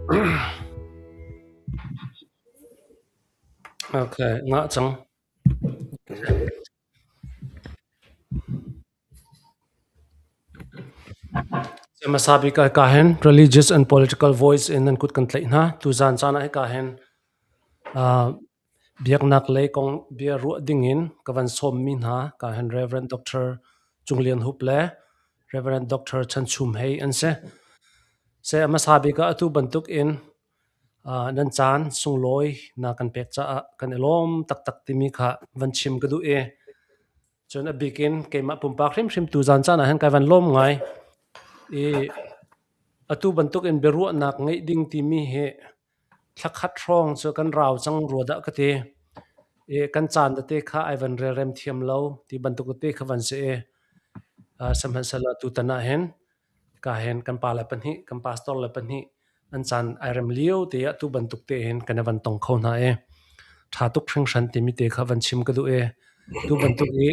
Okay, ngah cang. Hmasa bik ah hika hin religious and political voice in nan kut kan tlaih hna. Tuzaan caan ah hika hin biaknak lei kong bia ruah dingin ka van sawmmi hna ka hin Reverend Dr. Cung Lian Hup le Reverend Dr. Chan Chum Hei an si. Se hmasa bik ah atu bantuk in nan caan sunglawi na kan pek caah kan i lawm taktak timi kha van chim ka duh i cun a bik in keimah pumpak hrimhrim tuzaan caan ah hin kai van lawm ngai i atu bantuk in biaruahnak ngeih ding timi hi thlakhat hrawng cu kan rau cang rua dah ka ti i kan caan tete kha ai van relrem thiam lo ti bantuk tete kha van si i sihmanhsehlaw tutan ah hin ka hen kan pa le pahnih kan pastor le pahnih an caan ai rem lio te ah tu bantuk te hin kan i van tong kho hna i ṭha tuk hringhran timi te kha van chim ka duh i tu bantuk i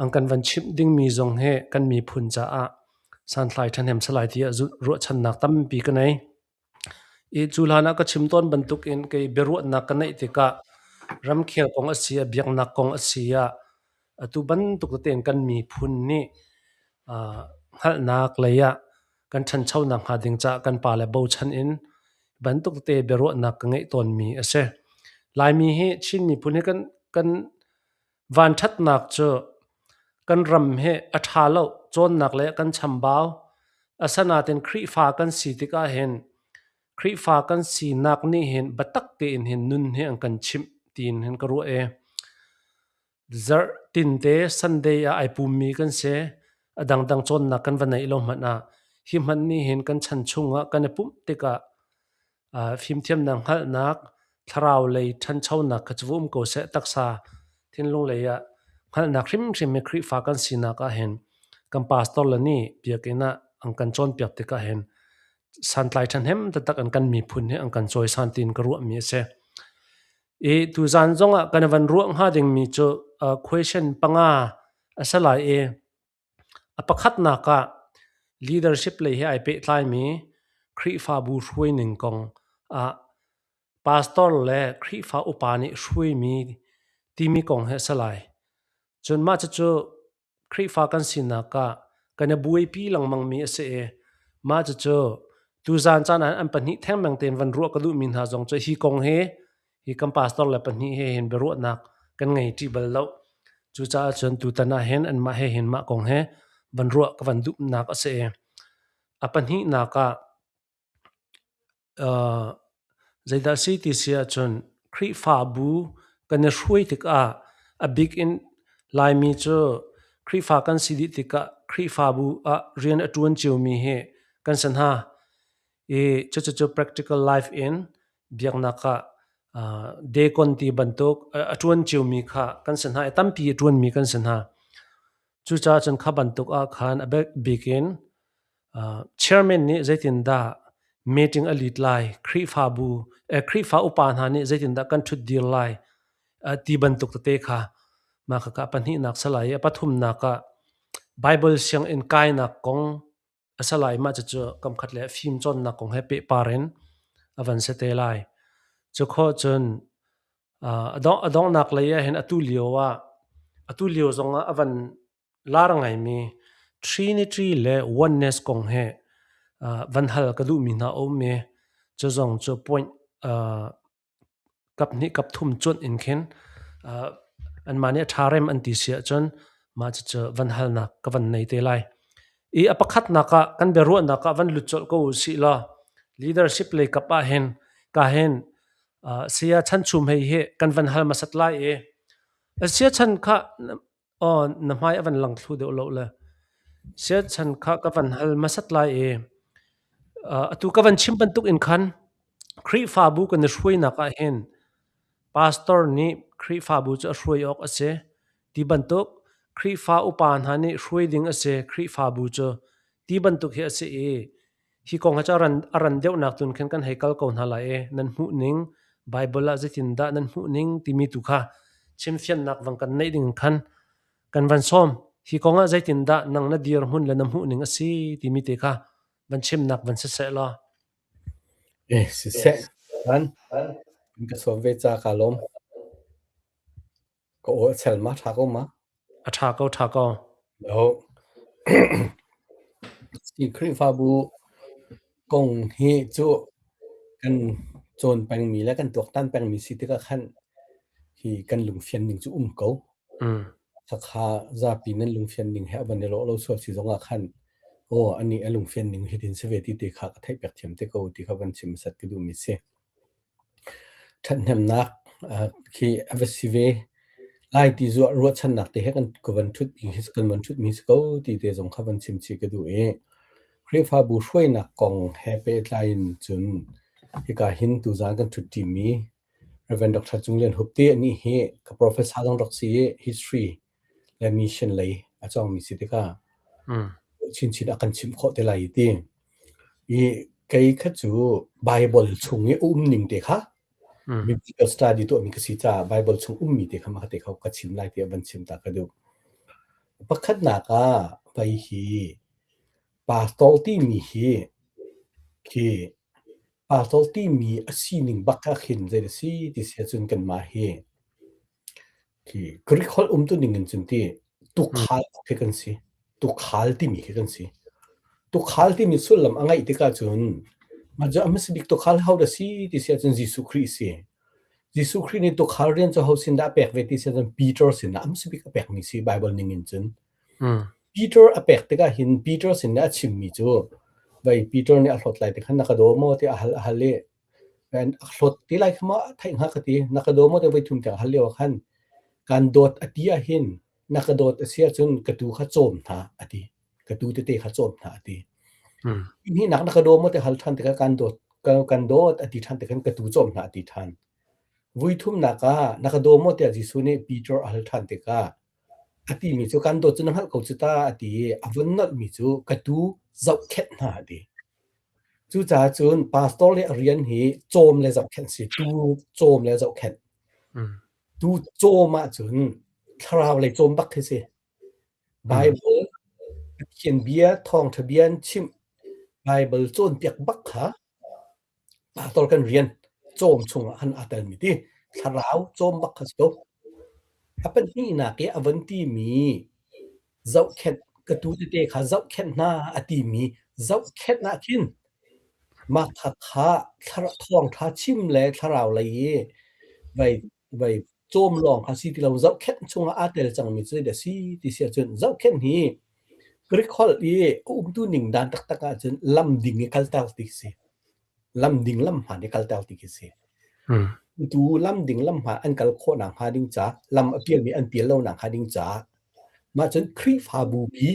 an kan van chimh dingmi zong hi kan miphun caah santhlai ṭhahnem salai tiah ruahchannak tampi ka nei. I cu hlan ah ka chim tawn bantuk in kei biaruahnak ka neih tikah ramkhel kong a si ah biaknak kong a si ah atu bantuk tein kan miphun nih hngalhnak lei ah kan ṭhanchonak hnga ding caah kan pale bochan in bantuk te biaruahnak ka ngeih tawnmi a si. Laimi hi Chin miphun hi kan vanṭhatnak cu kan ram hi a ṭha lo, cawnnak le kan chambau. Asinain Khrihfa kan si tikah hin Khrihfa kan sinak nih hin biatak tein hin nun hi an kan chimh tiin hin ka ruah i Zarh tinte Sunday ah ai pummi kan si. A dangdang cawnnak kan va neih lo hmanh ah hi hmanh nih hin kan chan chungah kan i pumh tikah fimthiamnak hngalhnak, thlarau lei ṭhanchonak kha cu va um ko seh. Taksa thinlung lei ah hngalhnak hrimhrim hi Khrihfa kan sinak ah hin kan pastor le nih biakinn ah an kan cawnpiak tikah hin santlai ṭhahnem taktak in kan miphun hi an kan cawisan tiin ka ruahmi a si. I tuzaan zongah kan van ruah hnga dingmi cu question panga a si lai i a pakhatnak ah leadership lei he ai pehtlaimi Khrihfabu hruaining kong ah pastor le Khrihfa upa nih hruaimi timi kong hi a si lai. Cun mah cucu Khrihfa kan sinak ah kan i buaipi lengmangmi a si i mah cucu tuzaan caan ah an pahnih thengmang tein van ruah ka duhmi hna zong cu hi kong hi hi kan pastor le pahnih he hin biaruahnak kan ngei ṭi bal lo. Cucaah cun tutan ah hin anmah he hin mah kong he van ruah ka van duhnak a si i a pahnihnak ah Zeidah a si ti si ahcun Khrihfabu kan i hruai tikah a bik in Laimi cu Khrihfa kan si dih tikah Khrihfabu ah rian a ṭuan ciomi hi kan si hna. I cucu practical life in biaknak ah deacon ti bantuk a ṭuan ciomi kha kan si hna i tampi a ṭuanmi kan si hna. Cucaah cun kha bantuk ah khan a bik in Chairman nih zeitindah meeting a lead lai, Khrihfabu, Khrihfa upa hna nih zeitindah kan ṭhutdir lai ti bantuk tete kha mah khakha pahnihnak si lai i a pathumnak ah Baibal sianginn kainak kong a si lai. Mah cucu kamkhat le fim cawnnak kong he pehpar in a van si te lai. Cu khawh cun a donghnak lei ah hin atu lio ah atu lio zong ah a van lar ngaimi Trinity le Oneness kong he van hal ka duhmi hna a um i cu zong cu point kap hnih kap thum cuanh in khin anmah nih a ṭha rem an ti si ahcun mah cucu van halnak ka van nei te lai. I a pakhatnak ah kan biaruahnak ah van lut colh ko u sih law leadership lei kap ah hin ka hin saya Chan Chum hei hi kan van hal hmasat lai i saya Chan kha Aw, na hmai a van lang thlu deuh lo le. Siachan kha ka van hal hmasat lai i atu ka van chim bantuk in khan Khrihfabu kan i hruainak ah hin pastor nih Khrihfabu cu a hruai awk a si ti bantuk Khrihfa upa hna nih hruai ding a si Khrihfabu cu ti bantuk hi a si i hi kong hi cu a ran deuhnak tun khin kan hei kal ko hna lai i nan hmuh ning Bible ah zeitindah nan hmuh ning timi tu kha chimfiannak vang kan neih ding khan kan van sawm. Hi kong ah zeitindah nang na dirhmun le na hmuh ning a si timi te kha van chimnak van si seh law. Eh, siseh, kan ka sawm ve ca kaa lawm. Ka aw a chel ma, ṭha ko ma? A ṭha ko, ṭha ko. Lo. Si Khrihfabu kong hi cu kan cawn pengmi le kan tuaktan pengmi si tikah khan hi kan lungfian ning cu um ko. Khakha zapi nan lungfian ning he a van i lawh lo sual si zongah khan aw anih a lungfian ning hitin si ve ti te kha ka theih piak thiam te ko ti kha van chim sat ka duhmi si. Ṭhathnemnak khi a va si ve lai ti ruahchannak te he kan van ṭhutmi si ko ti te zong kha van chim chih ka duh i Khrihfabu hruainak kong he pehtlai in cun hika hin tuzaan kan ṭhutṭimi Rev. Dr. Cung Lian Hup te anih hi ka professor zong rak si i history le mission lei a cawngmi si tikah chinchin a kan chimh khawh te lai ti. I kei kha cu Bible chung i um ning te kha biblical study tuahmi ka si caah Bible chung ummi te kha mah te kha ka chim lai tiah van chim ta ka duh. Pakhatnak ah vai hi pastor timi hi khi pastor timi a sining bak ah khin zei a si ti si ahcun kanmah hi Khi Greek holh umtu ning in cun ti tukhal khi kan si. Tukhal timi khi kan si. Tukhal timi sullam a ngeih tikah cun mah cu a hmasa bik tukhal ho dah si ti si ahcun Jesuh Khrih a si. Jesuh Khrih nih tukhal rian cu ho sin dah a pek ve ti si ahcun Peter sin ah a hmasa bik a pekmi si Bible ning in cun. Peter a pek tikah hin Peter sin nih a chimmi cu vei Peter nih a hlawt lai ti khan na ka daw maw tiah a hal a hal i A hlawt te lai kha maw theih hnga ka ti. Na ka daw maw tiah voi thum tiang hal lio ah khan kan dawt a ti ahhin na ka dawt a si ahcun ka tuu kha cawm hna a ti. Ka tuu tete kha cawm hna a ti. Hnihnak na ka daw maw tiah hal ṭhan tikah kan dawt kan dawt a ti ṭhan tikhan ka tuu cawm hna a ti ṭhan. Vui thumnak ah na ka daw maw tiah Jesuh nih Peter a hal ṭhan tikah a timi cu kan dawt cu na hngalh ko cu ta a ti i a vun nolhmi cu ka tuu zohkhenh hna a ti. Cucaah cun pastor le a rian hi cawm le zohkhenh si. Tuu cawm le zohkhenh. Tuu cawm ahcun thlarau lei cawm bak khi si. Bible, Pathian bia, thawngṭha bia an chimh, Bible cawnpiak bak kha pastor kan rian cawm chungah khan aa telmi ti thlarau cawm bak kha si ko. A pahnihnak i a von timi zohkhenh ka tuu tete kha zohkhenh hna a timi zohkhenh ah khin mah khakha thawngṭha chim le thlarau lei i vai vai cawm lawng kha si ti lo zohkhenh chungah aa tel cangmi cu zeidah a si ti si ahcun zohkhenh hi Greek holh i a umtu ning dan taktak ahcun lam ding i kalter ti si. Lam ding lam hmaan i kalter ti khi si. Tu lam ding lam hmaan an kal khawh nakhnga ding ca, lam a pialmi an pial lo nakhnga ding caah mah cun Khrihfabu pi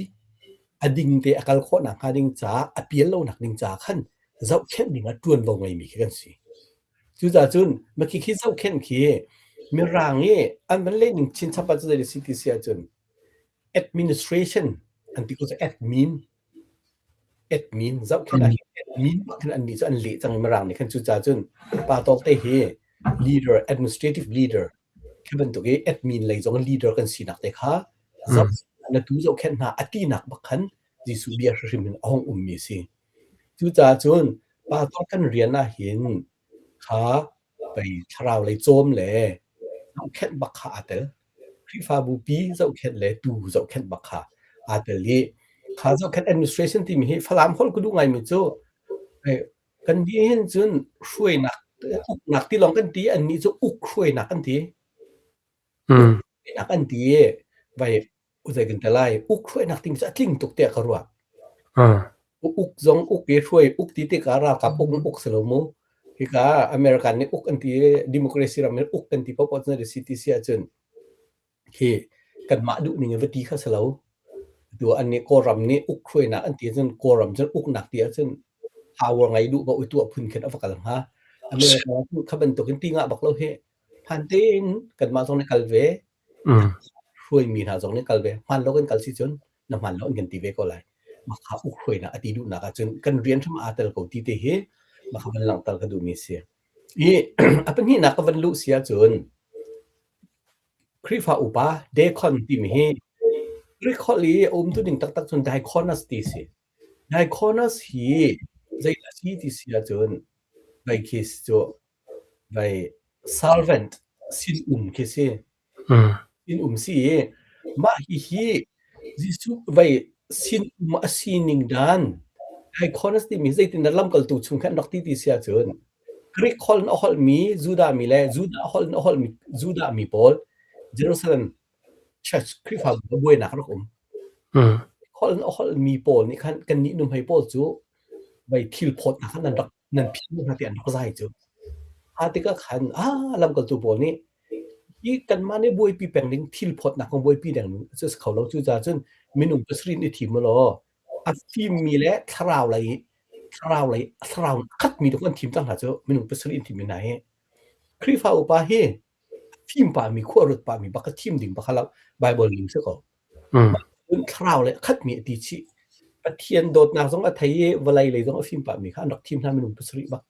a ding te a kal khawh nakhnga ding caah a pial lo nak ding caah khan zohkhenh ding ah ṭuanvo ngeimi khi kan si. Cucaah cun makhi khi zohkhenh khi Mirang i an van leh ning chinchap ah cu zei a si ti si ahcun administration an ti ko cu admin admin zohkhenh ah hin admin bak khin annih cu an leh cang i Mirang nih khan cucaah cun pa tawk te hi leader administrative leader khi bantuk i admin lei zong leader kan sinak te kha zoh na tu zohkhenh hna a tinak bak khan Jesuh bia hrimhrim in a hung ummi a si. Cucaah cun pa tawk kan rian ah hin kha pei thlarau lei cawm le zohkhenh bak kha aa tel. Khrihfabu pi zohkhenh le tuu zohkhenh bak kha aa tel i kha zohkhenh administration timi hi Falam holh ka duh ngaimi cu kan nih hin cun hruainak uknak ti lawng kan ti annih cu uk hruainak an ti. Uk an ti i vai zei kan ti lai uk hruainak timi cu a tling tuk tiah ka ruah. Uk zong uk i hruai uk ti tikah ralkap uk uk si lo mu. Hika American nih uk an ti i democracy ram in uk kan ti paohpaoh cu na si ti si ahcun khi kanmah duh ning in va ti kha si lo. Tu an nih Kawlram nih uk hruainak an ti ahcun Kawlram cun uknak ti ahcun power ngei duh paoh i tuah phun khin a va kal hnga. America kha bantukin ti ngah bak lo hi. Hmaan tein kanmah zong nih kal ve, hruaimi hna zong nih kal ve. Hmaan lo kan kal si cun na hmaan lo an kan ti ve ko lai. Mah kha uk hruainak a ti duhnak ahcun kan rian hrim aa tel ko ti te hi mah kha van langhter ka duhmi a si. I a pahnihnak ka van luh si ahcun Khrihfa upa deacon timi hi Greek holh i a umtu ding taktak cun diakonos ti a si. Diakonos hi zeidah a si ti si ahcun. Vai khi cu vai servant sin-um khi si. Sin-um si i mah hihi Jesuh vai sin-um a sining dan diakonos timi zeitindah lamkaltu chung khan rak ti ti si ahcun Greek holh in a holhmi Judah mi le Judah holh in a holhmi Judah mi pawl Jerusalem Church Khrihfabu ah buainak a rak um. Holh in a holhmi pawl nih khan kannih nuhmei pawl cu vai thil phawtnak khan nan rak nan phih hna tiah an rak zai cu. Kha tikah khan ah lamkaltu pawl nih hi kanmah nih buaipi peng ding thil phawtnak kong buaipi deng cu si kho lo cu caah cun minung pasarih in i thim law a fimmi le thlarau lei thlarau lei thlarau a khatmi tu an thim cang hna cu minung pasarih in thim hna hi Khrihfa upa hi fim pahmi khua ruat pahmi bak thim ding bak lo Bible ning si ko. Thlarau le khatmi a ti chih. Pathian dawtnak zong a thei i vawlei lei zong a fim pahmi kha an rak thim hna minung pasarih bak.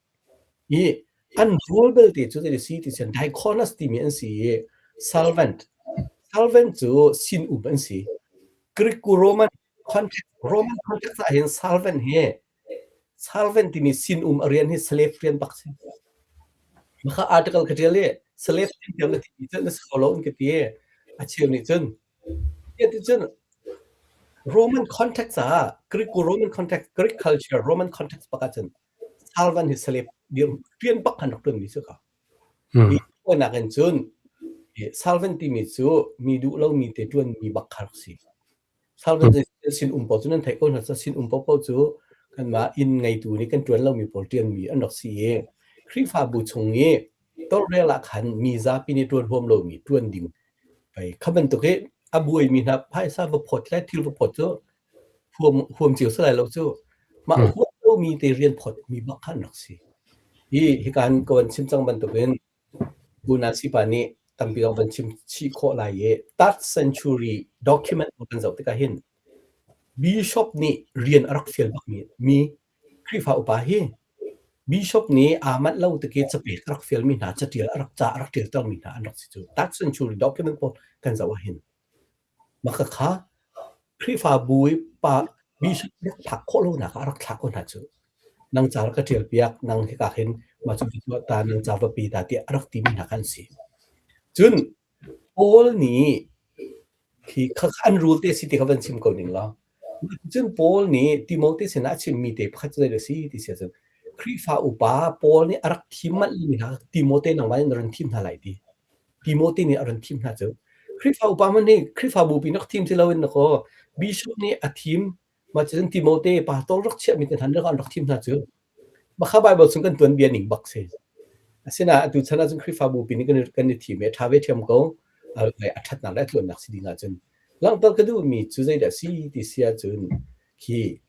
I an rule belte cu zei si ti cun diakonos timi an si i servant servant cu sin-um an si. Greek Roman context Roman context ah hin servant hi Servant timi sinum a rian hi slave rian bak si. Maka article ka ṭial i slave rian na ti cu na si kho lo an ka ti. A cheu nih cun ti cun Roman context ah Greek Roman context Greek culture Roman context bak ahcun servant hi slave rian bak khan rak ṭuanmi si ko. Hi nak in cun servant timi cu mi duh lomi te ṭuanmi bak kha rak si. Sin-um paoh cu nan theih ko hna sin-um paohpaoh cu kanmah inn ngeitu nih kan ṭuan lomi pawl ṭianmi an rak si i Khrihfabu chung i tawlrel ah khan mi zapi nih ṭuan huam lomi ṭuan ding pei kha bantuk hi a buaimi hna phaisa va phawt le thil va phawt cu huam huam cio si lai lo cu mah huam lomi te rian phawtmi bak kha an rak si. Hi hika hin ka van chim cang bantukin Unasipa nih tampi zong van chim chih khawh lai i third century document kan zoh tikah hin bishop nih rian a rak fial bakmi mi Khrihfa upa hi bishop nih aa manh lo tik i capek a rak fialmi hna catial a rak ca a rak ṭialtermi hna an rak si cu third century document pawl kan zoh ah hin Mah khakha Khrihfabu i pa bishop rak phak khawh lonak ah a rak thlah ko hna cu. Nang ca rak ka ṭial piak, nang hika hin mah cu va tuah ta, nang ca va pe ta tiah a rak timi hna kha an si. Cun Paul nih hi khakha an rule te si ti kha van chim ko ning law. Cun Paul nih Timote sinah a chimmi te pakhat cu zei dah a si ti si ahcun Khrihfa upa Paul nih a rak thim manh mi hna Timote nangmah nih na run thim hna lai ti. Timote nih a run thim hna cu. Khrihfa upa hmanh nih Khrihfabu pi rak thim si loin dakaw bishop nih a thim mah cucun Timote pastor rak chiahmi te hna an rak thim hna cu. Mah kha Bible chung kan tuanbia ning bak si. Asinain atu chan ahcun Khrihfabu pi nih kan kan i thim i a ṭha ve ṭhiam ko. A ṭhatnak le a tluannak si ding ahcun langhter ka duhmi cu zeidah si ti si ahcun khi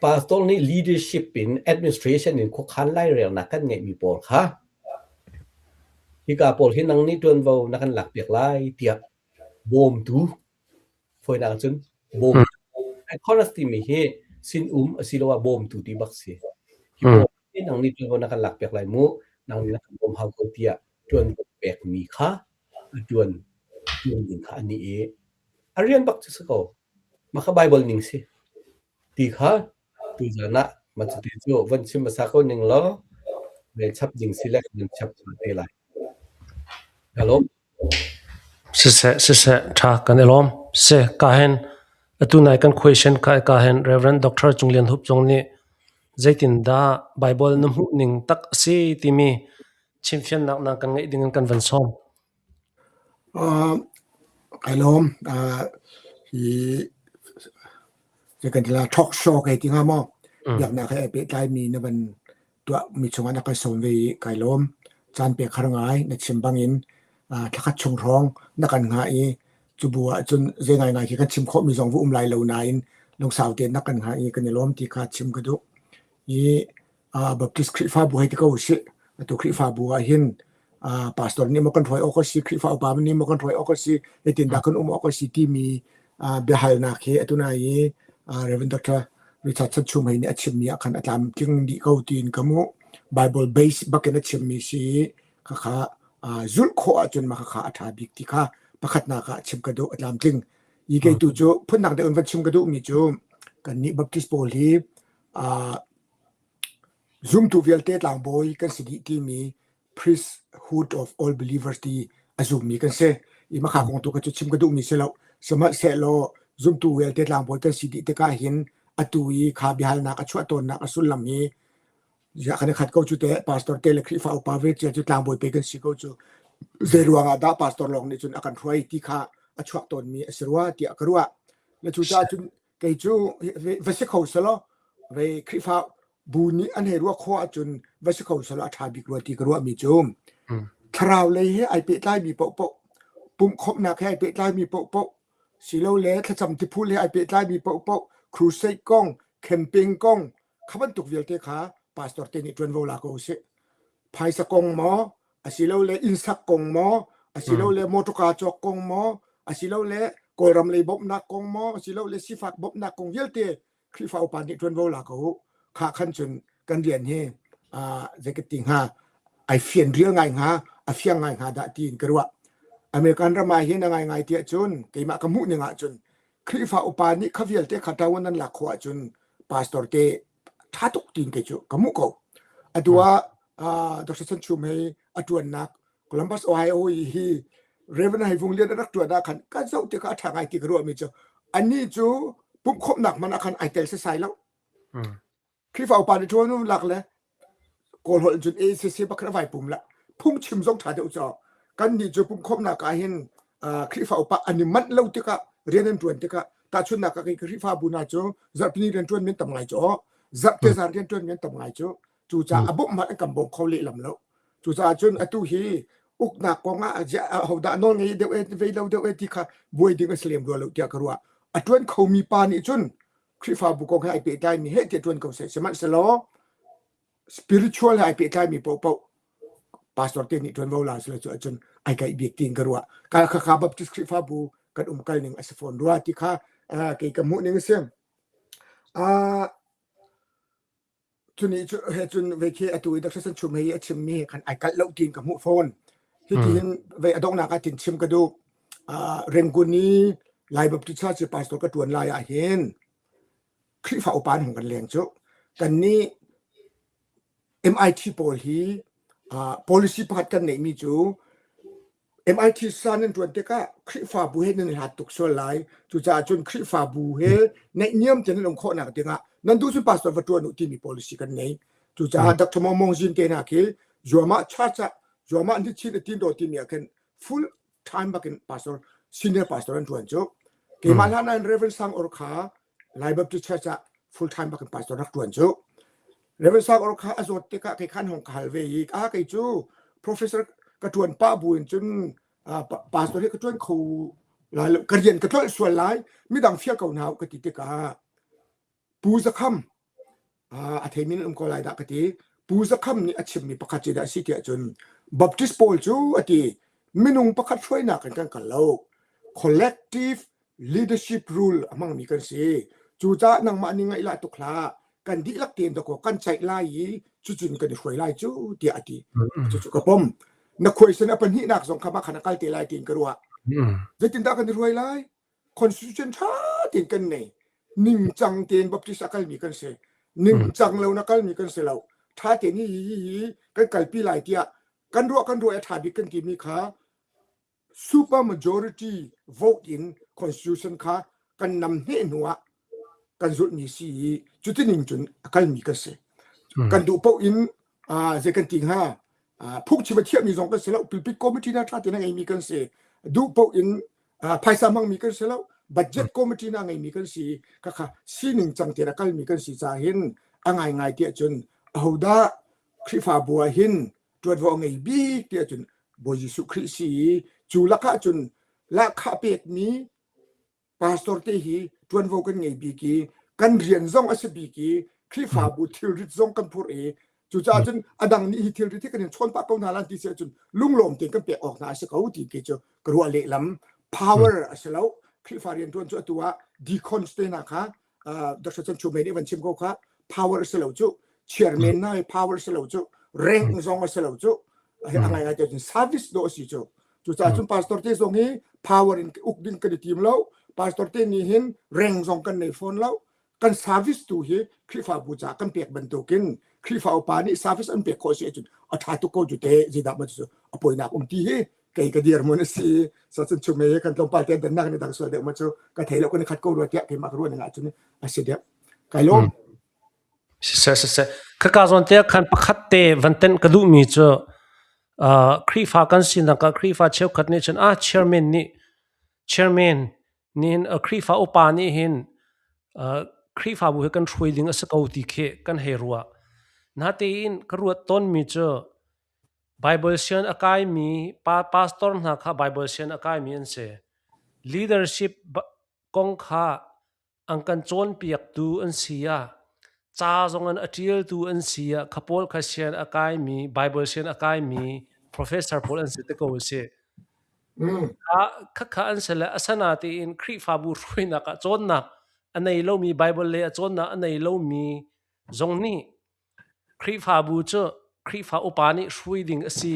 Pastor nih leadership in administration in khuakhan lairelnak kan ngeihmi pawl kha hika pawl hi nang nih ṭuanvo na kan lakpiak lai tiah bawmtu fawinak cun bawmtu Chorus timi hi sin-um asiloah bawmtu ti bak si. Hi pawl hi nang nih ṭuanvo na kan lakpiak lai mu, nang nih na kan bawm hau ko tiah ṭuanvo pekmi kha a ṭuan ṭuan ding kha an i a rian bak cu si ko. Mah kha Baibal ning si ti kha tuzan ah mah cuti cu von chim hmasa ko ning law relchap ding si le kan chap te lai. Ka lawm. Siseh, siseh, ṭha kan i lawm. Si, ka hen atu nai kan question kha ka hen Reverend Dr. Cung Lian Hup zong nih zeitindah Bible na hmuh ning tak a si timi chimfiannak na kan ngeih ding in kan van sawm. Kai lawm. Hi kan ti la talk show kai ti hnga maw? Biaknak he ai pehtlaimi na van tuah mi chungah na kan sawm ve i kai lawm. Caan pek har ngai na chim bangin thlakhat chung hrawng na kan hngah i cubu ahcun zei ngaingai khi kan chim khawhmi zong va um lai lo nain lungsau tein na kan hngah i kan i lawm ti kha chim ka duh. I Baptist Khrihfabu hei ti ko usih. Atu Khrihfabu ah hin pastor nih maw kan hruai awk a si, Khrihfa upa nih maw kan hruai awk a si, zeitindah kan um awk a si timi biahalnak hi atu nai i Reverend Dr. Richard Chanchum hei nih a chimmi ah khan a tlamtling dih ko tiin ka hmuh. Bible base bakin a chimmi si i khakha zulh khawh ahcun mah khakha a ṭha bik ti kha pakhatnak ah chim ka duh a tlamtling. I kei tu cu phundang deuh in van chim ka duhmi cu kannih Baptist pawl hi. Zumtu vialte tlangbawi kan si dih timi priesthood of all believers ti a zummi kan si. I makha kong tu ka cu chim ka duhmi si lo. Sihmanhsehlaw zumtu vialte tlangbawi kan si dih tikah hin atu i kha biahalnak a chuah tawnnak a sullam hi ziah kan i khat ko cu teh pastor te le Khrihfa upa ve cia cu tlangbawi pe kan si ko cu zei ruangah dah pastor lawng nih cun a kan hruai ti kha a chuak tawnmi a si rua tiah ka ruah. Le cucaah cun kei cu va si kho selaw ve Khrihfa bu nih an hei ruah khawh ahcun va si kho selaw a ṭha bik rua ti ka ruahmi cu thlarau lei he ai pehtlaimi paohpaoh pumhkhawmhnak he ai pehtlaimi paohpaoh silole thlacam tiphul he ai pehtlaimi paohpaoh crusade kong camping kong kha bantuk vialte kha pastor te nih ṭuanvo la ko usih phaisa kong maw asilole innsak kong maw asilole motorka cawk kong maw asilole kawlram lei bawmhnak kong maw asilole sifak bawmhnak kong vialte Khrihfa upa nih ṭuanvo la ko u. Kha khan cun kan rian hi zei ka ti hnga ai fian rial ngai hnga a fiang ngai hnga dah tiin ka ruah. American ram ah hin a ngaingai tiah cun keimah ka hmuh ning ah cun Khrihfa upa nih kha vialte kha ṭawan nan lak khawh ahcun pastor te ṭha tuk tiin kei cu ka hmuh ko. Atu ah Dr. Chan Chum hei a ṭuannak Columbus, Ohio i hi Reverend Hai Vung Lian a rak ṭuan ah khan kan zoh tikah a ṭha ngai ti ka ruahmi cu anih cu pumhkhawmhnak hmanh ah khan ai tel sesai lo. Khrihfa upa nih ṭuan lak le Kawl holh cun ACC bakhat a vai pum la. Phungchim zong ṭha deuh cu kan nih cu pumhkhawmhnak ah hin Khrihfa upa an i manh lo tikah rian an ṭuan tikah tahchunhnak ah Khrihfabu hna cu zarhpini rian ṭuan men tam ngai cu zarhte zan rian ṭuan men tam ngai cu cucaah a bawmh hmanh an kan bawm kho lehlam lo. Cucaah cun atu hi uknak kong ah hodah nawl ngei deuh e vei lo deuh e ti kha buai ding a si lem rua lo tiah ka ruah. A ṭuan khomi pa nih cun Khrihfabu kong he ai pehtlaimi he tiah ṭuan ko seh. Sihmanhsehlaw spiritual he ai pehtlaimi paohpaoh pastor te nih ṭuanvo la sila cu ahcun ai kaih bik tiin ka ruah. Ka khakha Baptist Khrihfabu kan umkal ning a si fawn rua ti kha kei ka hmuh ning a si. Cuni cu he cun vei khi atu i Dr. San Chum hei a chimmi he khan ai kalh lo tiin ka hmuh fawn. Hiti hin vei a donghnak ah tin chim ka duh. Rangoon i Lai Baptist Church i pastor ka ṭuan lai ah hin Khrihfa upa an hung kan leng cu. Kannih MIT pawl hi policy pakhat kan neihmi cu MIT sa nan ṭuan tikah Khrihfabu he nan i hlat tuk sual lai. Cucaah cun Khrihfabu he naihniam tein nan um khawhnak dingah nan duh cun pastor va ṭuan u timi policy kan ngei. Cucaah Dr. Mong Mong Zin te hna khi Zuamah church ah Zuamah ni chin a tin do timi ah khin full time bakin pastor senior pastor an ṭuan cu. Keimah hlan ah Reverend Sang Or kha Lai Baptist Church ah full time bakin pastor rak ṭuan cu. Reverend Sang Or kha a zawt tikah kei khan hong ka hal ve i a kei cu professor ka ṭuan pah bu in cun pastor hi ka ṭuan kho lai lo ka rian ka tlolh sual lai midang fial ko hna ka ti tikah Pu Za Kham a theimi nan um ko lai dah ka ti Pu Za Kham nih a chimmi pakhat cu dah a si tiah cun Baptist pawl cu a ti minung pakhat hruainak in kan kal lo collective leadership rule a hmangmi kan si. Cucaah nangmah nih ngaih lah tuk hlah. Kan dihlak tein dakaw kan ceih lai i cucun kan i hruai lai cu tiah a ti. Cucu ka pom. Na khuaisan a pahnihnak zong kha mah khan a kal te lai tiin ka ruah. Zeitindah kan i hruai lai? Constitution ṭha tein kan nei. Ningcang tein Baptist a kalmi kan si. Ningcang lo na kalmi kan si lo. Ṭha tein hi hi hi kan kalpi lai tiah kan ruah kan ruah a ṭha bik kan timi kha super majority vote in constitution kha kan nam hneh hnu ah kan zulhmi si i cutining cun a kalmi kan si. Kan duh paoh in zei kan ti hnga phungchim a thiammi zong kan si lo pulpit committee na ṭha tein a ngeimi kan si duh paoh in phaisa hmangmi kan si lo budget committee na ngeimi kan si khakha sining cang tein a kalmi kan si caah hin a ngaingai tiah cun ahodah Khrihfabu ah hin ṭuanvo a ngei bik tiah cun Bawi Jesuh Khrih si i cu lakah cun lahkhah pekmi pastor te hi ṭuanvo kan ngei bik i kan rian zong a si bik i Khrihfabu thilrit zong kan phurh i cucaah cun a dang nih hi thilrit hi kan in chawn pah ko hna lan ti si ahcun lunglawm tein kan pek awk hna a si ko ti khi cu ka ruah lehlam power a si lo Khrihfa rianṭuan cu atu ah deacons te hna kha Dr. Chan Chu Mei nih van chim ko kha power si lo cu chairman na power si lo cu rank zong a si lo cu a ngai ngai te service do si cu cucaah cun pastor te zong hi power in uk ding kan i tim lo pastor te nih hin rank zong kan nei fawn lo kan service tu hi Khrihfabu ca kan pek bantukin. Khrihfa upa nih service an pek khawh si ahcun a ṭha tuk ko cu te zeidah maw cu a poinak um ti hi kei ka dirhmun a si so cun chung he kan tlawmpal te dannak ni dang sual deuh ma cu ka thei lo kan khat ko rua tiah keimah ka ruah ning ahcun a si deuh kai lawm. Siseh siseh khaka zawn te khan pakhat te van tenh ka duhmi cu Khrihfa kan sinak ah Khrihfa cheukhat nih cun ah chairman nih chairman nih Khrihfa upa nih hin Khrihfabu hi kan hruai ding a si ko ti khi kan hei ruah. Natein ka ruat tawnmi cu Bible sian a kaimi pa pastor hna kha Bible sian a kaimi an si. Leadership kong kha an kan cawnpiaktu an si ah ca zong in a ṭialtu an si ah kha pawl kha sian a kaimi Bible sian a kaimi professor pawl an si te ko a si. Khakha an si le asana tiin Khrihfabu hruainak ah cawnnak a nei lomi Bible le a cawnnak a nei lomi zong nih Khrihfabu cu Khrihfa upa nih hrui ding a si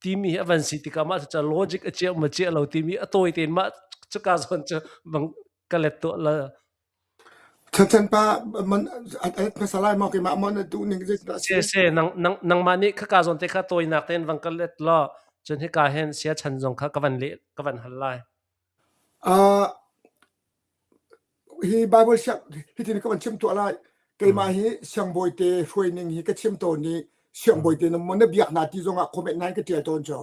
timi hi a van si tikah mah cucu logic a ciah maw ciah lo timi a tawi tein mah cuka zawn cu bang ka let tuah la. Chanchan pa man hmasa lai maw keimah maw na duh ning zeitindah a si? Se se nang nang nangmah nih khaka zawn te kha tawinak tein vang ka let law cun hika hin sia chan zong kha ka van leh ka van hal lai. Uh, hi Bible siang hitin ka van chim tuah lai keimah hi siangbawi te hruai ning hi ka chim tawn i siangbawi te na na biak hna ti zongah comment nai ka tial tawn cho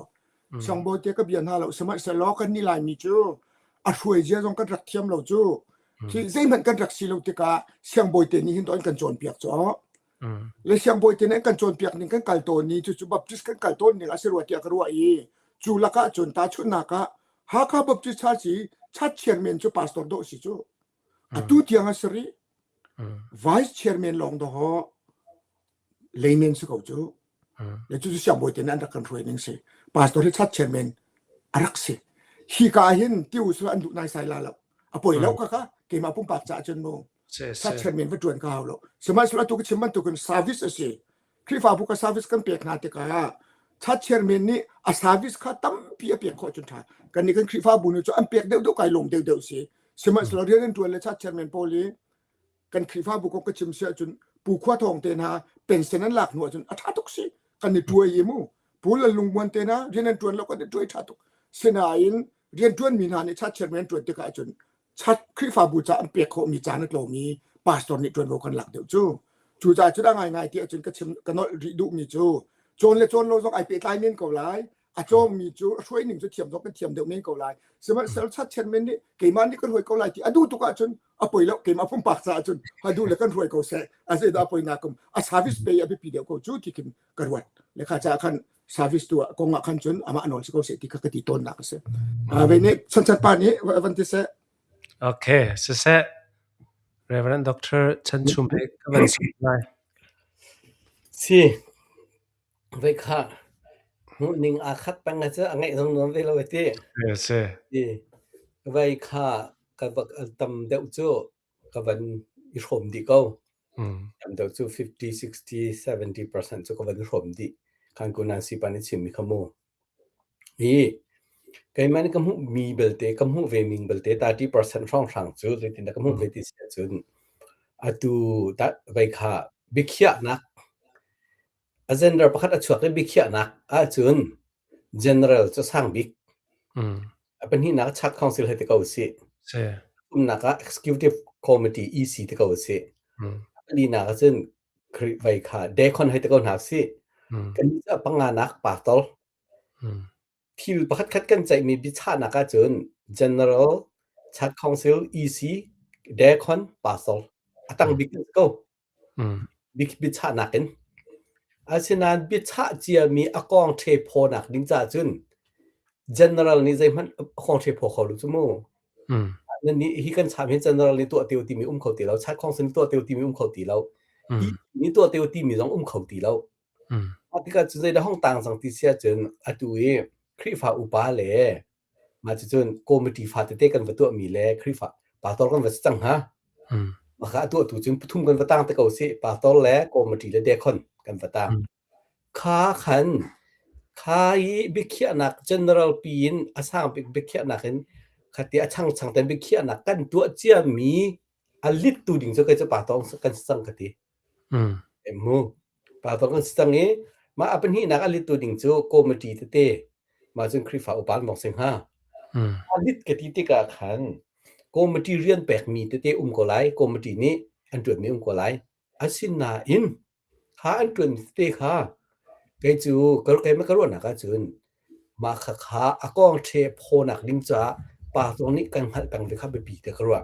siangbawi te ka bia hna lo sihmanhsehlaw kan nih laimi cu a hruai zia zong kan rak thiam lo cu hi zeihmanh kan rak si lo tikah siangbawi te nih hin to an kan cawnpiak cu le siangbawi te nih an kan cawnpiak ning kan kal tawn ni cucu Baptist kan kal tawn ning a si rua tiah ka ruah i cu lakah cun tahchunhnak ah Hakha Baptist Church i church chairman cu pastor dawh si cu. Atu tiang a si rih. Vice chairman lawng dawh layman si ko cu. Le cu cu siangbawi te nih an rak kan hruai ning si. Pastor hi church chairman a rak si. Hi ka hin tiu su an duh nai sai la lo. A poi lo ka ka keimah pumpak caah cun mu. Church chairman va tuan ka hau lo. Sihmanhsehlaw atu ka chim bantukin service a si. Khrihfabu ka service kan pek hna tikah church chairman nih a service kha tampi a pek khawh cun ṭha. Kan nih kan Khrihfabu nih cu an pek deuhdeuh kai lawm deuhdeuh si. Sihmanhsehlaw rian an ṭuan le church chairman pawl i kan Khrihfabu kong ka chim si ahcun Pu Khua Thawng te hna pension an lak hnu ahcun a ṭha tuk si. Kan i ṭuai i mu. Pu Lal Lung Muan te hna rian an ṭuan lo kan i ṭuai ṭha tuk. Sinain rian ṭuanmi hna nih church chairman an ṭuan tikah ahcun chat Khrihfabu ca an pek khawhmi caan a tlawm i pastor nih ṭuanvo kan lak deuh cu. Cucaah cu dah ngaingai ti ahcun ka chim ka nolh rih duhmi cu cawn le cawn lo zong ai pehtlai men ko lai. A cawngmi cu a hruai ning cu thiam zong kan thiam deuh men ko lai. Sihmanhsehlaw chat chairman nih keimah nih kan hruai ko lai ti a duh tuk ahcun a poi lo keimah pumpak caah cun a duh le kan hruai ko seh. A zeidah a poinak um a service pay a biapi deuh ko cu ti khin ka ruat. Le kha caah khan service tu kong ah khan cun amah nawl si ko seh ti kha ka ti tawnnak a si. Ve nih Chanchan pa nih van ti seh. Okay, siseh. Reverend Dr. Chan Chum he ka van sim lai. Si, voi kha hmuh ning aa khat peng cu a ngaih zong nuam ve lo ti. Si. Vai kha ka va tam deuh cu ka van i hrawm dih ko. Tam deuh cu 50, 60, 70% cu ka van i hrawm dih. Khan ku Nancy pa nih chimmi kha mu. Hi keimah nih ka hmuhmi belte, ka hmuh ve ning belte 30% hrawnghrang cu zeitindah ka hmuh ve ti si ahcun atu vei kha biakhiahnak a gender pakhat a chuak i biakhiahnak ahcun general cu sang bik. A pahnihnak ah Church Council he ti ko usih. Umnak ah Executive Committee EC ti ko usih. A palinak ah cun vei kha Deacon hei ti ko hna usih. Kan nih cu panganak pastor. Thil pakhatkhat kan ceihmi biachahnak ahcun General, Church Council, EC, Deacon, Pastor a tang bik kan si ko. Biachahnak in. Asinain biachah ciami a kong ṭhephaw ding caah cun General nih zeihmanh a kong ṭhephaw kho lo cu mu. Nan nih hi kan cham hi General nih tuah teo timi um kho ti lo, Church Council nih tuah teo timi um kho ti lo, nih tuah teo timi zong um kho ti lo. Mah tikah cun zeidah hong tang cang ti si ahcun atu i Khrihfa upa le Mah cucun committee fatete kan va tuahmi le Khrihfa pastor kan va si cang hnga. Mah kha a tuahtu cun pathum kan va tang te ko sih. Pastor le committee le deacon kan va tang. Kha khan kha i biakhiahnak general pi in a sang bik biakhiahnak in khati a changchang ten biakhiahnak kan tuah ciami a littu ding cu kei cu pastor kan si cang ka ti. Mu. Pastor kan si cang i mah a pahnihnak a littu ding cu committee tete mah cun Khrihfa upa an vong si hnga. A lit ka ti tikah khan committee rian pekmi tete um ko lai, committee nih an ṭuanmi um ko lai. Asinain kha an ṭuanmi tete kha kei cu keimah ka ruahnak ahcun mah khakha a kong ṭhe phawnak ding caah pastor nih kan hngalh peng ve kha biapi tiah ka ruah.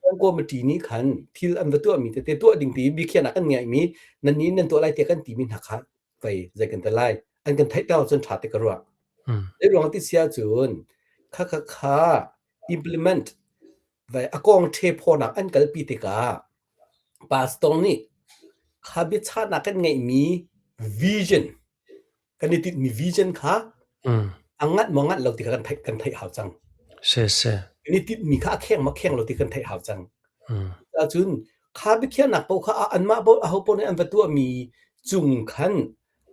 Kan committee nih khan thil an va tuahmi tete tuah ding ti biakhiahnak kan ngeihmi nan nih nan tuah lai tiah kan timi hna kha pei zei kan ti lai an kan theihter ahcun ṭha ti ka ruah. Zei ruang ti si ahcun kha kha kha implement vai a kong ṭhe phawnak an kalpi tikah pastor nih kha biachahnak kan ngeihmi vision kan i tinhmi vision kha a nganh maw nganh lo ti kha kan theih kan theih hau cang. Si si. Kan i tinhmi kha a kheng maw kheng lo ti kan theih hau cang. Ahcun kha biakhiahnak paoh kha anmah paoh aho paoh nih an va tuahmi cung khan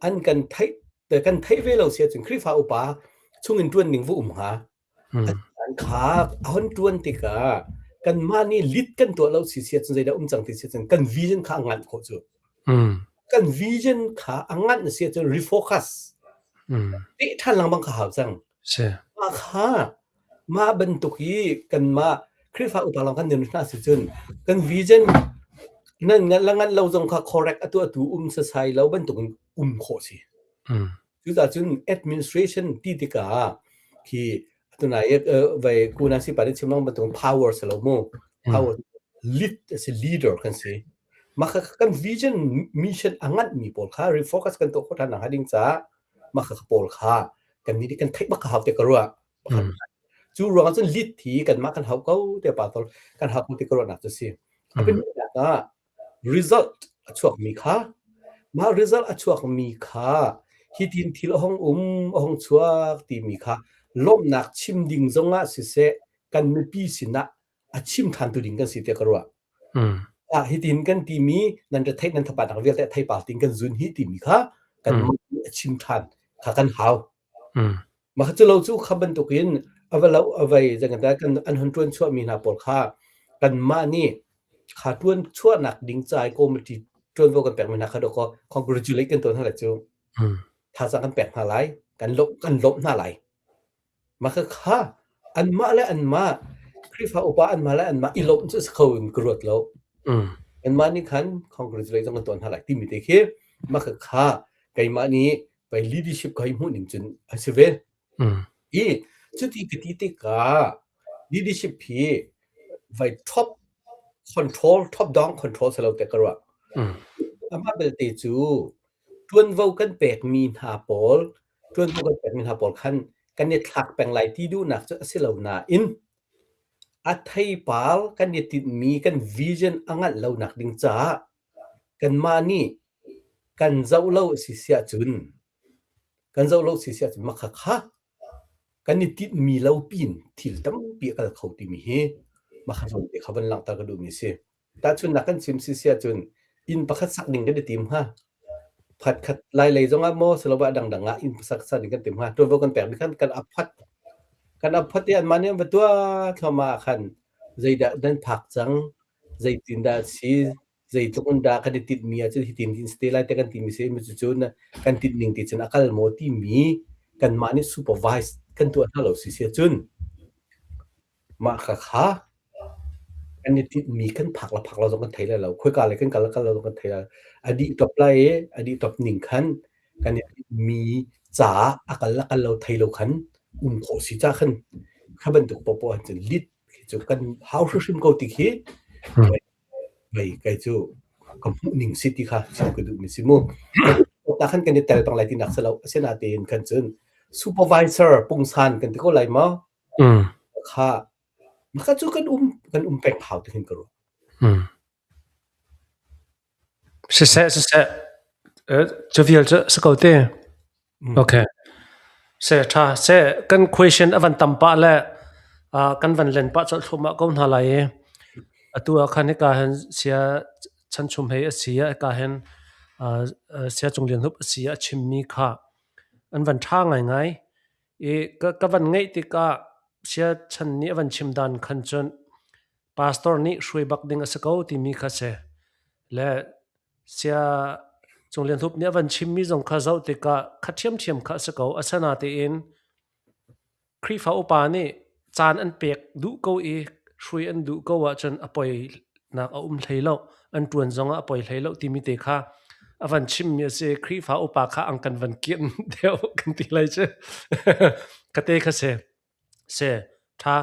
an kan theih kan theih ve lo si ahcun Khrihfa upa chungin ṭuan ning va um hnga. Kha a hon ṭuan tikah kanmah nih lit kan tuah lo si si ahcun zeidah um cang ti si ahcun kan vision kha a nganh khawh cu. Kan vision kha a nganh si ahcun refocus peh ṭhan lengmang kha hau cang. Mah kha mah bantuk hi kanmah Khrihfa upa lawng kan nun hna si cun kan vision nan nganh le nganh lo zong kha correct a tuahtu um sasai lo bantukin um khawh si. Cucaah cun administration ti tikah khi tunai vai kuna si pa chim lang bantuk power si lo mu power lead si leader kan si mah kan vision mission a nganh mi pawl kha refocus kan tuah khawh ṭhan nakhnga ding caah mah kha pawl kha kan nih kan theih bak ka hau te ka ruah cu ruangah cun lead hi kanmah kan hau ko te pa tol kan hau ko te ka ruahnak cu si a pahnihnak ah Result a chuakmi kha mah result a chuakmi kha hitin thil a hung um, a hung chuak timi kha lawmhnak chim ding zongah siseh kan mipi sinah a chim ṭhantu ding kan si tiah ka ruah. Ah, hitin kan timi nan ra theih nan thapanak vialte a theipar tin kan zun hi timi kha kan a chim ṭhan kha kan hau. Mah cu lo cu kha bantukin a va lo a vei zeicahtiah kan an hun ṭuan chuahmi hna pawl kha kanmah nih kha ṭuan chuahnak ding ca i committee ṭuanvo kan pekmi hna kha dawkaw congratulate kan tuah hna lai cu. Thazaang kan pek hna lai, kan lawmh kan lawmh hna lai. Mah kha anmah le anmah Khrihfa upa anmah le anmah i lawmh cu a si kho in ka ruat lo. Anmah nih khan congratulate zong kan tuah hna lai timi te khi mah kha keimah nih pei leadership ka hi hmuh ning cun a si ve. I cuti ka ti tikah leadership hi vai top control, top down control si lo te ka ruah. Amah belte cu ṭuanvo kan pekmi hna pawl, ṭuanvo kan pekmi hna pawl khan kan i thlak peng lai ti duhnak cu a si lo nain a theipar kan i tinhmi kan vision a nganh lonak ding caah kanmah nih kan zoh lo a si siah cun kan zoh lo si siah cun mah khakha kan i tinhmi lo pin thil tampi a kal kho timi hi mah kha zawn te kha van langhter ka duhmi a si. Tahchunhnak kan chim si siah cun inn pakhat sak ding kan i tim hnga. Pakhatkhat lailei zongah maw siloah dangdang ah inn sak sak ding kan tim hnga. Ṭuanvo kan pek mi khan kan aphat. Kan aphat i anmah nih an va tuah thluahmah ah khan zeidah nan phak cang, zeitindah a si, zeitluk in dah kan i tinhmi ahcun hitin hin si te lai tiah kan timi si cucu kan tinh ning ti cun a kal maw timi kanmah nih supervise kan tuah hna lo si si ahcun mah kha kha kan i tinhmi kan phak le phak lo zong kan thei lai lo khoika lei kan kal le kal lo zong kan thei lai a dih top lai i a dih top ning khan kan i tinhmi caah a kal le kal lo thei lo khan um khawh si ca khan kha bantuk poah cun lit cu kan hau hrimhrim ko ti khi Mei kei cu ka hmuh ning si ti kha chim ka duhmi si mu. Ta khan kan i tel pang lai tinak si lo. Asinain khan cun supervisor pungsan kan ti ko lai maw? Kha maka cu kan um kan um peng hau ti hin ka ruah. Siseh siseh cu vial cu si ko te. Okay. Se ṭha se kan question a van tam pah le kan van len pah colh thluahmah ko hna lai i atu ah khan hika hin sia chanchum hei a si ah hika hin sia Cung Lian Hup a si ah a chimmi kha an van ṭha ngaingai i ka van ngaih tikah sia chan nih a van chim dan khan cun pastor nih hruai bak ding a si ko timi kha si le sia. Cung Lian Hup nih a van chimmi zong kha zoh tikah kha ṭhiamṭhiam kha a si ko. Asinain Khrihfa upa nih caan an pek duh ko i hrui an duh ko ahcun a poinak a um hlei lo. An ṭuan zongah a poi hlei lo timi te kha a van chimmi a si. Khrihfa upa kha an kan van kianh deuh kan ti lai cu. Kate kha si. Si. Ṭha.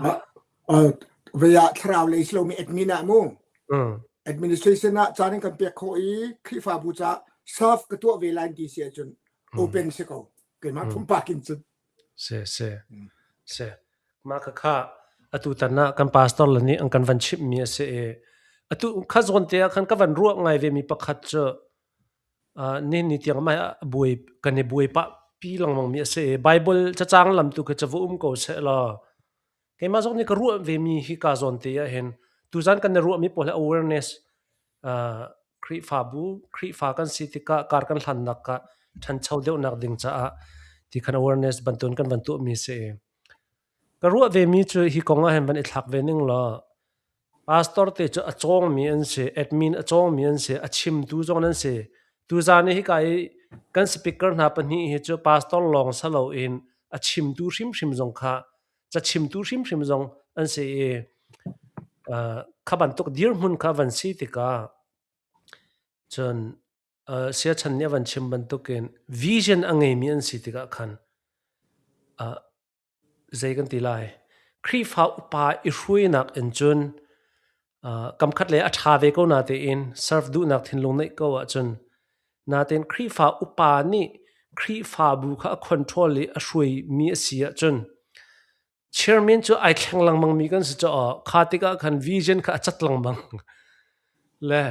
Vei ah thlarau lei si lomi admin ah mu. Administration ah caan in kan pek khawh i Khrihfabu caah serve ka tuah ve lai ti si ahcun open si ko. Keimah pumpak in cun. Si si. Si. Mah khakha atu tan ah kan pastor le nih an kan van chimhmi a si i atu kha zawn te ah khan ka van ruah ngai ve mi pakhat cu ni ni tiang mai buai kan i buai pah pi lengmang mi a si i Bible cacang lam tu kha ca va um ko seh law keimah zong nih ka ruah ve mi hi ka zawn te ah hin tuzan kan i ruah mi pawl hi awareness Khrihfabu Khrihfa kan si tikah kar kan hlannak ah ṭhancho deuhnak ding caah ti khan awareness bantuin kan van tuahmi si. Ka ruah vemi cu hi kong ah hin van i thlak ve ning law pastor te cu a cawngmi an si, admin a cawngmi an si, a chimtu zong an si. Tuzan i hika i kan speaker hna pahnih hi cu pastor lawng si loin a chimtu hrimhrim zong kha cachimtu hrimhrim zong an si i kha bantuk dirhmun kha van si tikah cun siachan nih a van chim bantukin vision a ngeimi an si tikah khan zei kan ti lai Khrihfa upa i hruainak in cun kamkhat le a ṭha ve ko natein serve duhnak thinlung neih ko ahcun natein Khrihfa upa nih Khrihfabu kha a control i a hruaimi a si ahcun chairman cu ai thleng lengmang mi kan si caah kha tikah khan vision kha a cat lengmang. Le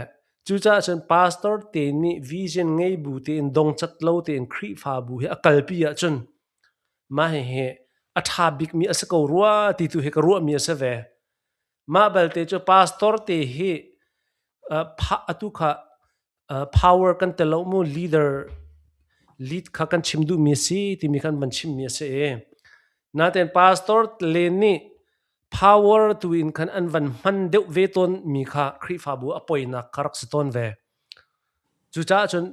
cucaah cun pastor te nih vision ngei bu tein dongcat lo tein Khrihfabu hi a kalpi ahcun mah hihi a ṭha bikmi a si ko rua ti tu hi ka ruahmi a si ve. Mah belte cu pastor te hi atu kha power kan tel lo mu leader lead kha kan chim duhmi a si timi khan van chimmi a si i natein pastor le nih power tu in khan an van hman deuh ve tawn mi kha Khrihfabu a poinak kha rak si tawn ve. Cucaah cun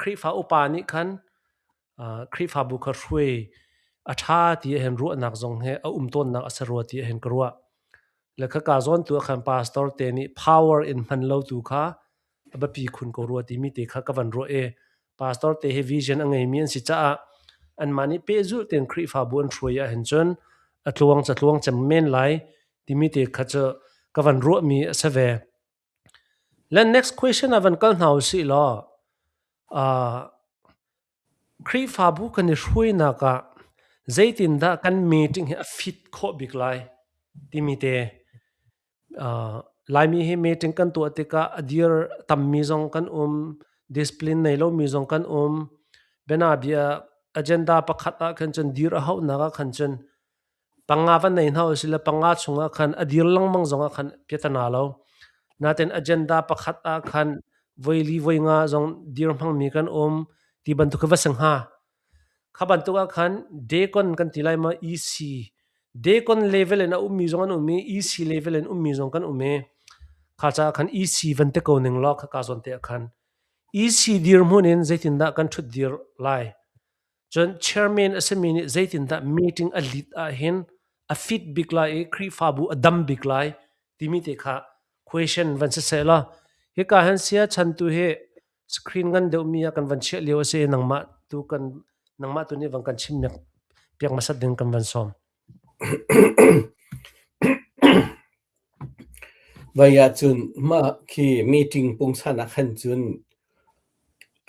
Khrihfa upa nih khan Khrihfabu kha hruai a ṭha ti ahhin ruahnak zong he a um tawnnak a si rua ti ahhin ka ruah. Le khaka zawn tu ah khan pastor te nih power in hman lo tu kha a biapi khun ko rua timi te kha ka van ruah i pastor te hi vision a ngeimi an si caah anmah nih pehzulh tein Khrihfabu an hruai ahhin cun a tluang catluang cem men lai timi te kha cu ka van ruahmi a si ve. Le next question ah van kal hna usih law uh, Khrihfabu kan i hruainak ah zeitindah kan meeting hi a fit khawh bik lai timi te uh, Laimi hi meeting kan tuah tikah a dir tammi zong kan um, discipline nei lomi zong kan um. Bianabia agenda pakhat ah khan cun dir a hauhnak ah khan cun Panga van nei hna usile panga chungah khan a dir lengmang zongah khan piatana lo. Natin agenda pakhat ah khan voi li voi nga zong dir hmangmi kan um ti bantuk khi va si hnga. Kha bantuk ah khan deacon kan ti lai ma EC deacon level in a ummi zong an um i EC level in ummi zong kan um i kha caah khan EC van te ko ning law kha ka zawn te ah khan EC dirhmun in zeitindah kan ṭhut dir lai Cun chairman a simi nih zeitindah meeting a lead ahhin a fit bik lai i Khrihfabu a dam bik lai timi te kha question van si seh law hika hin sia chantu hi screen ngan deuhmi ah kan van chiah lio a si i nangmah tu kan nangmah tu nih van kan chim piak hmasat ding kan van sawm. Vai ahcun mah khi meeting pungsan ah khan cun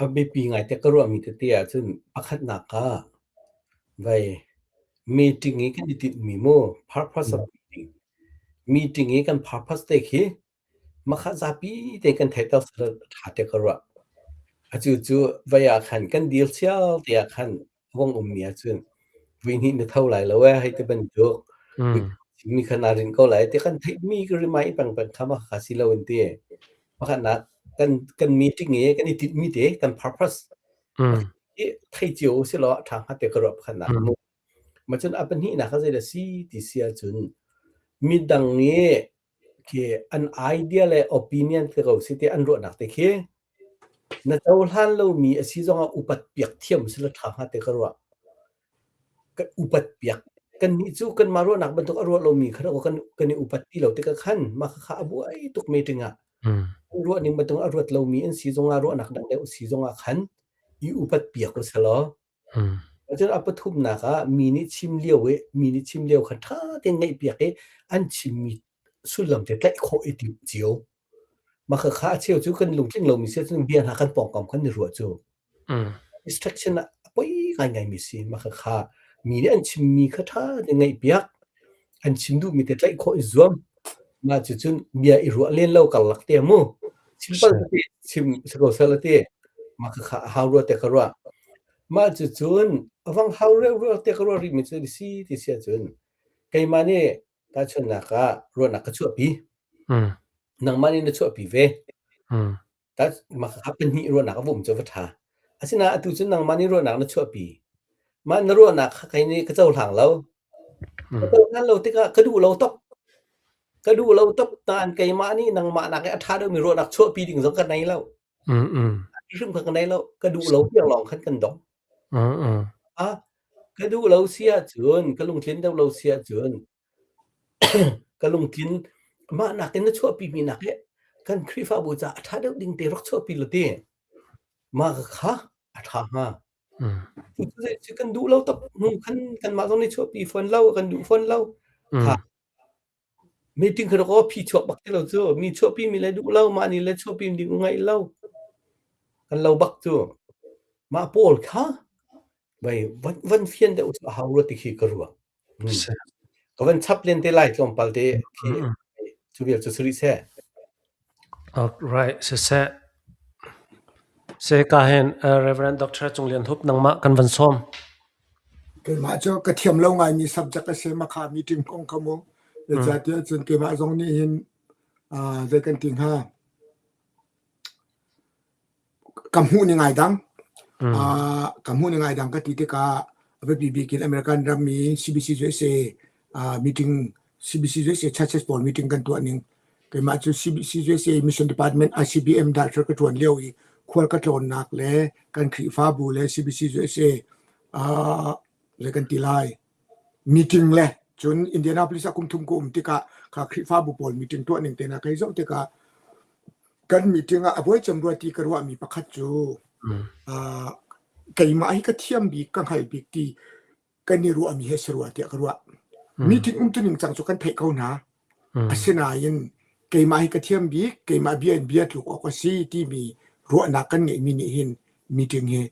a biapi ngai te ka ruahmi tete ahcun pakhatnak ah vai meeting i kan i tinhmi mu purpose of meeting meeting i kan purpose te khi Mahka zapi tein kan theihter a ṭha tiah ka ruah. Atu cu vei ah khan kan dir cio te ah khan a vung ummi ahcun voihnih na tho lai lo ee hei ti bantuk mi kha naa rinh ko lai ti kan theihmi ka remind pengpeng kha mahka si lo in ti. Pakhatnak kan kan meeting i kan i tinhmi te kan purpose hi thei cio usih law a ṭha hnga tiah ka ruah pakhatnak. Mah cun a pahnihnak ah zeidah si ti si ahcun midang i Khi an idea le opinion te ko si ti an ruahnak te khi. Na cohlan lomi a si zongah upat piak thiam si la ṭha hnga ti ka ruah. Kan upat piak. Kannih cu kanmah ruahnak bantuk a ruah lomi kha kan kan i upat ti lo tikah khan mah khakha a buai tuk meeting ah. An ruah ning bantuk a ruat lomi an si zongah ruahnak dang deuh si zongah khan i upat piak u selaw. Cun a pathumnak ah mi nih chim lio i mi nih chim lio kha ṭha tein ngaihpiak i an chimmi sullam te tlaih khawh i timh cio. Mah khakha a cheu cu kan lungtling lomi si ahcun bia hna kan pawngkam khan i ruah cu. Distraction ah a poi ngaingaimi si. Mah khakha mi nih an chimmi kha ṭha tein ngaihpiak, an chim duhmi te tlaih khawh i zuam. Mah cucun bia i ruah len lo karlak te mu. Simple tete chim si ko seh la ti. Mah khakha a hau rua te ka ruah. Mah cucun a vang hau reuruau te ka ruah rihmi cu si ti si ahcun keimah nih tahchunhnak ah ruahnak ka chuahpi. Nangmah nih na chuahpi ve. Mah khakha pahnih ruahnak a va um cu va ṭha. Asinain atu cu nangmah nih ruahnak na chuahpi. Mah na ruahnak kha kei nih ka cohlang lo. Ka cohlan lo tikah ka duh lo tuk. Ka duh lo tuk nain keimah nih nangmah nakin a ṭha deuhmi ruahnak chuahpi ding zong ka nei lo. Hrim kha ka nei lo. Ka duh lo tiang lawng khan kan dong. Ah, ka duh lo si ahcun, ka lungtlin deuh lo si ahcun, ka lungtlin mah nakin na chuahpimi nak hi kan Khrihfabu caah a ṭha deuh ding te rak chuahpi law ti. Mah kha a ṭha hnga. Cucu kan duh lo tuk hnu khan kanmah zong nih chuahpi fawn lo, kan duh fawn lo. Kha meeting kha aw phi chuak bak ti lo cu. Mi chuahpi mi le duh lo, mah nih le chuahpi ding ngaih lo. Kan lo bak cu. Mah pawl kha vai van van fian deuh cu a hau rua ti khi ka ruah. Ka van chap len te lai tlawmpal te khi cu vial cu si rih seh. Right, siseh. Se ka hen Reverend Dr. Cung Lian Hup nangmah kan van sawm. Keimah cu ka thiam lo ngaimi subject a si makha meeting kong kha mu. Zeicahtiah cun keimah zong nih hin zei kan ti hnga Ka hmuh ning ai dang. Ka hmuh ning ai dang ka ti tikah a biapi bik in American ram i CBC USA meeting CBC USA churches pawl meeting kan tuah ning keimah cu CBC USA Mission Department ICBM director ka ṭuan lio i khual ka tlawnnak le kan Khrihfabu le CBC USA zei kan ti lai meeting le cun Indianapolis ah kum thum ka um tikah kha Khrihfabu pawl meeting tuah ning te hna kai zoh tikah kan meeting ah a buai cem rua ti ka ruahmi pakhat cu keimah hi ka thiam bik ka hngal bik ti kan i ruahmi hi a si rua tiah ka ruah. Meeting umtuning cang cu kan theih ko hna. Asinain keimah hi ka thiam bik, keimah bia in bia tluk awk a si timi ruahnak kan ngeihmi nih hin meeting hi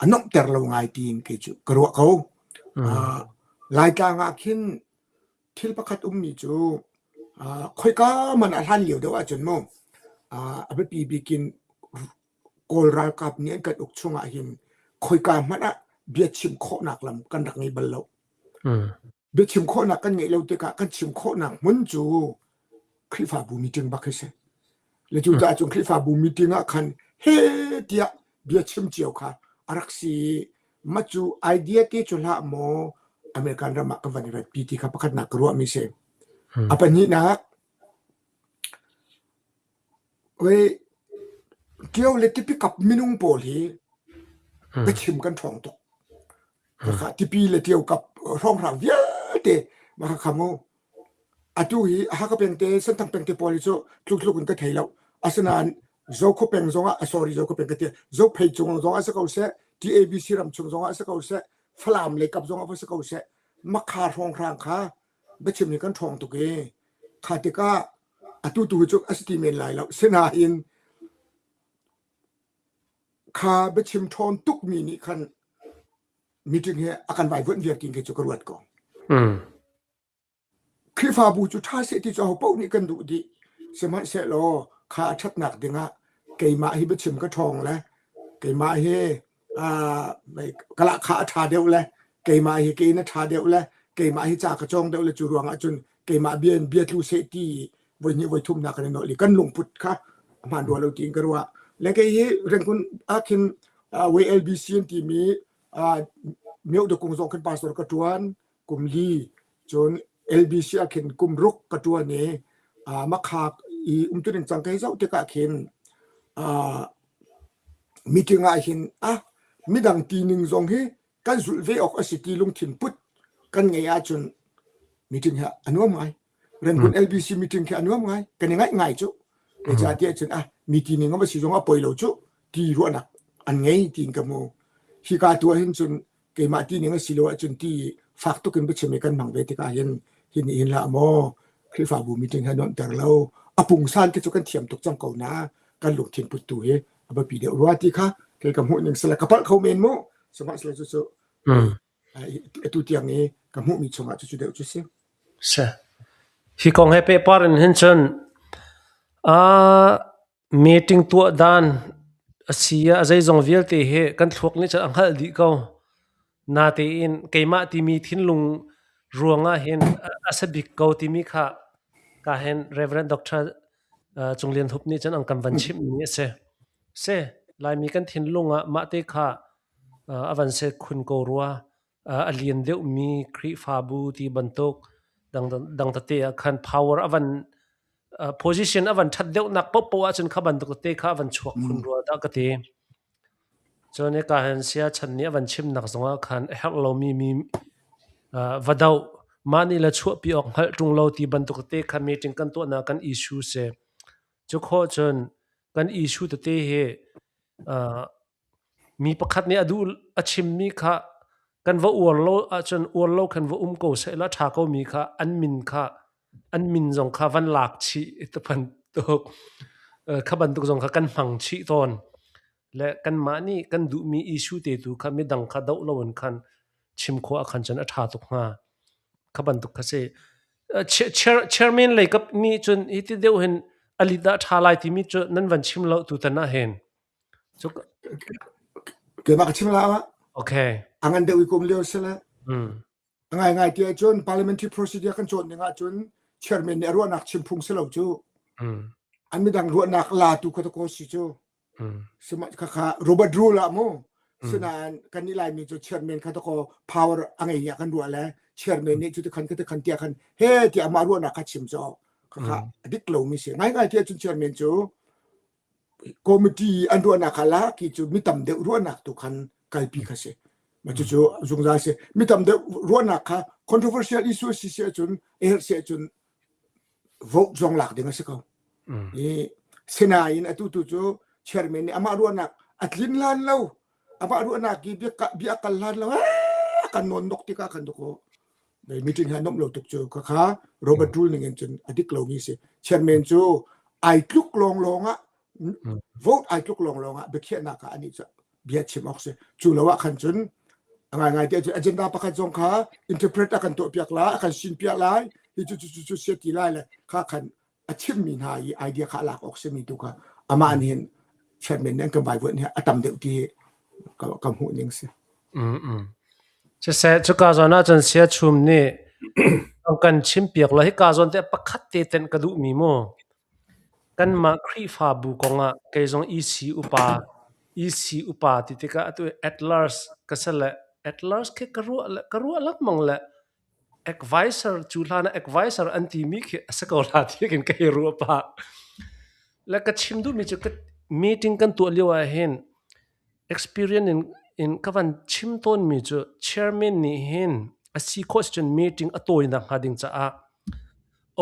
a nuamhter lo ngai tiin kei cu ka ruah ko. Laitlang ah khin thil pakhat ummi cu khoika hmanh ah hlan lio deuh ahcun mu a biapi bik in Kawl ralkap nih an kan uk chungah hin khoika hmanh ah biachim khawhnak lam kan rak ngei bal lo. Biachim khawhnak kan ngeih lo tikah kan chim khawhnak hmun cu Khrihfabu meeting bak hi si. Le cucaah cun Khrihfabu meeting ah khan he tiah biachim cio kha a rak si i mah cu idea te cu hlah maw American ram ah ka van i ratpi ti kha pakhatnak ka ruahmi si. A pahnihnak, Ṭio le tipi kap minung pawl hi biachim kan ṭhawng tuk. Khakha tipi le ṭio kap hrawnghrang vialte mah khakha mu. Atu hi Hakha pengte, Senthang pengte pawl hi cu tluktluk in ka thei lo. Asinain Zokhua peng zongah, sorry Zokhua peng ka ti, Zophei cung zongah si ko seh, TABC ram chung zongah si ko seh, Falam lei kap zongah va si ko seh, Makha hrawnghrang kha biachim hi kan ṭhawng tuk i kha tikah atu tu cu a si ti men lai lo. Sinain kha biachim ṭhawn tukmi nih khan meeting hi a kan vaivuanh viar tiin kei cu ka ruat ko. Khrihfabu cu ṭha seh ti cu aho paoh nih kan duh dih. Sihmanhsehlaw kha a ṭhatnak dingah keimah hi biachim ka ṭhawng le keimah hi ka lahkhah a ṭha deuh le keimah hi ke in a ṭha deuh le keimah hi ca ka cawng deuh le cu ruangah cun keimah bia in bia tlu seh ti voi hnih voi thum hna kan i nolh i kan lungput kha a hmaan rua lo tiin ka ruah. Le kei hi Rengkun ah khin WLBC an timi Myohdakung zong khin pastor ka ṭuan kum li cun LBC ah khin kum ruk ka ṭuan i makhak i umtuning cang ka hei zoh tikah khin. Uh, meeting ah hin ah midang ti ning zong hi kan zulh ve awk a si ti lungthin put kan ngei ahcun meeting hi a nuam ngai. Rangoon LBC meeting khi a nuam ngai. Kan i ngaih ngai cu. Zeicahtiah cun ah mi ti ning a va si zong a poi lo cu ti ruahnak an ngei tiin ka hmu. Hika tu ah hin cun keimah ti ning a si lo ahcun ti fak tuk in biachim i kan hmang ve tikah hin hi nih hin hlah maw Khrihfabu meeting he nuamhter lo a pungsan khi cu kan thiam tuk cang ko na kan lungthin put tu hi a biapi deuh rua ti kha kei ka hmuh ning sila ka palh kho men mu sihmanhsehlaw cucu atu tiang i ka hmuhmi chungah cucu deuh cu si. Si. Hi kong he pehpar in hin cun meeting tuah dan a si ah a zeizong vialte hi kan thluak nih cun a hngalh dih ko. Natein keimah timi thinlung ruangah hin a si bik ko timi kha ka hin Reverend Dr. Cung Lian Hup nih cun an kan van chimhmi a si. Si, Laimi kan thinlung ah mah te kha a van si khun ko rua. A lian deuhmi Khrihfabu ti bantuk dang tete ah khan power a van position a van ṭhat deuhnak paohpaoh ahcun kha bantuk tete kha a van chuak khun rua dah ka ti. Cun hika hin siachan nih a van chimnak zongah khan a herh lomi mi va doh, mah nih le chuahpi awk hngalh ṭung lo ti bantuk tete kha meeting kan tuahnak kan issue si. Cu khawh cun kan issue tete hi Mi pakhat nih a duh a chimmi kha kan va uar lo ahcun uar lo khan va um ko sehlaw a ṭha komi kha an min kha an min zong kha van lak chih bantuk kha bantuk zong kha kan hmang chih tawn. Le kanmah nih kan duhmi issue te tu kha midang kha doh loin khan chim khawh ahkhan cun a ṭha tuk hnga. Kha bantuk kha si. Chairman lei kap nih cun hi ti deuh hin a lit ah ṭha lai timi cu nan van chim lo tutan ah hin. Keimah ka chim la ah. Okay. A ngan deuh i kum lio si le. A ngai ngai ti ahcun parliamentary procedure kan cawn ning ahcun chairman nih a ruahnak chim phung si lo cu. An midang ruahnak la tu kha ko si cu. Khakha Robert Rule ah mu. Sinain kan nih Laimi cu chairman kha ko power a ngei ah kan ruah le chairman nih cu ti khan ti khan tiah khan he tiah amah ruahnak kha chim cu khakha a dik lomi si. Ngai ngai ti ahcun chairman cu Committee an ruahnak kha la ki cu mi tam deuh ruahnak tu khan kalpi kha si. Ma cucu zungzal si. Mi tam deuh ruahnak kha controversial issue si si ahcun a si ahcun vote zong lak ding a si ko. I sinain atu tu cu chairman nih amah ruahnak a tlin hlan lo amah ruahnak i bia bia kal hlan lo kan nawn nok tikah kan duk meeting hi nomh lo tuk cu khakha Robert Rule ning in cun a dik lomi si chairman cu ai tluk lawng lawng ah vote ai tluk lawng lawng ah biakhiahnak ah ani cu bia chim awk si cu lo ah khan cun a ngai ngai te cu agenda pakhat zong kha interpret a kan tuah piak lai a kan sin piak lai hi cu cu cu cu ti lai le kha khan a chimmi hna i idea kha a lak awk simi tu kha amah nih hin chairman nih an kan vaivuanh hi a tam deuh ti ka, ka hmuh ning si. Mm mm. Siseh cuka zawn ahcun sia chum nih an kan chimpiak lo hika zawn te pakhat te tenh ka duhmi mu. Kanmah Khrihfabu kongah kei zong EC upa EC upa ti tikah atu Atlas ka si le Atlas khi ka ruah le ka ruah lengmang le Advisor cu hlan ah advisor an timi khi a si ko la ti khin ka hei ruah pah. Le ka chim duhmi cu ka meeting kan tuah lio ah hin experience in, in ka van chim tawnmi cu chairman nih hin a si khawh si cun meeting a tawinak hnga ding caah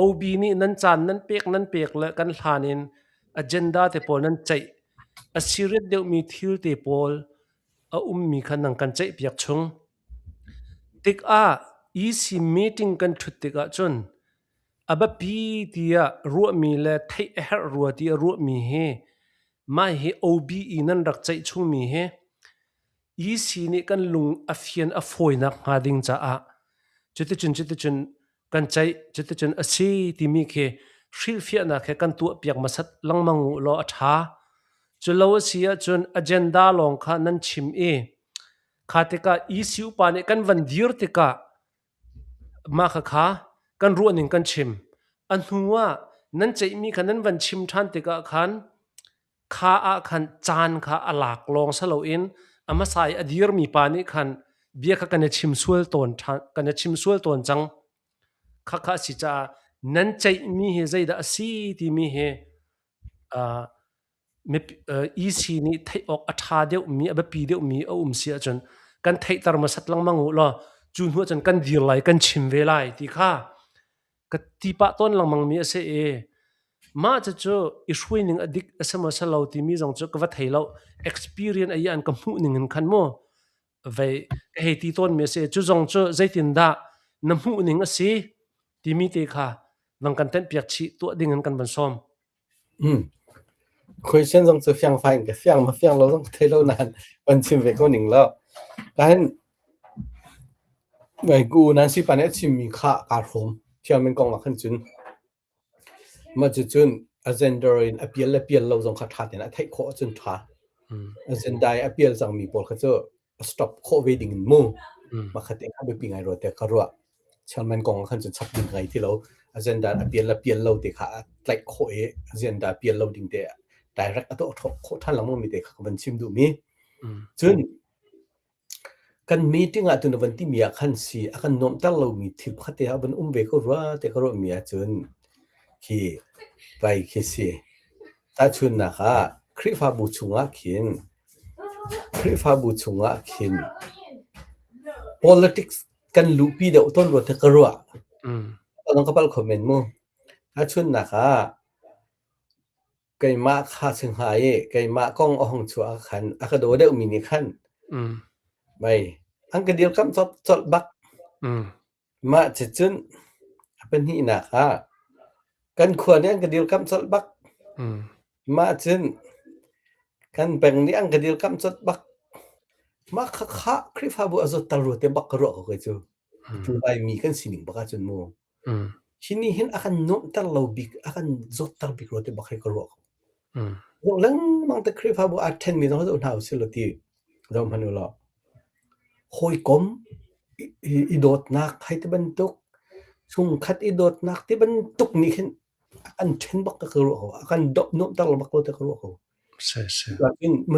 OB nih nan caan nan pek nan pek le kan hlan in agenda te pawl nan ceih a serious deuhmi thil te pawl a ummi kha nang kan ceihpiak chung. Tikah EC meeting kan ṭhut tikah cun a biapi tiah ruahmi le theih a herh rua tiah ruahmi hi mah hi OBE nan rak ceih chungmi hi EC nih kan lung a fian a fawinak hnga ding caah cuticun cuticun kan ceih cuticun a si timi khi hrilhfiahnak he kan tuahpiak hmasat lengmang u law a ṭha. Cu lo a si ahcun agenda lawng kha nan chim i Kha tikah EC upa nih kan van dir tikah mah khakha kan ruahning kan chim. A hnu ah nan ceihmi kha nan van chim ṭhan tikah khan kha ah khan caan kha a lak lawng si loin a hmasa i a dirmi pa nih khan bia kha kan i chim sual tawn ṭhan kan i chim sual tawn cang. Khakha a si caah nan ceihmi hi zeidah a si timi hi uh, EC nih theih awk a ṭha deuhmi, a biapi deuhmi a um si ahcun kan theihter hmasat lengmang u law cu hnu ahcun kan dir lai, kan chim ve lai ti kha ka ti pah tawn lengmang mi a si i mah cucu i hruai ning a dik a si maw si lo timi zong cu ka va thei lo. Experience a i an ka hmuh ning in khan mu vei ka hei ti tawnmi a si. Cu zong cu zeitindah na hmuh ning a si timi te kha van kan tenhpiak chih tuah ding in kan van sawm. Question zong cu fiangfai in ka fiang ma fiang lo zong ka thei lo nain van chim ve ko ning law. Kahin ngai ku Nancy pa nih a chimmi kha kaa hrawm. Chairman kong ah khan cun mah cucun a gender in a pial le pial lo zong kha ṭha tein a theih khawh ahcun ṭha. A gender i a pial cangmi pawl kha cu a stop khawh ve ding in mu. Mah kha te kha biapi ngai rua tiah ka ruah. Chairman kong ah khan cun chap ding ka ngei ti lo. Agenda a pial le pial lo te kha a tlaih khawh i agenda pial lo ding te direct a tuah khawh ṭhan lengmang mi te kha ka van chim duhmi. Cun kan meeting ah tu na van timi ah khan si a kan nuamhter lomi thil pakhat te a van um ve ko rua te ka ruahmi ahcun khi vai khi si. Tahchunhnak ah Khrihfabu chungah khin Khrihfabu chungah khin politics kan luhpi deuh tawn rua te ka ruah. Ka palh kho men mu. Tahchunhnak ah Keimah kha si hnga i keimah kong a hung chuah ah khan a ka daw deuhmi nih khan mei an ka dirkamh colh bak. Mah cucun a pahnihnak ah kan khua nih an ka dirkamh colh bak. Mah cun kan peng nih an ka dirkamh colh bak. Mah khakha Khrihfabu a zawtter rua te bak ka ruah ko kei cu. Atu Laimi kan sining bak ahcun mu. Hi nih hin a kan nuamhter lo bik, a kan zawtter bik rua ti bak hi ka ruah ko. Zoh lengmang te Khrihfabu aa ṭhenmi zong zoh hna usih law ti zoh hmanh u law. Hawikom i dawtnak hei ti bantuk, chungkhat i dawtnak ti bantuk nih khin a kan ṭhen bak ka ruah ko. A kan nuamhter lo bak ko ti ka ruah ko.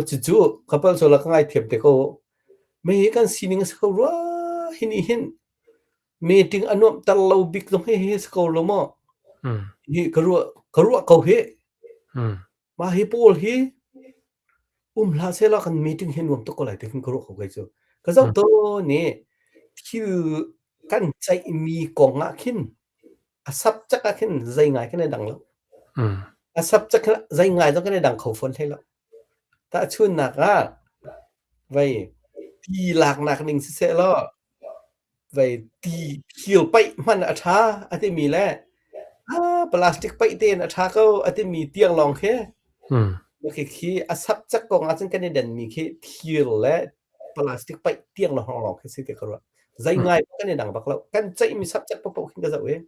Cucu ka palh sual ah ka ngaithiam te ko. Mei hi kan sining a si ko rua. Hi nih hin Meeting a nuamhter lo bik zong hi hi si ko lo maw? Hi ka ruah ka ruah ko hi. Mah hi pawl hi um hlah sehlaw kan meeting hi nuam tuk ko lai ti khin ka ruah ko kei cu. Ka zoh tawn i thil kan ceihmi kong ah khin a subject ah khin zei ngai kan i dang lo. A subject khin zei ngai zong kan i dang kho fawn hlei lo. Tahchunhnak ah vei ti laknak ning siseh law Vei ti thir paih hmanh a ṭha a timi le ah plastic paih tein a ṭha ko a timi tiang lawng khi khi khi a subject kong ahcun kan i denmi khi thir le plastic paih tiang lawng lawng khi si ti ka ruah. Zei ngai kan i dang bak lo. Kan ceihmi subject paohpaoh khin ka zoh i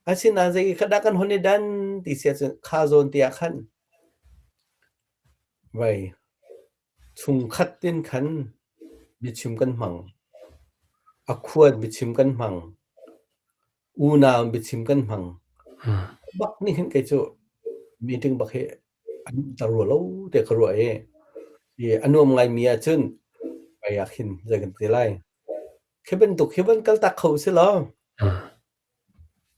asinain zei kha dah kan hon i dan ti si ahcun kha zawn te ah khan vei Chungkhat in khan biachim kan hmang. A khuan biachim kan hmang. Unau biachim kan hmang. Bak nih hin kei cu meeting bak hi an tar rua lo tiah ka ruah i, i a nuam ngaimi ahcun hmai ah khin zei kan ti lai. Khi bantuk hi van kaltak kho si law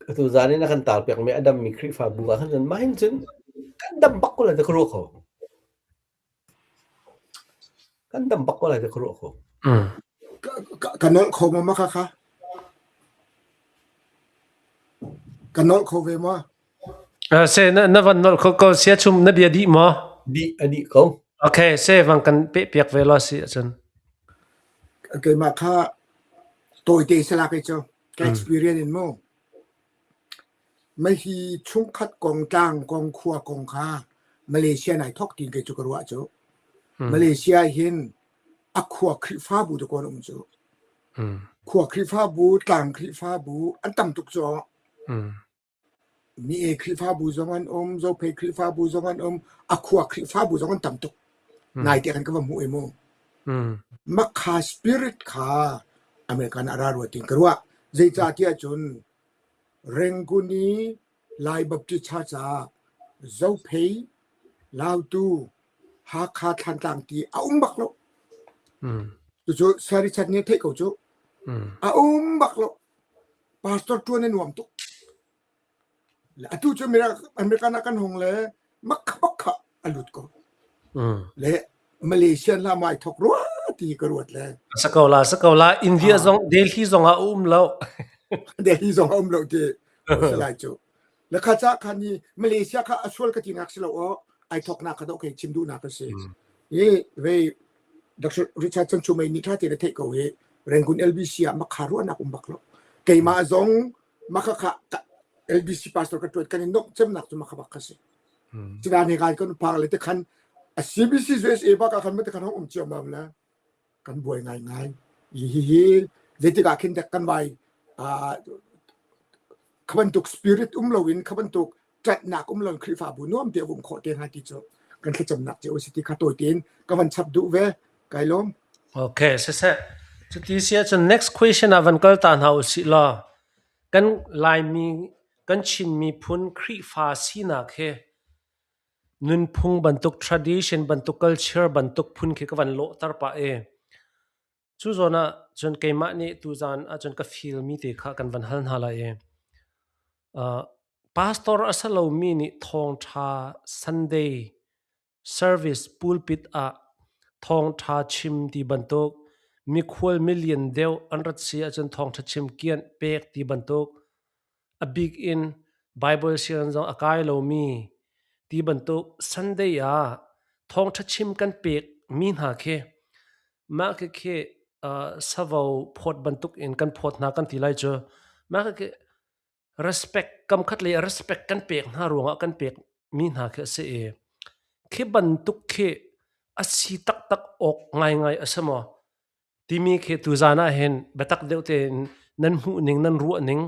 atu zan in a kan tarpiakmi a dammi Khrihfabu ah khan cun mah hin cun kan dam bak ko lai ti ka ruah ko. Kan dam bak ko lai ti ka ruah ko. Ka nolh kho maw maka kha? Ka nolh kho ve maw? Se na na van nolh kho ko sia chum na bia dih maw? Dih a dih ko. Okay, se van kan pe piak ve lo si ahcun. Keimah kha tawite salak i cu ka experience in mu. Mah-hi chungkhat kong, tlang kong, khua kong kha Malaysia nai thawk tiin kei cu ka ruah cu. Malaysia hin a khua Khrihfabu dakaw an um cu. Khua Khrihfabu, tlang Khrihfabu an tam tuk cu. Mi-e Khrihfabu zong an um, Zophei Khrihfabu zong an um, a khua Khrihfabu zong an tam tuk. Naite khan ka va hmuh i mu. Makha spirit kha American a ra rua tiin ka ruah. Zeicahtiah cun Rangoon i Lai Baptist Church ah Zophei, Lautu, Hakha Thlantlang ti a um bak lo. Cucu Sarichat nih a theih ko cu. A um bak lo. Pastor ṭuan a nuam tuk. Atu cu American ah kan hung le makha bakha. a lut ko. Le Malaysia hla mai thok rua ti ka ruat le. Sa ko la, sa ko la. India zong Delhi zong ah um lo. Delhi zong um lo ti. Salai cu. Le kha ca khan ni Malaysia kha a sual ka ti nak si lo o ai thok nak kha do ke chim du nak ka si. Hi ve Dr. Richard Chan Chumei ni tha te na theih ko hi Rangoon LBC ah makha ruahnak um bak lo. Keimah zong makha kha LBC pastor ka tuat kan in nok cemnak cu makha bak kha si. Cina ne kai kan phang le te khan a CBC USA bak ah khan ma te khan um chiam mam la kan buai ngai ngai. Hi hi hi zeitik ah khin dek kan vai kha bantuk spirit um loin kha bantuk ṭanhnak um loin Khrihfabu nuam te um khawh te hnga ti cu kan thlacamnak cio si ti kha tawi tein ka van chap duh ve. Kai lawm. Okay, siseh. Cuti si ahcun next question ah van kal ta hna usih law kan Laimi kan Chin miphun Khrihfa sinak hi nunphung bantuk tradition bantuk culture bantuk phun khi ka van lawhter pah i Cu zawn ah cun keimah nih tuzaan ahcun ka feel mi te kha kan van hal hna lai i pastor a si lomi nih thawngṭha Sunday service pulpit ah thawngṭha chim ti bantuk mikhual milian deuh an rat si ahcun thawngṭha chim kianh pek ti bantuk a bik in Bible sianginn zong a kai lomi ti bantuk Sunday ah thawngṭha chim kan pek mi hna khi mah khikhi savo phawt bantuk in kan phawt hna kan ti lai cu mah khikhi respect kamkhat lei ah respect kan pek hna ruangah kan pek mi hna khi a si i khi bantuk khi a si taktak awk ngaingai a si maw timi khi tuzaan ah hin biatak deuh tein nan hmuh ning nan ruah ning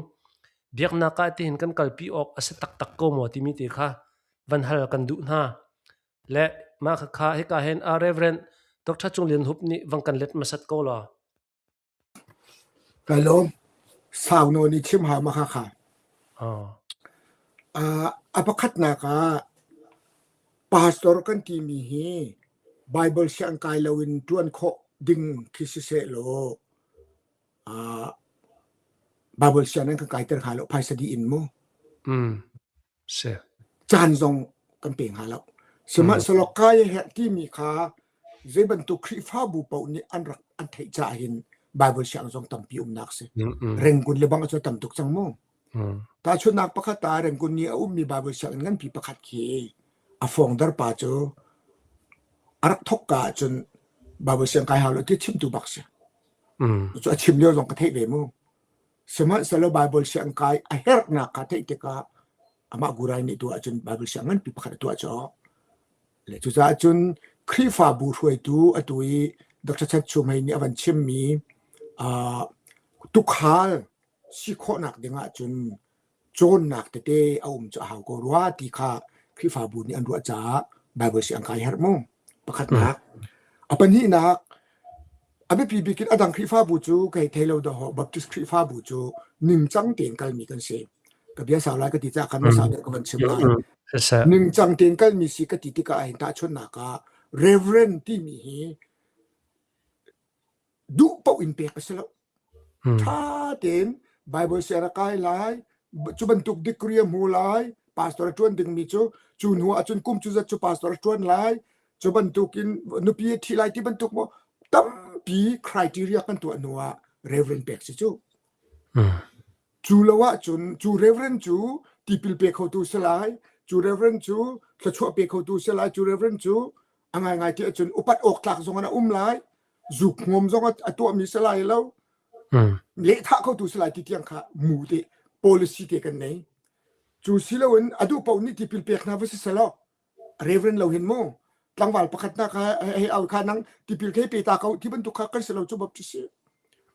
biaknak ah tihin kan kalpi awk a si taktak ko maw timi te kha van hal kan duh hna le mah khakha hika hin a Reverend Dr. Cung Lian Hup nih vang kan let hmasat ko law. Ka lawm. Sau nawn i chim hau ma khakha. Oh. A pakhatnak ah pastor kan timi hi Bible siang kai loin ṭuan khawh ding khi siseh law Bible siang nan kan kaiter hnga lo phaisa dih in mu. Mm. Si. Caan zong kan pe hnga lo. Sihmanhsehlaw kai a herh timi kha zei bantuk Khrihfabu paoh nih an rak an theih caah hin Bible siang zong tampi umnak si. Rengkun le bang a cu tam tuk cang mu. Tahchunhnak pakhat ah Rengkun nih a ummi Bible sianginn nganpi pakhat khi a founder pa cu a rak thawk ka ahcun Bible siang kai hau lo ti chimtu bak si. Cu a chim lio zong ka theih ve mu. Sihmanhsehlaw Bible siang kai a herhnak kha theih tikah amah gurai nih tu ahcun Bible siang nganpi pakhat a tuah cu. Le cucaah cun Khrihfabu hruaitu atu i Dr. Chan Chum Hei nih a van chimmi uh, tukhal si khawhnak ding ahcun cawnnak tete a um cu a hau ko rua ti kha Khrihfabu nih an ruah caah Bible si an kai herh mu. Pakhatnak. A pahnihnak, a biapi bik in a dang Khrihfabu cu kei thei lo dawh Baptist Khrihfabu cu ningcang tein kalmi kan si. Ka bia sau lai ka ti caah khan hmasa deuh ka van chim lai. Ningcang tein kalmi si ka ti tikah ahhin tahchunhnak ah Reverend timi hi duh paoh in pek a si lo. Ṭha tein Bible sian a kai lai, cu bantuk degree a hmu lai, pastor a ṭuan dingmi cu cu hnu ahcun kum cu zat cu pastor a ṭuan lai, cu bantukin nupi a ṭhi lai ti bantuk maw tampi criteria kan tuah hnu ah reverend pek si cu. Cu lo ahcun cu reverend cu tipil pe khotu si lai, cu reverend cu thluachuah pe khotu si lai, cu reverend cu a ngaingai ti ahcun upat awk tlak zong in a um lai, zuk hngom zong a tuahmi si lai lo, lehthah khotu si lai ti tiang kha mu te policy te kan nei. Cu si loin a duh paoh nih tipil pek hna va si selaw reverend lo hin mu tlangval pakhat na kha hei au kha nang tipil khe pe ta ko ti bantuk kha kan si lo cu bap cu si.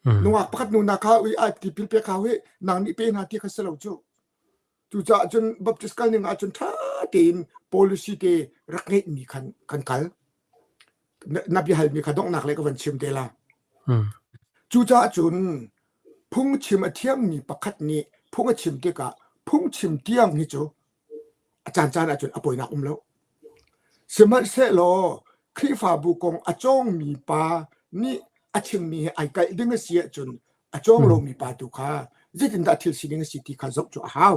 Nungak pakhat nu na kha ui a tipil pe kha hui nang nih pe hna ti kha si lo cu. Cucaah cun Baptist kal ning ahcun ṭha tein policy te rak ngeihmi khan kan kal. Na biahalmi kha donghnak le ka van chim te la. Cucaah cun phungchim a thiammi pakhat nih phung a chim tikah phungchim tiang hi cu a caancaan ahcun a poinak um lo. Sihmanhsehlaw Khrihfabu kong a cawngmi pa nih a chimmi he ai kalh ding a si ahcun a cawng lomi pa tu kha zeitindah thil sining a si ti kha zoh cu a hau.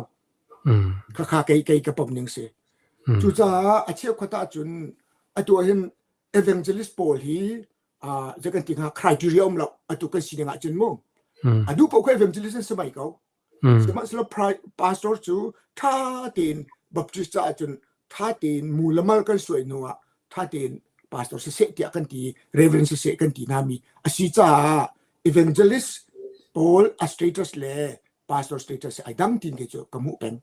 Khakha kei kei ka pom ning si. Cucaah a cheukhat ahcun atu ahhin evangelist pawl hi zei kan ti hnga criteria um lo atu kan sining ahcun mu. A duh paoh kha evangelist an si mai ko. Sihmanhsehlaw pastor cu ṭha tein Baptist caah cun ṭha tein mu le mal kan suai hnu ah ṭha tein pastor siseh tiah kan ti reverend siseh kan ti hna mi a si caah evangelist pawl a status le pastor status ai dang tin ke cu ka hmuh peng.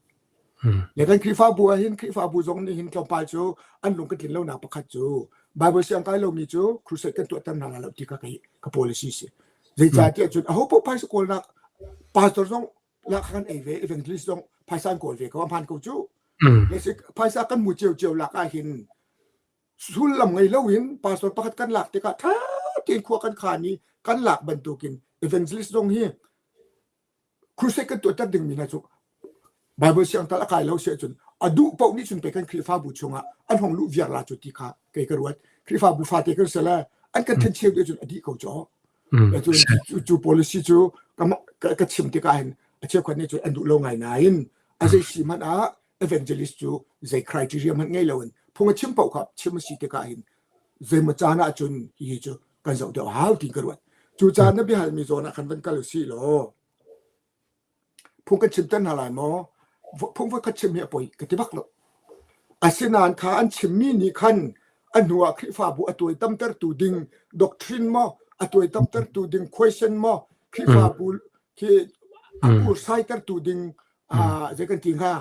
Le kan Khrihfabu ah hin Khrihfabu zong nih hin tlawmpal cu an lung kan tlin lonak pakhat cu Bible siang kai lomi cu crusade kan tuahter hna lai lo ti kha kei ka policy si. Zeicahtiah cun aho paoh phaisa kawlnak pastor zong lak kan ei ve evangelist zong phaisa an kawl ve ko a hmaan ko cu. Phaisa kan mu cio lak ah hin sullam ngei loin pastor pakhat kan lak tikah ṭha tein khua kan khan i kan lak bantukin evangelist zong hi crusade kan tuahter dingmi hna cu Bible siang tal a kai lo si ahcun a duh paoh nih cun pei kan Khrihfabu chungah an hong luh viar la cu ti kha kei ka ruat. Khrihfabu fate kan si le an kan ṭhencheu dih cun a dih ko cu. Cu cu policy cu ka ka chim tikah hin a cheukhat nih cun an duh lo ngai nain a zei si hmanh ah evangelist cu zei criteria hmanh ngei loin phung a chim paoh kha chim a si tikah hin zeimaw caan ah cun hihi cu kan zoh deuh hau ti ka ruat. Cucaah na biahalmi zawn ah khan van kal usih law phung kan chimter hna lai maw? Phung voi khat chim hi a poi ka ti bak lo. Asinain kha an chimmi nih khan a hnu ah Khrihfabu a tuai tamtertu ding doctrine maw, a tuai tamtertu ding question maw, Khrihfabu khi a kursaitertu ding zei kan ti hnga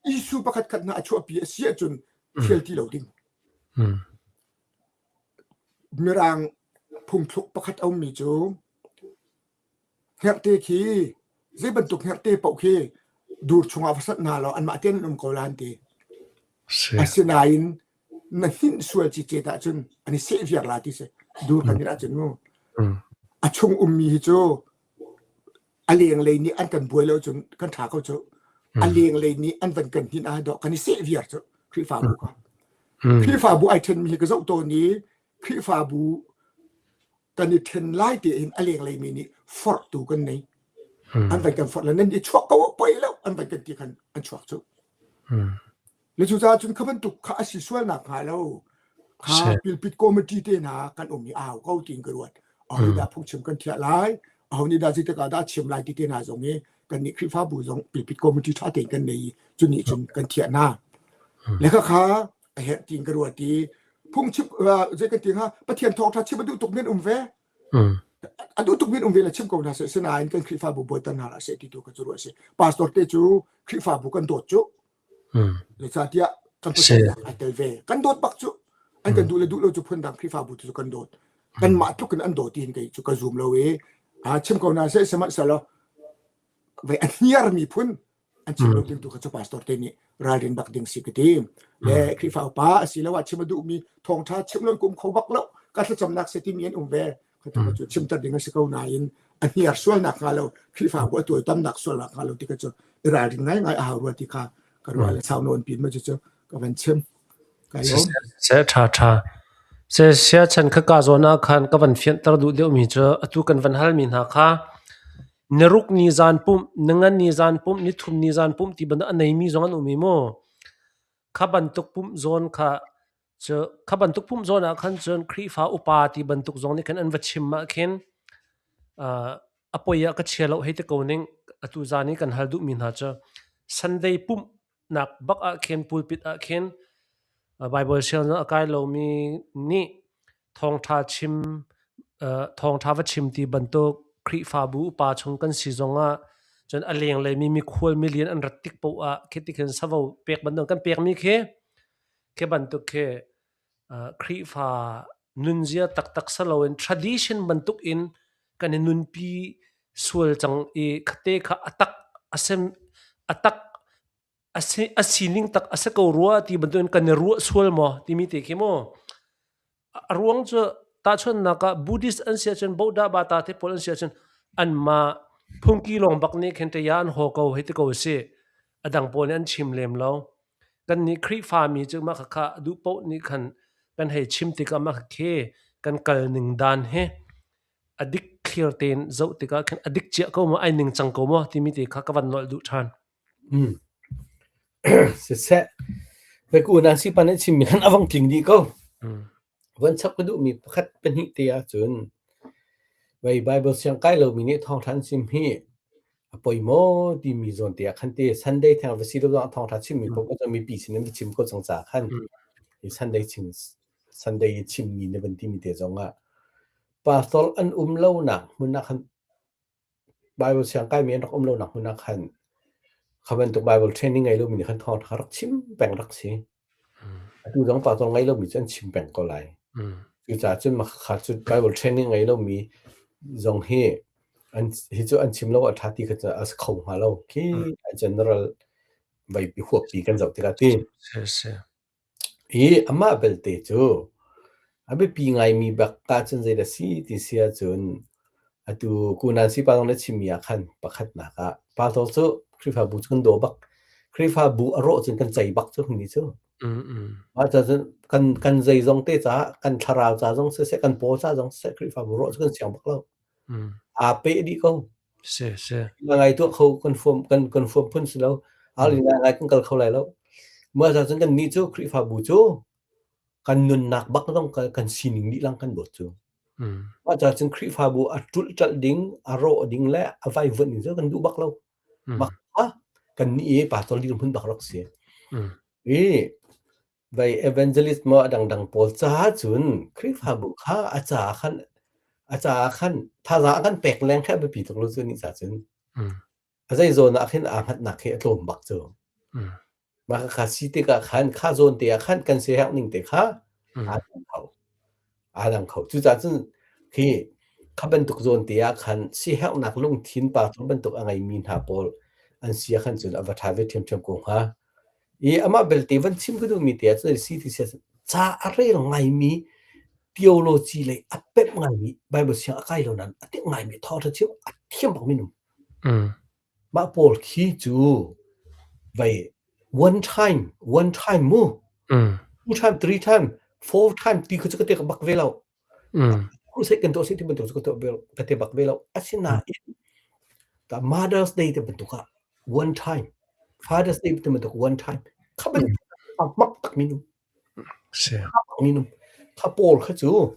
issue pakhat khat hna a chuahpi a si ahcun thial ti lo ding. Mirang phungthluk pakhat a ummi cu hngerhte khi zei bantuk hngerhte paoh khi dur chungah va sat hna law anmah tein an um ko la an ti. Asinain na hninh sual cicet ahcun an i seh viar la ti si. Dur kan nih ahcun mu. A chung ummi hi cu a lenglei nih an kan buai lo cun kan ṭha ko cu. A lenglei nih an van kan hninh ah dawh kan i seh viar cu Khrihfabu kha. Khrihfabu ai ṭhenmi hi ka zoh tawn i Khrihfabu kan i ṭhen lai tein a lenglei mi nih forhtu kan nei. An van kan forh le nan i chuak ko poi lo an van kan ti khan an chuak cu. Le cucaah cun kha bantuk kha a si sual nak hnga lo kha pilpit committee te hna kan um i au ko tiin ka ruat. Aho nih dah phungchim kan thiah lai, aho nih dah zeitik ah dah chim lai ti te hna zong hi kan nih Khrihfabu zong pilpit committee ṭha tein kan nei i cu nih cun kan thiah hna. Le kha kha a herh tiin ka ruat i phungchim zei kan ti hnga Pathian thawngṭha chim a duh tuk men um ve. A duh tuk men um ve le chim ko hna seh sinain kan Khrihfabu bawitan hna hlah seh ti tu ka cu ruah si. Pastor te cu Khrihfabu kan dawt cu Zeicahtiah kan Pathian ai tel ve. Kan dawt bak cu. An kan duh le duh lo cu phundang Khrihfabu tu cu kan dawt. Kanmah tluk in an dawt tiin kei cu ka zum lo i chim ko na seh sihmanhsehlaw vei a hniar mi phun an chim lo ding tu kha cu pastor te nih ralrin bak ding si ka ti. Le Khrihfa upa asiloah chim a duhmi thawngṭha chim lo kum kho bak lo ka thlacamnak se timi an um ve. Kha cu chimter ding a si ko nain a hniar sualnak hnga lo Khrihfabu a tuaitamnak sualnak hnga lo ti kha cu i ralring ngaingai a hau rua ti kha ka ruah le sau nawn pin ma cu cu ka van chim. Kai lawm. Se ṭha ṭha. Se sia chan kha ka zawn ah khan ka van fianter duh deuhmi cu atu kan van halmi hna kha niruk ni zan pumh, ningan ni zan pumh, nithum ni zan pumh ti bantuk a neimi zong an um i mu. Kha bantuk pumh zawn kha Cu kha bantuk pumh zawn ah khan cun Khrihfa upa ti bantuk zong nih khan an va chim ah khin uh, a poi ah ka chia lo hei ti ko ning atu zan i kan hal duhmi hna cu Sunday pumhnak bak ah khin pulpit ah khin Bible sianginn a kai lomi nih thawngṭha chim thawngṭha va chim ti bantuk Khrihfabu upa chung kan si zongah cun a lenglei mi mikhual milian an rat tik paoh ah khi ti khin savo pek bantuk kan pekmi khi Khi bantuk khi Khrihfa nunzia taktak si loin tradition bantuk in kan i nunpi sual cang i khate kha a tak a sem a tak a si a sining tak a si ko rua ti bantukin kan i ruah sual maw timi te khi mu. A ruang cu tahchunhnak ah Buddhist an si ahcun Bodah Bata te pawl an si ahcun anmah phungki lawng bak nih khin ṭaya an haw ko hei ti ko a si. A dang pawl nih an chim lem lo. Kannih Khrihfami cu mah khakha a duh paoh nih khan kan hei chim tikah mah khakhi kan kal ning dan hi a dik thlir tein zoh tikah khin a dik cia ko maw, ai ning cang ko maw timi te kha ka van nolh duh ṭhan. Siseh. Vei ku na si pa nih chimmi khan a vong tling dih ko. Van chap ka duhmi pakhat pahnih te ahcun vei Bible siang kai lomi nih thawngṭha an chim hi a poi maw timi zawn te ah khan te Sunday theng va si lo zong ah thawngṭha chimmi paoh cu mipi sin in va chim ko cang caah khan hi Sunday chim Sunday i chimmi na van timi te zong ah pastor an um lonak hmun ah khan Bible siang kaimi an rak um lonak hmun ah khan kha bantuk Bible training ngei lomi nih khan thawngṭha rak chim peng rak si. Atu zong pastor ngei lomi cu an chim peng ko lai. Cucaah cun kha cu Bible training ngei lomi zong hi an hi cu an chim lo a ṭha ti kha cu a si kho hnga lo. Khi general vai huappi kan zoh tikah ti. Hi amah belte cu a biapi ngaimi bak ahcun zeidah a si ti si ahcun atu Kunan sipa zong na chimmi ah khan pakhatnak ah pastor cu Khrihfabu cu kan daw bak. Khrihfabu a rawh cun kan cei bak cu huni cu. Mah cun kan zeizong te caah kan thlarau ca zong siseh kan paw ca zong siseh Khrihfabu rawh cu kan siang bak lo. Aa peh dih ko. Si si. Ngai tuah kho kan fuam kan kan fuam phun si lo. Al in ngai kan kal kho lai lo. Mah ca cun kan nih cu Khrihfabu cu kan nunnak bak zong kan sining nih lang kan dawt cu. Mah ca cun Khrihfabu a ṭulhṭalh ding, a rawh ding le a vaivuanh ding cu kan duh bak lo. Bak kan nih i pastor dirhmun bak rak si. I Vai evangelist maw a dangdang pawl caah cun Khrihfabu kha a caah khan a caah khan thazaang a kan pek leng khi a biapi tuk lo cu ni ca cun. A zei zawn ah khin aa hngatnak khi a tlawm bak cu. Mah kha si tikah khan kha zawn te ah khan kan siaherh ning te kha aa dang kho. Aa dang kho. Cucaah cun khi kha bantuk zawn te ah khan siaherhnak lungthin pa bantuk a ngeimi hna pawl an si ah khan cun a va ṭha ve ṭhiamṭhiam ko hnga. I amah belte van chim ka duhmi te ah cun si ti sia ca a rel ngaimi theology lei a pemh ngaimi Bible siang a kai lo nain a timh ngaimi thawngṭha chim a thiam bak minung. Mah pawl khi cu vei one time one time mu two time three time four time ti kha cu ka te bak ve lo. Crusade kan tuah si ti bantuk cu ka te bak ve lo. Asinain ta Mother's Day te bantuk ah one time Father's Day te bantuk one time kha bantuk mak tak minung minung kha pawl kha cu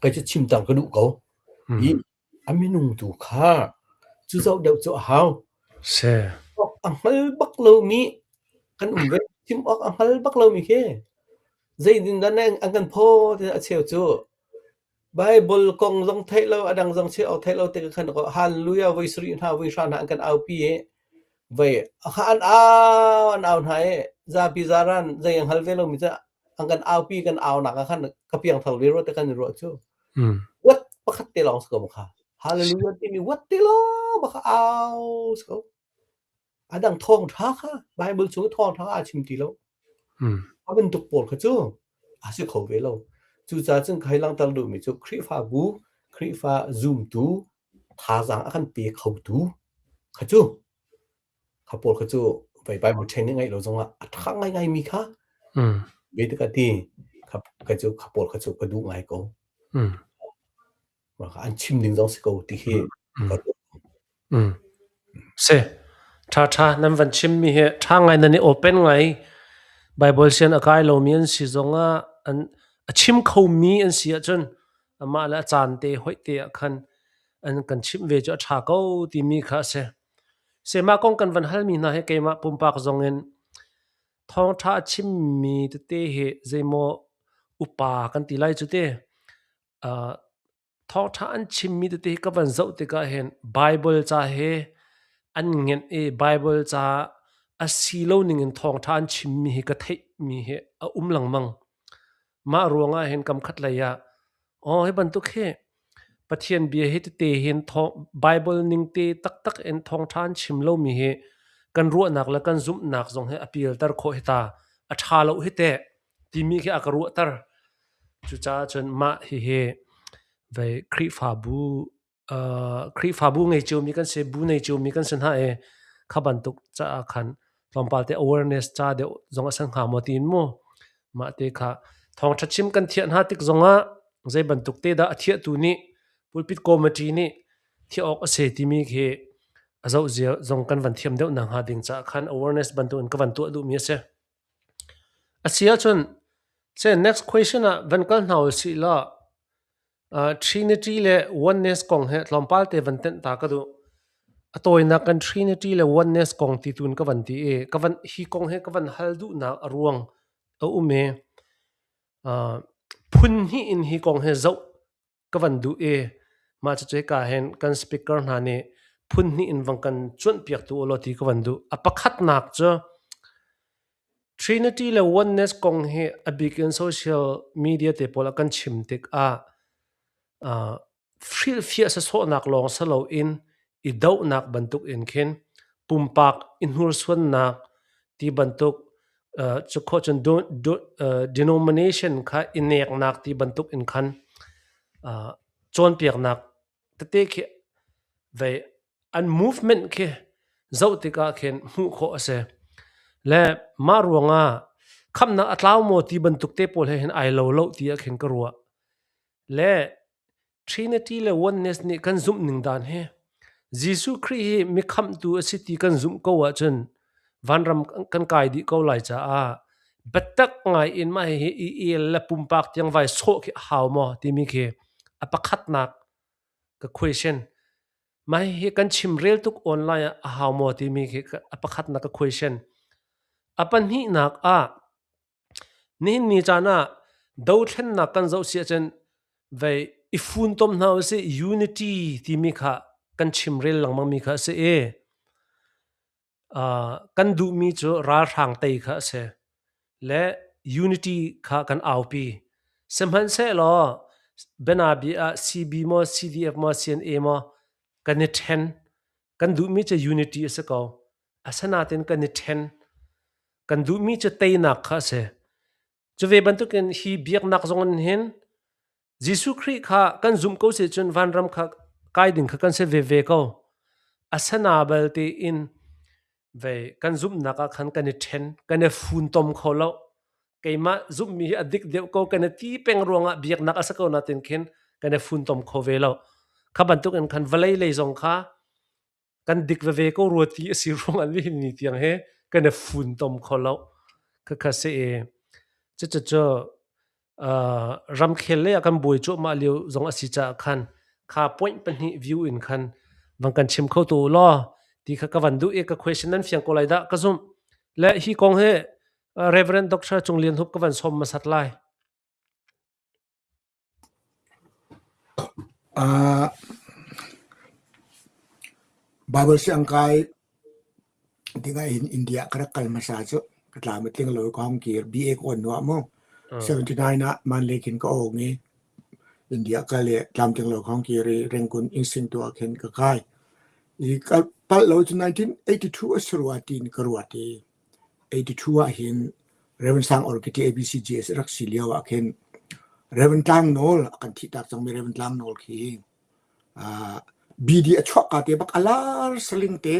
kai cu chim tang ka duh ko. I a minung tu kha cu zoh deuh cu a hau. A hngal bak lomi kan um ve. Chim awk a hngal bak lomi khi zeitin dah an kan phaw ti a cheu cu Bible kong zong theih lo a dang zong chim awk theih lo tikah khan hallelujah voi sarih hna voi hra hna an kan aupi i voi an au an au hna i zapi zaran zei an hngal ve lomi cu an kan aupi kan aunak ah khan ka piangthar ve rua te kan i ruah cu. What pakhat te lawng si ko kha. Hallelujah timi what te lawng baka au si ko. A dang thawngṭha kha Bible chung i thawngṭha aa chim ti lo. A bantuk pawl kha cu a si kho ve lo. Cucaah cun ka hei langhter duhmi cu Khrihfabu, Khrihfa zumtu thazaang a kan pe khotu kha cu kha pawl kha cu vei Bible training ngeih lo zongah a ṭha ngaingaimi kha ve tikah ti kha kha cu kha pawl kha cu ka duh ngai ko. An chim ding zong si ko ti hi ka ruah. Si. Ṭha ṭha nan van chimmi hi ṭha ngai nan i open ngai. Bible sian a kai lomi an si zongah an a chim khomi an si ahcun amah le a caan te hoih te ah khan an kan chimh ve cu a ṭha ko timi kha a si. Mah kong kan van halmi hna hi keimah pumpak zong in thawngṭha a chimmi tete hi zeimaw upa kan ti lai cu te. Thawngṭha an chimmi tete hi ka van zoh tikah hin Baibal ca he an ngenh i Baibal ca a si lo ning in thawngṭha an chimmi hi ka theihmi hi a um lengmang. Mah ruangah hin kam khat lei ah aw hi bantuk hi Pathian bia hi tete hin Baibal ning te taktak in thawngṭha an chim lomi hi kan ruahnak le kan zumhnak zong hi a pialter khawh hi ta. A ṭha lo hi teh timi khi a ka ruahter. Cucaah cun mah hihi vei Khrihfabu Khrihfabu ngei ciomi kan si, bu nei ciomi kan si hna i kha bantuk caah khan tlawmpal te awareness ca deuh zong a si hnga maw tiin mu mah te kha thawngṭha chim kan thiah hna tik zongah zei bantuk te dah a thiahtu nih pulpit committee nih thiah awk a si timi khi a zoh zia zong kan van thiam deuh nakhnga ding caah khan awareness bantuk in ka van tuah duhmi a si. A si ahcun ce next question ah van kal hna usih law Trinity le Oneness kong he tlawmpal te van tenh ta ka duh. A tawinak kan Trinity le Oneness kong ti tun ka van ti i ka van hi kong he ka van hal duhnak a ruang a um i phun hnih in hi kong he zoh ka van duh i mah cucu hika hin kan speaker hna nih phun hnih in vang kan cuanhpiak tu ulaw ti ka van duh. A pakhatnak cu Trinity le Oneness kong hi a bik in social media te pawl ah kan chim tikah hrilhfiah sasawhnak lawng si loin i dohnak bantuk in khin pumpak i hnursuannak ti bantuk cu khawh cun denomination kha i neknak ti bantuk in khan cawnpiaknak tete khi vei an movement khi zoh tikah khin hmuh khawh a si. Le mah ruangah khamnak a tlau maw ti bantuk te pawl he hin ai lo lo ti ah khin ka ruah. Le Trinity le Oneness nih kan zumh ning dan hi Jesuh Khrih hi mi khamhtu a si ti kan zumh ko ahcun vanram kan kai dih ko lai caah biatak ngai in mah hihi i el le pumpak tiang vai sawh khi a hau maw timi khi a pakhatnak ka question. Mah hihi kan chimrel tuk online ah a hau maw timi khi a pakhatnak ka question. A pahnihnak ah Nihin ni caan ah dothlennak kan zoh si ahcun vei i funtom hna usih unity timi kha kan chimrel lengmang mi kha a si i kan duhmi cu ralhrang tei kha a si le unity kha kan aupi. Sihmanhsehlaw bianabia ah CB maw CDF maw CNA maw kan i ṭhen. Kan duhmi cu unity a si ko. Asinain kan i ṭhen. Kan duhmi cu teinak kha a si. Cu ve bantukin hi biaknak zong in hin Jesuh Khrih kha kan zumh ko si cun vanram kha kai ding kha kan si veve ko. Asana balte in vei kan zumhnak ah khan kan i ṭhen, kan i funtom kho lo. Keimah zumhmi hi a dik deuh ko kan i ti peng ruangah biaknak a si ko natin khin kan i funtom kho ve lo. Kha bantukin khan vawlei lei zong kha kan dik veve ko rua ti a si ruang ah nihin ni tiang he kan i funtom kho lo. Khakha si i cucucu ramkhel lei ah kan buai cuahmah lio zong a si caah khan kha point pahnih view in khan van kan chim kho tu law ti kha ka van duh i ka question nan fiang ko lai dah ka zumh. Le hi kong hi Reverend Dr. Cung Lian Hup ka van sawm hmasat lai. Bible siangkai dingah hin India ka rak kal hmasa cu ka tlam a tling lo i ka hung kir. BA ka awn hnu ah mu 79 ah Manlay khin ka awng i India kal i tlamtling lo ka hung kir i Rangoon Innsing tu ah khin ka kai. I kal palh lo cu 1982 a si rua tiin ka ruat i 82 ah hin Rev. Sang Awr khi TABCGS rak si lio ah khin Rev. Tlang Nawl a kan thihtak cangmi Rev. Tlang Nawl khi BD a chuak ka te bak a lar saling te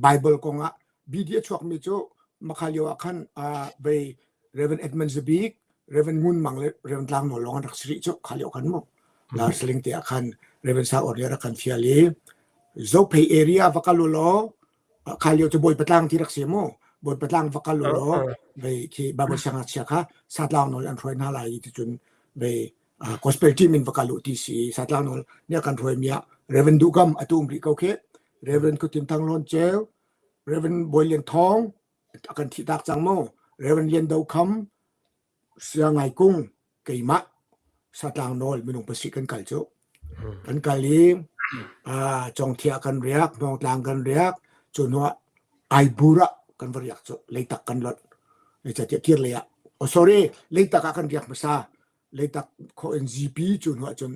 Bible kong ah BD a chuakmi cu makha lio ah khan vei Rev. Edmund Zabik, Rev. Ngun Mang le Rev. Tlang Nawl lawng an rak si rih cu kha lio khan mu lar saling te ah khan Rev. Sang Awr nih a rak kan fial i Zophei area va kal u law Kha lio cu Bawipa tlang ti rak si mu. Bawipa tlang va kal u law vei khi Bible siangngakchia kha satlang nawl an hruai hna lai ti cun vei gospel team in va kal u ti si satlang nawl nih a kan hruai mi ah Reverend Duhkam atu um rih ko khi Reverend Khuatin Thang Hlawn Ceu Reverend Bawi Lian Thawng a kan thih tak cang mu Reverend Lian Do Kham Siangai Kung keimah satlang nawl minung pasarih kan kal cu. Kan kal i Congthia kan riak, Hmawngtlang kan riak, cu hnuah Aibur ah kan va riak cu Leitak kan lonh. Zeicahtiah kir lei ah, oh sorry, Leitak ah kan riak hmasa. Leitak khawh in GP cu hnuah cun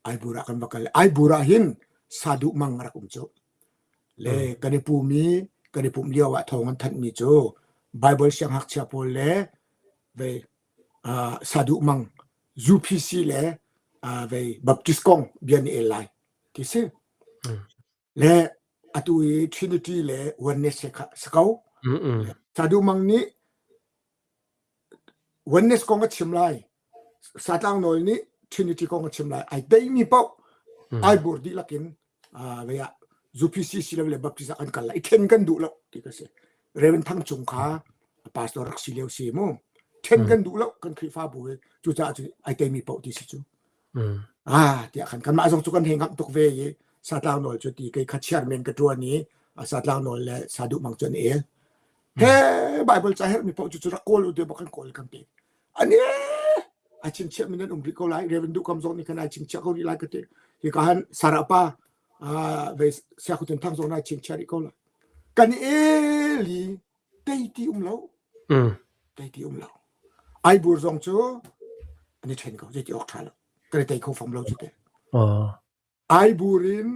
Aibur ah kan va kal. Aibur ah hin Saduh mang a rak um cu. Le kan i pum i kan i pumh lio ah thawng an thanhmi cu Bible siangngakchia pawl le vei Saduh mang UPC le vei Baptist kong bia ni el lai ti si. Le atu i Trinity le Oneness he kha si ko. Saduh mang nih Oneness kong a chim lai. Satlang nawl nih Trinity kong a chim lai. Ai teimi paoh ai bur dihlak in vei ah UPC silole Baptist ah kan kal lai. I then kan duh lo ti ka si. Reverend Thang Cung kha pastor rak si lio si mu. Ṭhen kan duh lo kan Khrihfabu hi cucaah cun ai teimi paoh ti si cu. Ah tiah khan kanmah zong cu kan hei ngamh tuk ve i satlang nawl cu ti kei kha chairman ka ṭuan i satlang nawl le saduh mang cu an el. He Bible ca herhmi paoh cu cu rak kawl u ti bak kan kawl kan pek. Ani ai chingchiah mi nan um rih ko lai Reverend Duh Kam zong nih khan ai chingchiah ko rih lai ka ti. Hi ka han Sarah pa vei siakhutin thang zong nai chingchiah rih ko lai. Kan el i tei ti um lo. Tei ti um lo. Aibur zong cu an i ṭhen ko zeiti awk ṭha lo. Kan i tei kho fam lo cu te. Aibur in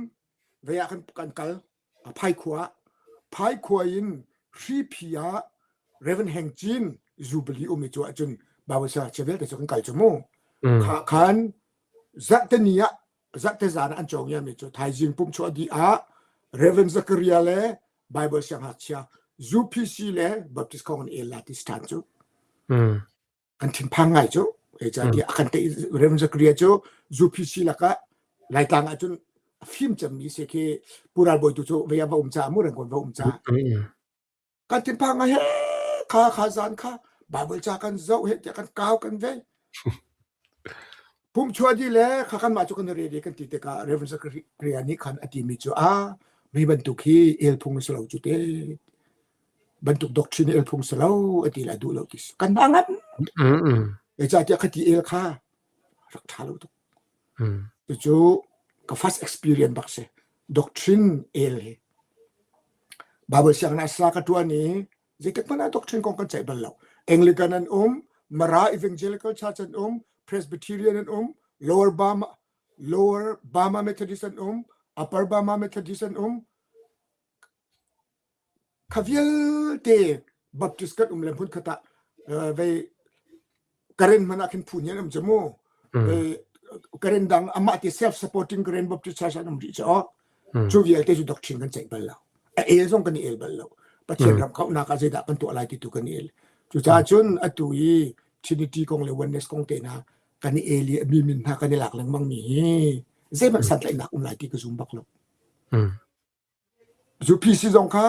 vei ah kan kal Phaikhua Phaikhua in Hriphi ah Reverend Heng Cin Jubilee um i cu ahcun Bible sa chia vialte cu kan kal cu mu. Kha khan zarhte ni ah zarhte zan ah an cawng mi cu thaizing pumh chuah dih ah Reverend Zakaria le Bible siangngakchia UPC le Baptist khong an el la ti stan cu. Kan thinphang ngai cu. Zeicahtiah a kan te Reverend Zakaria cu UPC lakah Laitlang ahcun a fim cemmi si khi Pu Ral Bawi tu cu vei ah va um ca mu Rangon va um ca. Kan thinphang ngai he kha kha zan kha Bible ca kan zoh he tiah kan kau kan vei. Pumchua di le kha kan mah cu kan ready kan ti tikah Reverend Zakaria nih khan a timi cu a mi bantuk hi el phung si lo cu te bantuk doctrine el phung si lo a ti la duh lo ti kan hna ngat. Zeicahtiah khati el kha rak ṭha lo tuk. Cucu ka first experience bak si. Doctrine el hi. Bible sianginn ah sa ka ṭuan i zeitik hmanh ah doctrine kong kan ceih bal lo. Anglican an um, Mara Evangelical Church an um, Presbyterian an um, Lower Bama, Lower Bama Methodist an um, Upper Bama Methodist an um, Kha vialte Baptist kan um le hmun khat ah vei Karen hmanh ah khin phu nih an um cu mu. Vei Karen dang amah ti self supporting Karen Baptist Church an um rih cu. Cu vialte cu doctrine kan ceih bal lo. A el zong kan i el bal lo. Pathian ram kauhnak ah zeidah kan tuah lai ti tu kan i el. Cucaah cun atu i Trinity kong le oneness kong te hna kan i el i mi min hna kan i lak lengmang mi hi zeihmanh santlaihnak um lai ti ka zum bak lo. UPC zong kha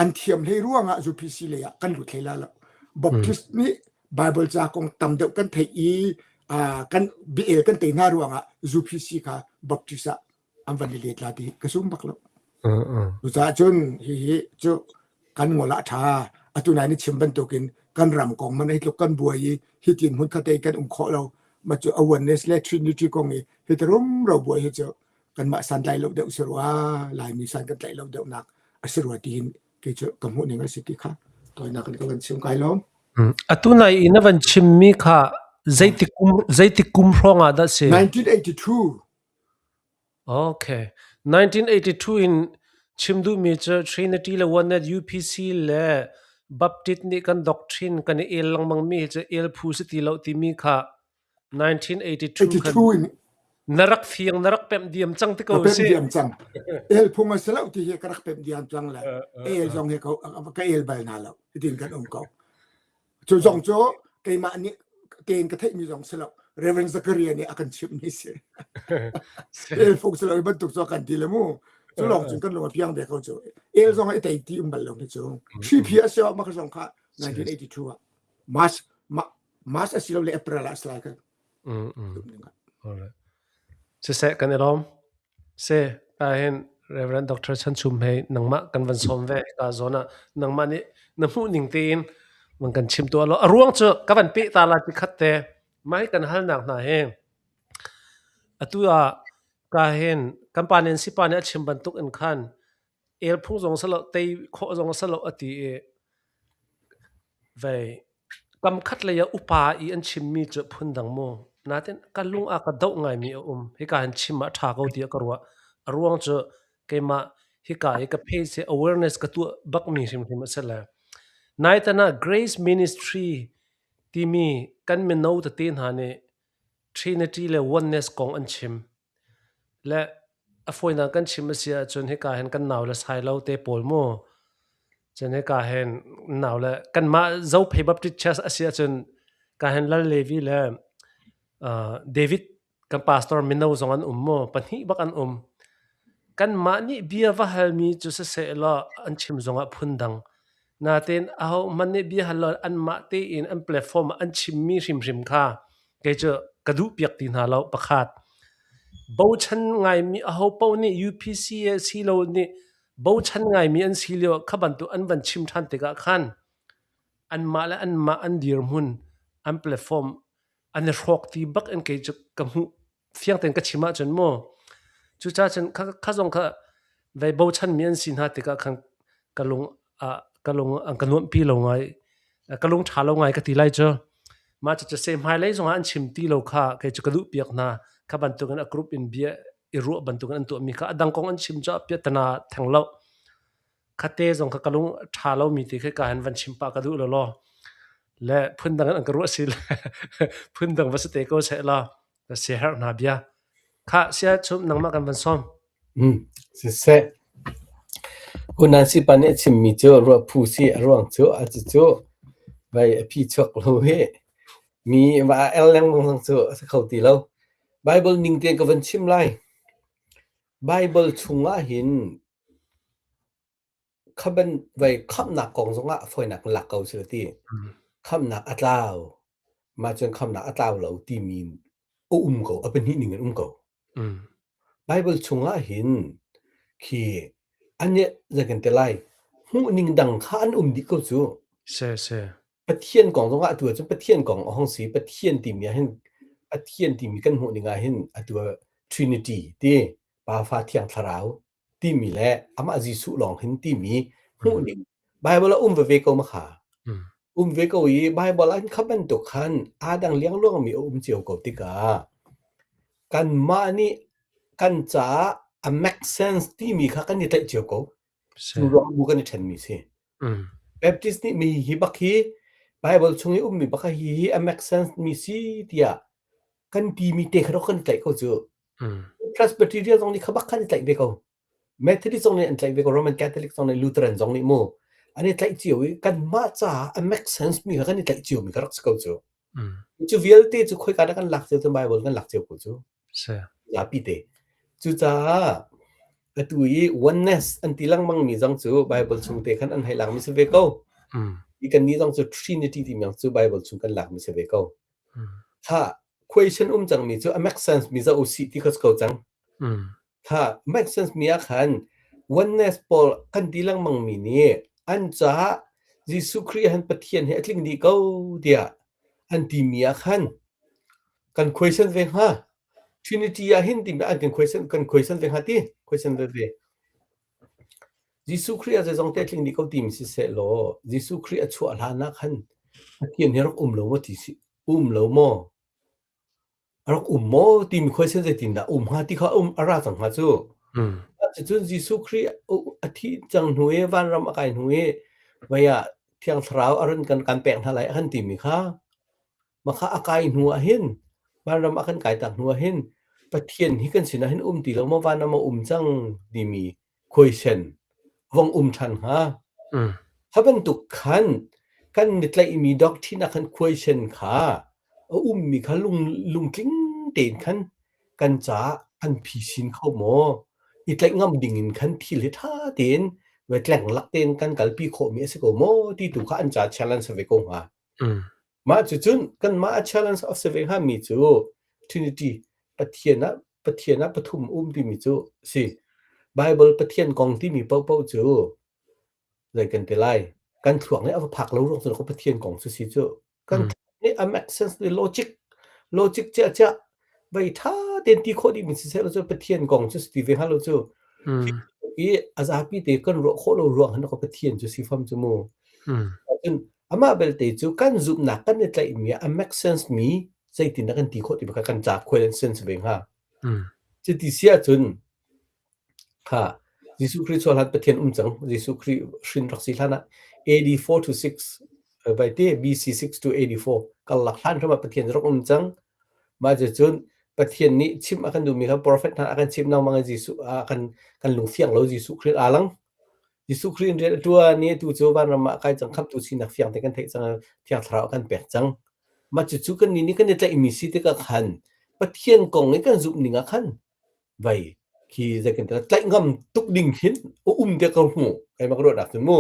an thiam hlei ruangah UPC lei ah kan lut hlei la lo. Baptist nih Bible ca kong tam deuh kan theih i kan biael kan tei hna ruangah UPC kha Baptist ah an van i let la ti ka sum bak lo. Cucaah cun hihi cu kan ngol ah ṭha. Atu nai ni chim bantukin kan ram kong man hi tluk kan buai i hitin hmun khat kan um khawh lo. Ma cu awareness le Trinity kong i hiti rumro buai hi cu kanmah santlai lo deuh si rua Laimi san kan tlaih lo deuhnak a si rua tiin kei cu ka hmuh ning a si ti kha tawinak in ka van chim kai lawm. Atu nai i na van chimmi kha zeitik kum zeitik kum hrawng ah dah si? 1982. Okay. 1982 in chim duhmi cu Trinity le Oneness UPC le Baptist nih kan doctrine kan i el lengmang mi hi cu el phu si ti lo timi kha 1982 khan 82 in na rak fiang na rak pemh diam cang ti ka ko pemh si. diam cang. El phung a si lo ti hi ka rak pemh diam cang le el zong hi ka el bal hna lo. Hitin kan um ko. Cu zong cu keimah nih tein ka theihmi zong si lo. Reverend Zakaria nih a kan chimhmi si. El phung si lo bantuk cu kan ti le mu. Cu lawng cun kan lung a piang ve ko cu. El zong i tei ti um bal lo hi cu. Hri a si mah ka zong kha 1982 ah. March March asilole April ah a si lai kan. Alright. Siseh kan i lawm. Se ta hin Reverend Dr. Chan Chum hei nangmah kan van sawm ve ka zawn ah nangmah nih na hmuh ning tein van kan chim tuah lo a ruang cu ka van peh ta la ti khat te mai kan halnak hna hi atu ah ka hin kan pa nen si pa nih a chim bantuk in khan el phung zong salo tei khawh zong salo ati i Vei, kam khatlei ah upa i an chimmi cu phundang maw? Nain ka lung a ka doh ngaimi a um. Hika hin chim ah a ṭha ko tiah ka ruah. A ruang cu keimah hika i ka page hi awareness ka tuah bakmi hrimhrim a si le naitan ah Grace Ministry timi kan mino tete hna nih Trinity le Oneness kong an chim. Le a fawinak kan chim a si ahcun hika hin kan nau le Sailo te pawl mu cun hika hin nau le kanmah Zophei Baptist Church a si ahcun ka hin Lal Levi le David kan pastor mino zong an um mu pahnih bak an um. Kanmah nih bia va halmi cu siseh law an chim zongah phundang. Natein aho hmanh nih bia hal lo anmah tein an platform ah an chimmi hrimhrim kha kei cu ka duh piak ti hna lo pakhat. Bochan ngaimi aho paoh nih UPC si lo nih bochan ngaimi an si lio kha bantuk an van chim ṭhan tikah khan anmah le anmah an dirhmun an platform an i hrawk ti bak in kei cu ka hmuh fiang tein ka chim ahcun mu cucaah cun kha, kha zong kha vei bochanmi an si hna tikah khan ka lung ah ka lung an ka nuamhpi lo ngai ka lung ṭha lo ngai ka ti lai cu mah cucu se hmailei zongah an chim ti lo kha kei cu ka duh piak hna kha bantukin a group in bia i ruah bantukin an tuahmi kha a dang kong an chim cu piahtana theng lo Khate zong kha ka lung a ṭha lomi ti khi ka han van chim pah ka duh lawlaw. Le phundang in an ka ruah si le phundang va si te ko seh law ka siaherh hna bia. Khah, sia chum nangmah kan van sawm. Siseh. Unan sipa nih a chimmi cu ruah phu si a ruang cu a cucu vai a phi chuak lo hi mi va el lengmang zong cu a si kho ti lo. Bible ning tein ka van chim lai. Bible chungah hin Vei khamhnak kong zongah fawinak in lak ko seh ti. Khamhnak a tlau. Mah cun khamhnak a tlau lo timi a um ko, a pahnih ning in um ko. Bible chungah hin khi an nih zei kan ti lai, hmuhning dang kha an um dih ko cu. Se se. Pathian kong zongah atu ahcun Pathian kong a hung si. Pathian timi ah hin Pathian timi kan hmuh ning ah hin atu ah Trinity ti Pa Fa Thiang Thlarau timi le amah Jesuh lawng hin timi hmuhning Bible ah um veve ko ma kha. Um ve ko i Bible an kha bantuk khan aa dang liangluangmi a um cio ko tikah kanmah nih kan caah a make sense timi kha kan i tlaih cio ko. Cu ruang bu kan i ṭhenmi si. Baptist nih mi hi bak hi Bible chung i ummi bak hi hi a make sense mi si tiah kan timi te kha kan tlaih ko cu. Presbyterian zong nih kha bak khan i tlaih ve ko. Methodist zong nih an tlaih ve ko, Roman Catholic zong nih, Lutheran zong nih mu. An i tlaih cio i kanmah caah a make sense mi kha kan i tlaih cio mi kha rak si ko cu. Cu vialte cu khoika dah kan lak cio cu Bible kan lak cio ko cu. Zapi te. Cucaah atu i oneness an ti lengmang mi zong cu Bible chung te khan an hei lak mi si ve ko. I kan nih zong cu Trinity timi zong cu Bible chung kan lak mi si ve ko. Kha question um cangmi cu a make sense mi zoh usih ti kha si ko cang. Kha make sense mi ah khan oneness pawl kan ti lengmang mi nih an caah Jesuh Khrih han Pathian hi a tling dih ko tiah an timi ah khan kan question ve hnga. Trinity ah hin timi an kan question kan question ve hnga ti question ve ve. Jesuh Khrih ah zeizong te a tling dih ko timi siseh law Jesuh Khrih a chuah hlan ah khan Pathian hi rak um lo maw ti si um lo maw? A rak um maw timi question zeitindah um hnga ti kha um a ra cang hnga cu. Cucun Jesuh Khrih a thih cang hnu i vanram a kai hnu i vei ah Thiang Thlarau a run kan kan pek hna lai a kan timi kha Mah a kai hnu ah hin vanram a kan kai tak hnu ah hin Pathian hi kan sinah hin um ti lo maw vanram a um cang timi question vong um ṭhan hnga. Kha bantuk khan kan mitlaihmi doctrine ah khan question kha a ummi kha lung lungtling tein khan kan caah an phisin kho maw? I tlaih ngam ding in khan thil hi ṭha tein ve tleng lak tein kan kalpi khawhmi a si ko maw ti tu kha an ca challenge ve ko hnga. Mah cucun kanmah a challenge a si ve hngami cu Trinity Pathian ah Pathian ah pathum um timi cu si. Bible Pathian kong timi paohpaoh cu zei kan ti lai kan thluak nih a va phak lo ruang cu Pathian kong cu si cu. Kan thluak nih a make sense nih logic logic ciahciah vei ṭha tein ti khawh dihmi siseh law cu Pathian kong cu si ti ve hnga lo cu. I a zapi te kan ruah khawh lo ruang hin Pathian cu si fam cu mu. Cun amah belte cu kan zumhnak kan i tlaihmi ah a make sense mi zeitindah kan ti khawh ti kha kan ca khual in sense ve hnga. Cuti si ahcun kha Jesuh Khrih chuah hlan Pathian um cang. Jesuh Khrih hrin rak si hlan ah AD 4 to 6 vai te BC 6 to AD 4 karlak hlan hram ah Pathian rak um cang. Mah cucun Pathian nih chim a kan duhmi kha prophet hna a kan chimh lengmang i Jesuh a kan kan lungfiang lo Jesuh Khrih aa lang. Jesuh Khrih in rian a ṭuan i atu cu vanram ah kai cang khamhtu sinak fiang te kan theih cang Thiang Thlarau a kan pek cang. Mah cucu kannih nih kan i tlaihmi si tikah khan Pathian kong i kan zumh ning ah khan vei khi zei kan tlaih ngam tuk ding hin a um tiah ka hmuh keimah ka ruahnak cu mu.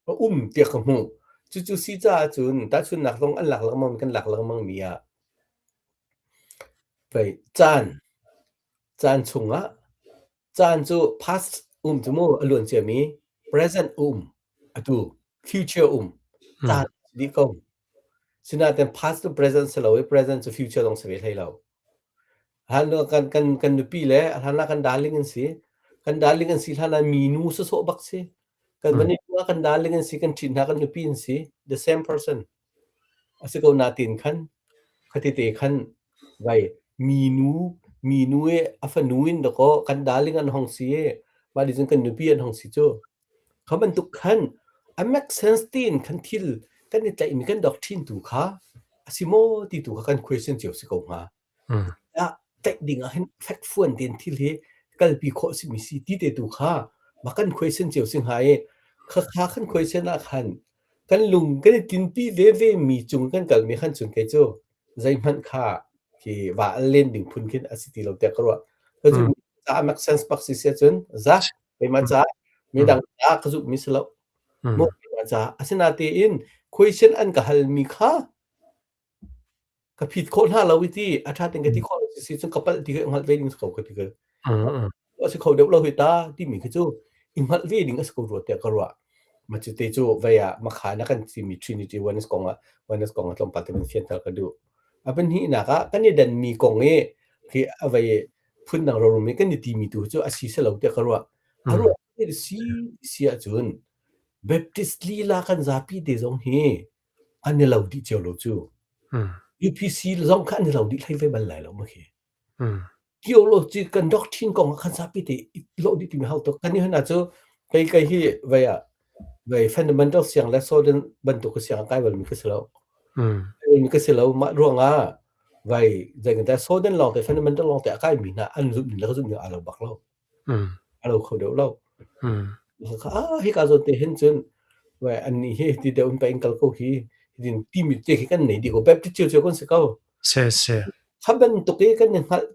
A um tiah ka hmuh. Cucu si caah cun tahchunhnak zong an lak lengmang kan lak lengmang mi ah pei caan caan chungah caan cu past um cu mu a luan ciami present um atu future um caan dih ko. Sinain past to present si lo i present cu future zong si ve hlei lo. Hlan kan kan kan nupi le hlan ah kan darling an si. Kan darling an si hlan ah minu sawsawh bak si. Kan van i ah kan darling an si, kan ṭhit hna kan nupi an si. The same person. A si ko natin khan khatite khan vai minu minu i a fanu in dakaw kan darling an hong si i mah nih cun kan nupi an hong si cu. Kha bantuk khan a make sense tiin khan thil kan i tlaihmi kan doctrine tu kha a si maw ti tu kha kan question cio si ko hnga. Ah tlaih ding ah hin fekfuan tein thil hi kalpi khawh a simi si ti te tu kha mah kan question cio si hnga i khakha kan question ah khan kan lung kan i tinpi veve mi cung kan kalmi khan cun kei cu zeihmanh kha khi va al len ding phun khin a si ti lo tiah ka ruah. Ka zumh caah make sense bak si sia cun za keimah caah midang caah ka zumhmi si lo. Mu keimah caah asinatein question an ka halmi kha ka phit khawh hna lo i ti a ṭha tein ka ti khawh lo si cun ka palh ti ka hngalh ve ding si ko ka ti ka a si kho deuh lo hi ta timi khi cu i hngalh ve ding a si ko rua tiah ka ruah. Ma cu te cu vei ah makha na kan timi Trinity Oneness kong ah Oneness kong ah tlawmpal te van fianter ka duh. A pahnihnak ah kan i danmi kong i khi a vei phundang rorum i kan i timi tu cu a si si lo tiah ka ruah. A ruah si si ahcun Baptist lila kan zapi te zong hi an i lo dih cio lo cu. UPC zong kha an i lo dih hlei ve bal lai lo ma khi. Theology kan doctrine kong ah khan zapi te i lawh dih timi hau tuk. Kan i hna cu kei kei hi vei ah vei fundamental siang le Soden bantuk ka siang kai balmi ka si lo. Mi ka si lo mah ruangah vai zei kan Soden lawng te fundamental lawng te a kai mi hna an zumh ning le ka zumh ning aa lo bak lo. A lo kho deuh lo. Ah hika zawn te hin cun vai annih hi ti deuh in pa in kal ko hi din timi te khi kan nei dih ko Baptist cio cio kan si ko. Se se. Kha bantuk i kan i hngalh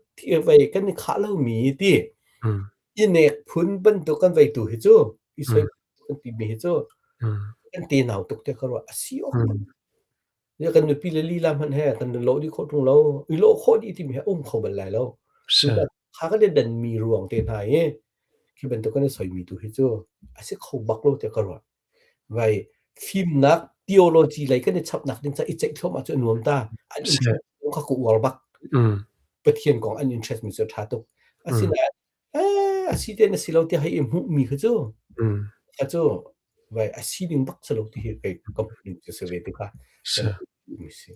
vai kan i khah lomi ti i nek phun bantuk kan vei tu hi cu i soi kan timi hi cu kan te nau tuk te ka ruah a si awk Ya kan nupi le lila hmanh he kan lawh dih khawh ṭung lo. I lawh khawh dih timi he um kho bal lai lo. Kha kan i danmi ruang te hna hi khi bantuk kan i soimi tu hi cu a si kho bak lo tiah ka ruah. Vai fimnak theology lei kan i chapnak ding ca i ceih thluahmah cu a nuam ta. An interest kha ka uar bak. Pathian kong an interest mi cu a ṭha tuk. Asinain eh a si te na si lo tiah hei i hmuhmi kha cu kha cu vai a si ding bak si lo ti hi kei ka hmuh ning cu si ve ti kha mi si.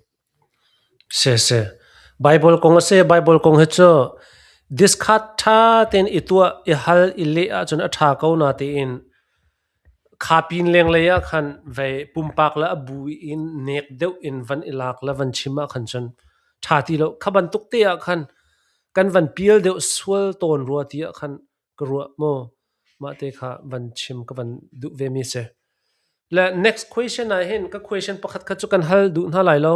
Si si. Bible kong a si. Bible kong hi cu discard ṭha tein i tuah, i hal, i leh ahcun a ṭha ko na tiin kha pin lenglei ah khan vei pumpak le a bu in nek deuh in van i lak le van chim ah khan cun ṭha ti lo. Kha bantuk te ah khan kan van pial deuh sual tawn rua ti ah khan ka ruah maw mah te kha van chim ka van duh ve mi si. Le next question ah hin ka question pakhat kha cu kan hal duh hna lai lo.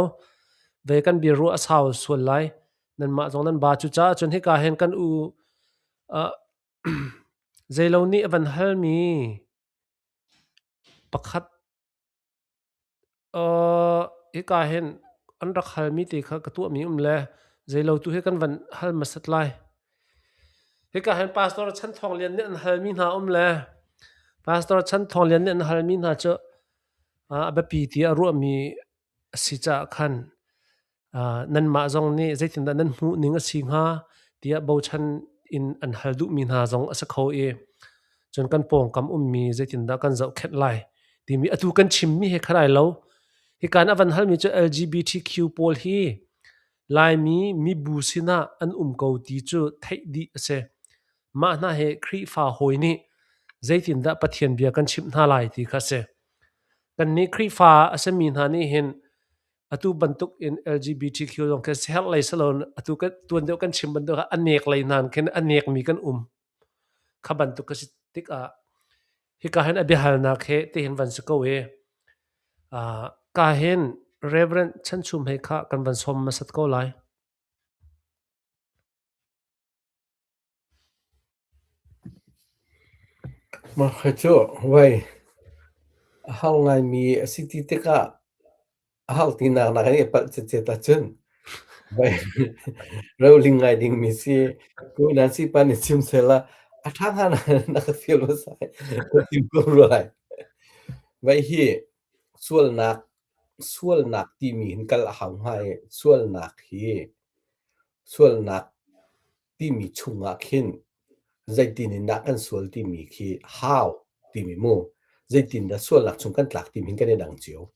Ve kan bia ruah a sau sual lai. Nanmah zong nan ba cu caah cun hika hin kan u uh, zeilo nih a van hal mi pakhat Hika hin an rak halmi te kha ka tuahmi um le zeilo tu hi kan van hal hmasat lai. Hika hin Pastor Chan Thawng Lian nih an halmi hna um le Pastor Chan Thawng Lian nih an halmi hna cu a biapi ti a ruahmi a si caah khan nanmah zong nih zeitindah nan hmuh ning a si hnga tiah bochan in an hal duhmi hna zong a si kho i cun kan pawngkam ummi zeitindah kan zohkhenh lai timi atu kan chimmi he khan ai lo. Hikan a van halmi cu LGBTQ pawl hi Laimi mibu sinah an um ko ti cu theih dih a si. Mah hna he Khrihfa hawi nih zeitindah Pathian bia kan chimh hna lai ti kha a si. Kannih Khrihfa a simi hna nih hin atu bantuk in LGBTQ zong khi siherh lei si loin atu kan tuan deuh kan chim bantuk ah a nek lei hna khin a nekmi kan um. Kha bantuk ka si tikah hika hin a biahalnak he tihin van si ko i ka hin Reverend Chanchum hei kha kan van sawm hmasat ko lai. Mah kha cu vai. A har ngaimi a si ti tikah a har tinak nakin i palh citcet ahcun roling ngai dingmi si. Ku Nancy pa nih chim sehla a ṭha hnga na ka fial hmasa ka tim ko rua lai. Vai hi sualnak sualnak timi hin kal a hau hnga i sualnak hi sualnak timi chungah khin zeitin in dah kan sual timi khi how timi mu zeitindah sualnak chung kan tlak timi hin kan i dang cio.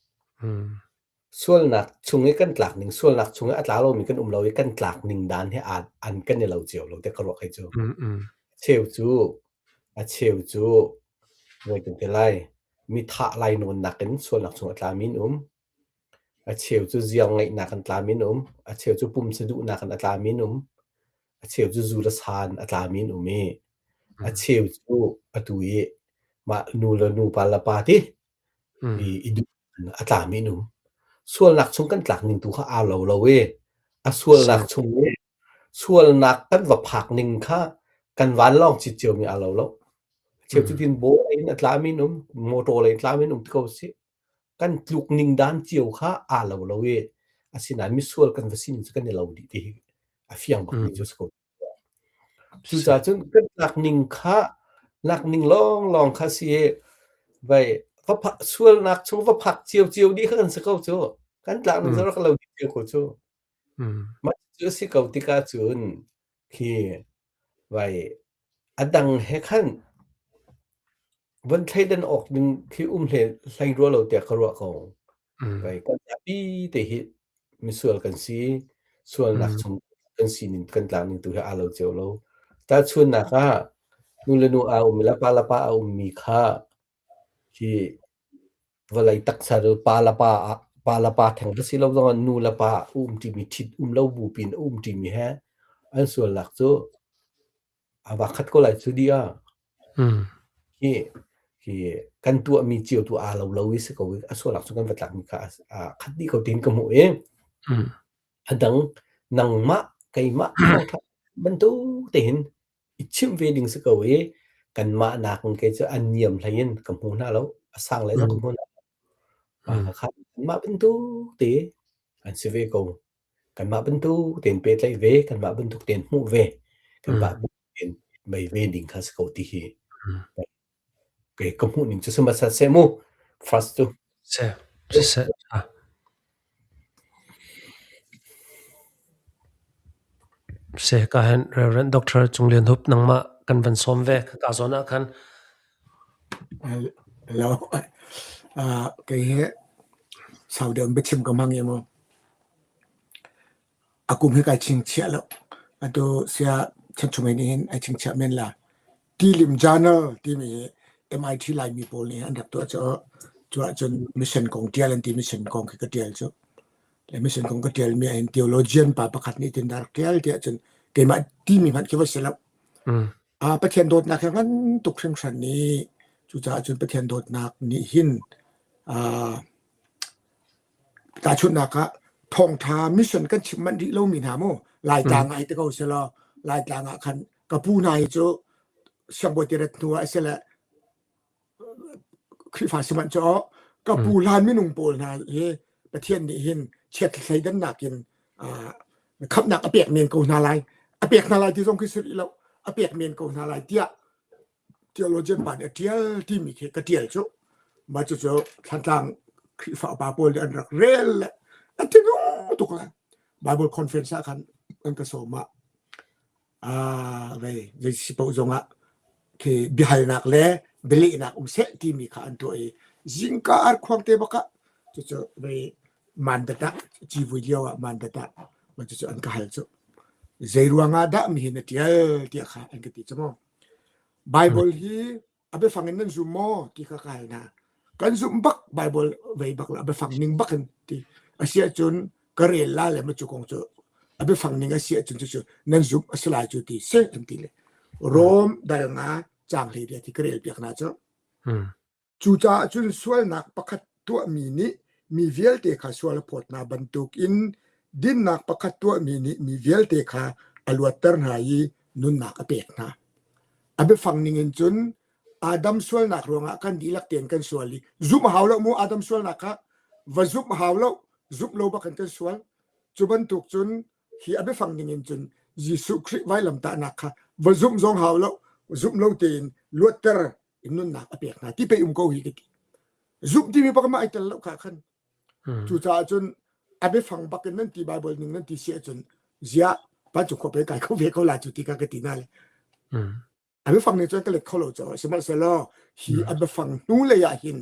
Sualnak chung i kan tlak ning sualnak chung i a tla lomi kan um lo i kan tlak ning dan hi aa an kan i lo cio lo tiah ka ruah kei cu. Cheu cu a cheu cu voi kan ti lai mi thah lai nawnnak in sualnak chung a tlami an um. A cheu cu ziar ngeihnak in tlami an um. A cheu cu pumsa duhnak in a tlami an um. A cheu cu zu le sa in a tlami an um i a cheu cu atu i mah nu le nu pa le pa ti i i duh in a tlami an um. Sualnak chung kan tlak ning tu kha aa lo lo i a sualnak chung i sualnak kan va phak ning kha kan vanlawng cit ciomi aa lo lo. A cheu cu tin baw in a tlami an um, motor lei in tlami an um ti ko sih. Kan tluk ning dan cio kha aa lo lo i asinain misual kan va sining cu kan i lo dih ti hi a fiang bakmi cu a si ko. Cucaah cun kan tlak ning kha lak ning lawnglawng kha si i vai va phak sualnak chung va phak ciocio dih kha kan si ko cu. Kan tlak ning cu rak lo dih cio ko cu. Mah cu a si ko tikah cun khi vai a dang he khan Von thleidan awk ding khi um hlei rua lo tiah ka ruah ko. Pei kan zapi te hi misual kan si. Sualnak chung kan sining kan tlak ning tu hi aa lo cio lo. Tahchunhnak ah nu le nu aa um i le pa le pa a ummi kha hi vawlei taksa cu pa le pa ah pa le pa theng va si lo zongah nu le pa a um ṭimi ṭhit um lo bu pin a um ṭimi he an sualnak cu A va khat ko lai cu dih ah. Hi hi kan tuahmi cio tu aa lo lo i si ko i a sualak cu kan va tlakmi kha a khat dih ko tiin ka hmuh i a dang nangmah keimah thawngṭha bantuk te hin i chimh ve ding si ko i kanmah nakin kei cu an niam hlei in ka hmu hna lo a sang lei zong ka hmu hna lo. Kha kanmah bantuk te an si ve ko. Kanmah bantuk tein pehtlaih ve, kanmah bantuk tein hmuh ve, kanmah tein mei ve ding kha si ko ti hi kei ka hmuh ning cu si hmasa seh mu first cu. Seh, siseh. Seh ka hen Reverend Dr. Cung Lian Hup nangmah kan van sawm ve ka zawn ah khan. Hello. Uh, kei he sau deuh biachim ka hmang i mu. A kum hi kai chingchiah lo. Atu sia chanchung nih hin ai chingchiah men la. Tilim Journal timi hi MIT Laimi pawl nih an rak tuah cu. Cu ahcun mission kong tial an ti mission kong khi ka tial cu. Le mission kong ka tial mi ahhin theologian pa pakhat nih tin rak tial tiah cun keimah timi hmanh khi va si lo. Pathian dawtnak hi ngan tuk hringhran i cucaah cun Pathian dawtnak nih hin Tahchunhnak ah thawngṭha mission kan chim manh rih lomi hna mu Laitlang ah hi ti ko selaw Laitlang ah khan ka pu hna hi cu siangbawi ti rat hnu ah sile Khrihfa si manh cu ka pu hlan minung pawl hna hi Pathian nih hin chiat thleidannak in khamhnak a pek men ko hna lai a pek hna lai ti zong khi si rih lo a pek men ko hna lai tiah theologian pa nih a ṭial timi khi ka ṭial cu mah cucu Thlantlang Khrihfa upa pawl nih an rak rel le an thinlung tuk le Bible conference ah khan an ka sawm ah ah vei zei si paoh zongah khi biahalnak le bialehnak um seh timi kha an tuah i zingka arkhuang te bak ah cucu vei mandat ah civui lio ah mandat ah mah cucu an ka hal cu zei ruangah dah mihin na ṭial tiah kha an ka ti cu mu Bible hi a biafang in nan zum maw ti kha ka hal hna. Kan zumh bak Bible vei bak a biafang ning bak in ti. A si ahcun ka rel la le ma cu kong cu a biafang ning a si ahcun cucu nan zumh a si lai cu ti si an ti le. Rom dal nga caang hlei ti ka rel piak hna cu. Cucaah cun sualnak pakhat tuahmi nih mi vialte kha sual a phawt hna bantukin dinnak pakhat tuahmi nih mi vialte kha a luatter hna i nunnak a pek hna. A biafang ningin cun Adam sualnak ruangah kan dihlak tein kan sual i zumh hau lo mu Adam sualnak kha va zumh hau lo zumh lo bak in kan sual cu bantuk cun hi a biafang ning in cun Jesuh Khrih vailamtahnak kha va zumh zong hau lo zumh lo tein luatter in nunnak a pek hna ti pei um ko hi ka ti zumh timi bak ma ai tel lo kha khan Cucaah cun a biafang bak in nan ti Bible ning nan ti si ahcun ziah vancung khua pei kai kho ve ko la cu ti ka ka ti na le. A biafang nih cun ka let kho lo caah sihmanhsehlaw hi a biafang hnu lei ah hin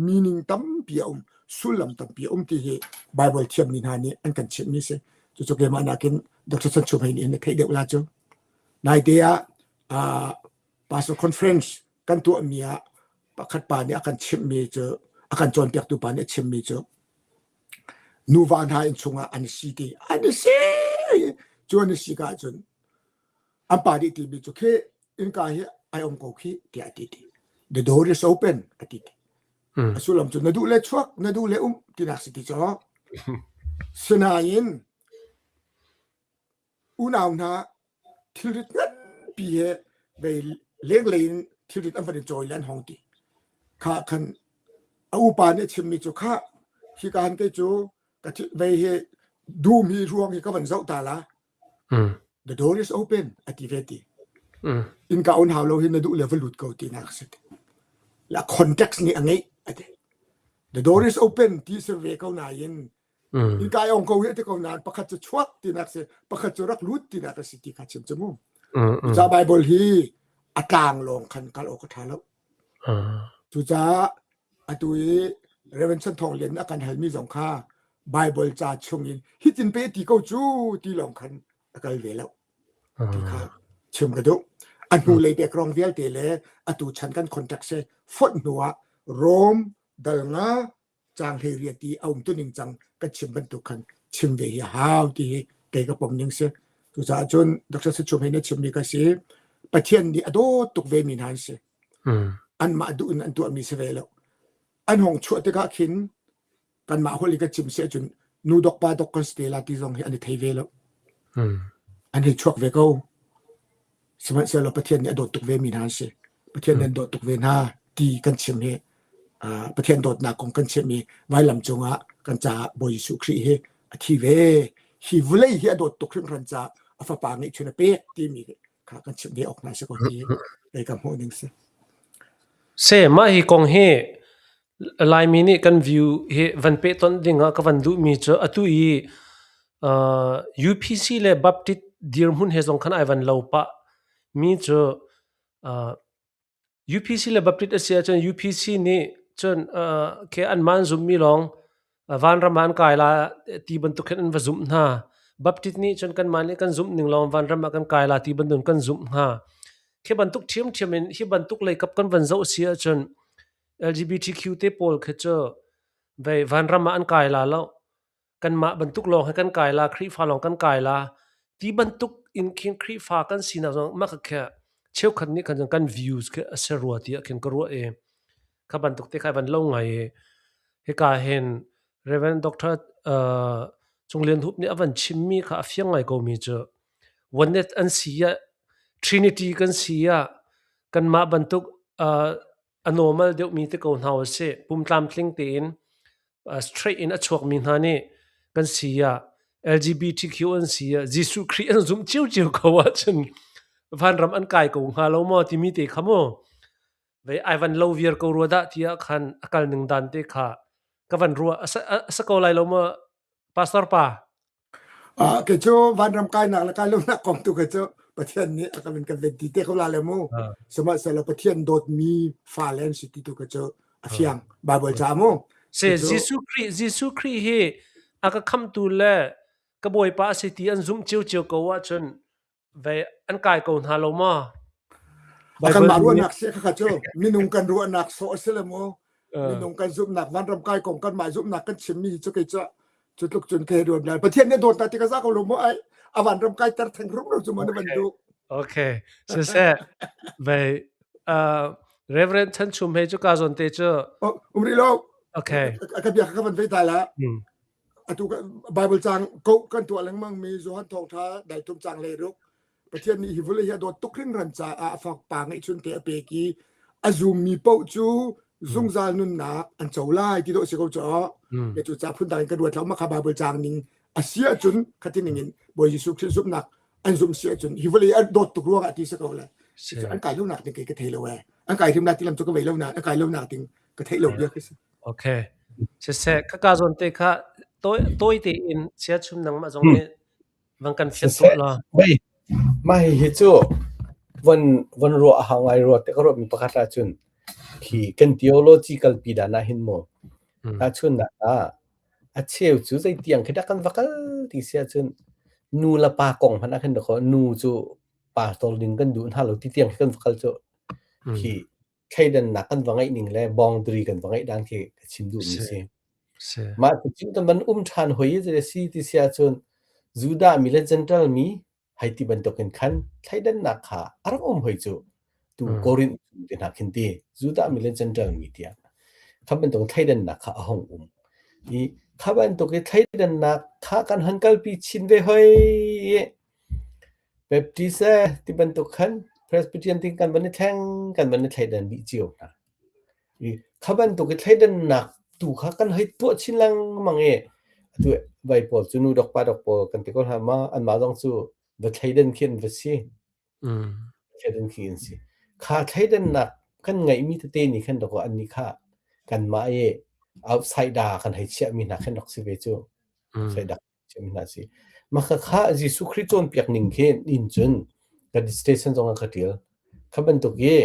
meaning tampi a um sullam tampi a um ti hi Bible thiammi hna nih an kan chimhmi si. Cucu keimah nakin Dr. Chan Chum Hei nih na theih deuh la cu. Naite ah pastor conference kan tuahmi ah pakhat pa nih a kan chimhmi cu a kan cawnpiaktu pa nih a chimmi cu nuva hna inn chungah an si ti an i si cu an i si ka ahcun an pa nih timi cu khi innka hi ai ong ko khi tiah a ti ti the door is open a ti ti a sullam cu na duh le chuak na duh le um tinak si ti caw sinain unau hna thilrit nganpi he vei lenglei in thilrit an van i cawi le an hong ti. Kha khan a upa nih a chimmi cu kha hika han kei cu ka vei hi dum hi ruang hi ka van zoh ta la. The door is open a ti ve ti. Innka on hau lo hi na duh le va lut ko ti nak a si. La context nih a ngeih a ti. The door is open ti si ve ko nain Innka ong ko hi ti ko nain pakhat cu chuak tinak si pakhat cu rak lut tinak a si ti kha chim cu mu. Cucaah Bible hi a tlang lawng khan kal awk a ṭha lo. Cucaah atu i Reverend Chan Thawng Lian a kan halmi zong kha Bible ca chungin hitin pe ti ko cu ti lawng khan a kal ve lo ti kha chim ka duh. A hnu lei background vialte le atu chan kan context he fonh hnu ah Rome dal nga caang 18 i a um tuning cang kan chim bantuk khan chim ve hi a hau ti hi kei ka pom ning si. Cucaah cun Dr. Sachum he na chimmi ka si. Pathian nih a dawt tuk ve mi hna an si. Anmah duh in an tuahmi si ve lo. An hong chuah tikah khin kanmah holh i kan chim si ahcun nu dok pa dok kan si te la ti zong hi an i thei ve lo. An hei chuak ve ko. Sihmanhsehlaw Pathian nih a dawt tuk ve mi hna an si. Pathian nih an dawt tuk ve hna ti kan chim hi Pathian dawtnak kong kan chim i vailam cungah kan caah Bawi Jesuh Khrih hi a thi ve. Hi vawlei hi a dawt tuk hringhran caah a fapa ngeihchun a pek timi kha kan chimh ve awk hna si ko ti kei ka hmuh ning si. Se mah hi kong hi Laimi nih kan view hi van pehtonh ding ah ka van duhmi cu atu i UPC le Baptist dirhmun he zong khan ai van lo pah mi cu UPC le Baptist a si ahcun UPC nih cun khi anmah an zumhmi lawng vanram ah an kai la ti bantuk khin an va zumh hna. Baptist nih cun kanmah nih kan zumh ning lawng vanram ah kan kai la ti bantuk kan zumh hna. Khi bantuk ṭhiamṭhiam in hi bantuk leikap kan van zoh si ahcun LGBTQ te pawl khi cu vei vanram ah an kai la lo. Kanmah bantuk lawng hi kan kai la, Khrihfa lawng kan kai la. Ti bantuk in khin Khrihfa kan sinak zong mah kha cheukhat nih khan kan views khi a si rua tiah khin ka ruah i kha bantuk te kha van lo ngai i hika hin Reverend Dr. Uh, Cung Lian Hup nih a van chimmi kha a fiang ngai ko mi cu Oneness an si ah Trinity kan si ah kanmah bantuk uh, a normal deuhmi te ko hna usih. Pum tlamtling tein straight in a chuakmi hna nih kan si ah LGBTQ an si ah Jesuh Khrih an zumh ciocio ko ahcun vanram an kai ko hnga lo maw timi te kha mu vei ai van lo viar ko rua dah tiah khan a kal ning dan te kha ka van ruah a sa ko lai lo maw pastor pa Kei cu vanram kainak le kai lonak kong tu kei cu Pathian nih a kan kan ven ti te ko la le mu. Sihmanhsehlaw Pathian dawtmi fale an si ti tu kei cu a fiang Bible ca mu. Se Jesuh Khrih Jesuh Khrih hi a ka khamtu le ka Bawipa a si ti an zumh ciocio ko ahcun Vei an kai ko hna lo maw? A kanmah ruahnak si khakha cu minung kan ruahnak sawh a si le mu. Minung kan zumhnak vanram kai kong kanmah zumhnak kan chimmi cu kei cu cu tluk cun kei ruam lai. Pathian nih dawt ti ka za ko lo mu ai a vanram kai ter theng rum lo cu mo na van duh. Okay. Siseh vei uh, Reverend Chan Chum he cu ka zawn te cu Oh, um rih lo. Okay. Ka bia ka van vei ta la. Atu Bible cang ko kan tuah lengmang mi Johan thawngtha dai thum cang le ruk Pathian nih hi vawlei hi a dawt tuk hringhran caah a fak pa ngeihchun te a pek i A zummi paoh cu zungzal nunnak an co lai ti dawh si ko caw. Le cu ca phundang in ka ruat lo ma kha Bible caang ning a si ahcun khati ning in Bawi Jesuh Khrih zumhnak an zumh si ahcun hi vawlei an dawt tuk ruangah ti si ko le an kai lo nak ding kei ka thei lo ee. An kai hrim lai ti lam cu ka vei lo na an kai lo nak ding ka theih lo bia khi si. Okay. Siseh, khaka zawn te kha toi toi tein sia chum nangmah zong nih van kan fianh tuah Siseh, law. mei mah hihi cu von von ruah a hau ngai rua te ka ruahmi pakhat ahcun khi kan theology kalpi dan ah hin mu tahchunhnak ah a cheu cu zeitiang khi dah kan va kal ti si ahcun nu le pa kong hmanh ah khin dakaw nu cu pastor ding kan duh hna lo ti tiang khi kan va kal cu khi thleidannak kan va ngeih ning le boundary kan va ngeih dan khi ka chim duhmi si. Mah cucu kan van um ṭhan hoi i zei si ti si ahcun Judah mi le Gentile mi hei ti bantukin khan thleidannak kha a rak um hoi cu. Tu Korinth te hna khin ti Judah mi le Gentile mi tiah kha bantuk thleidannak kha a hung um. I kha bantuk i thleidannak kha kan han kalpi chin ve hoi i Baptist eh ti bantuk khan Presbyterian ti kan van i thleng kan van i thleidan dih cio hna. I kha bantuk i thleidannak tu kha kan hei tuah chin lengmang i atu vai pawl cu nu dok pa dok pawl kan ti ko hna ma anmah zong cu va thleidan khi an va si. Thleidan khi an si. Kha thleidannak kan ngeihmi tete nih khan dawkaw annih kha kanmah i outsider kan hei chiahmi hna khan rak si ve cu. Outsider chiahmi hna si. Mah khakha Jesuh Khrih cawnpiak ning khi in cun ka dissertation zong ah ka ṭial. Kha bantuk i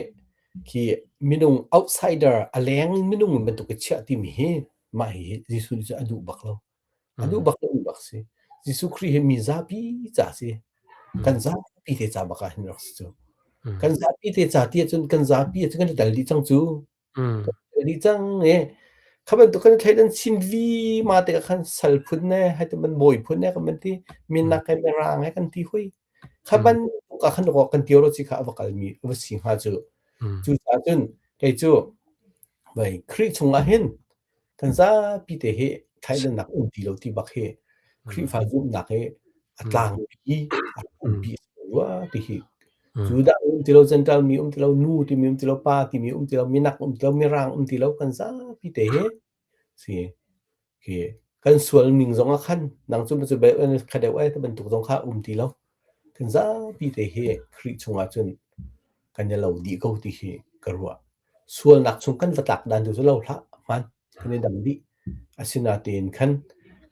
khi minung outsider a leng in minung bantuk i chiah timi hi mah hi Jesuh nih cun a duh bak lo. A duh bak lo bak si. Jesuh Khrih hi mi zapi ca si. Kan zapi te ca bak ah hin rak si cu. Kan zapi te ca ti ahcun kan zapi ahcun kan i tel dih cang cu. Dih cang i kha bantuk kan thleidan chin vima tikah khan sal phun ne hai ti man bawi phun ne kan van ti minak he mirang he kan ti hui kha bantuk ah khan kan theology kha a va kalmi a va si hnga cu. Cucaah cun kei cu vei Khrih chungah hin kan zapi te hi thleidannak um ti lo ti bak hi Khrihfa zumhnak hi a tlangpi a hrampi a si rua ti hi. Judah um ti lo, Gentile mi um ti lo, nu timi um ti lo, pa timi um ti lo, minak um ti lo, mirang um ti lo, kan zapi te hi si khi kan sual ning zong ah khan nang cu cu kha deuh ai ti bantuk zong kha um ti lo. Kan zapi te hi Khrih chungah cun kan i lo dih ko ti hi ka ruah. Sualnak chung kan va tlak dan tu cu lo hlah, hmaan kan i dang dih. Asinain khan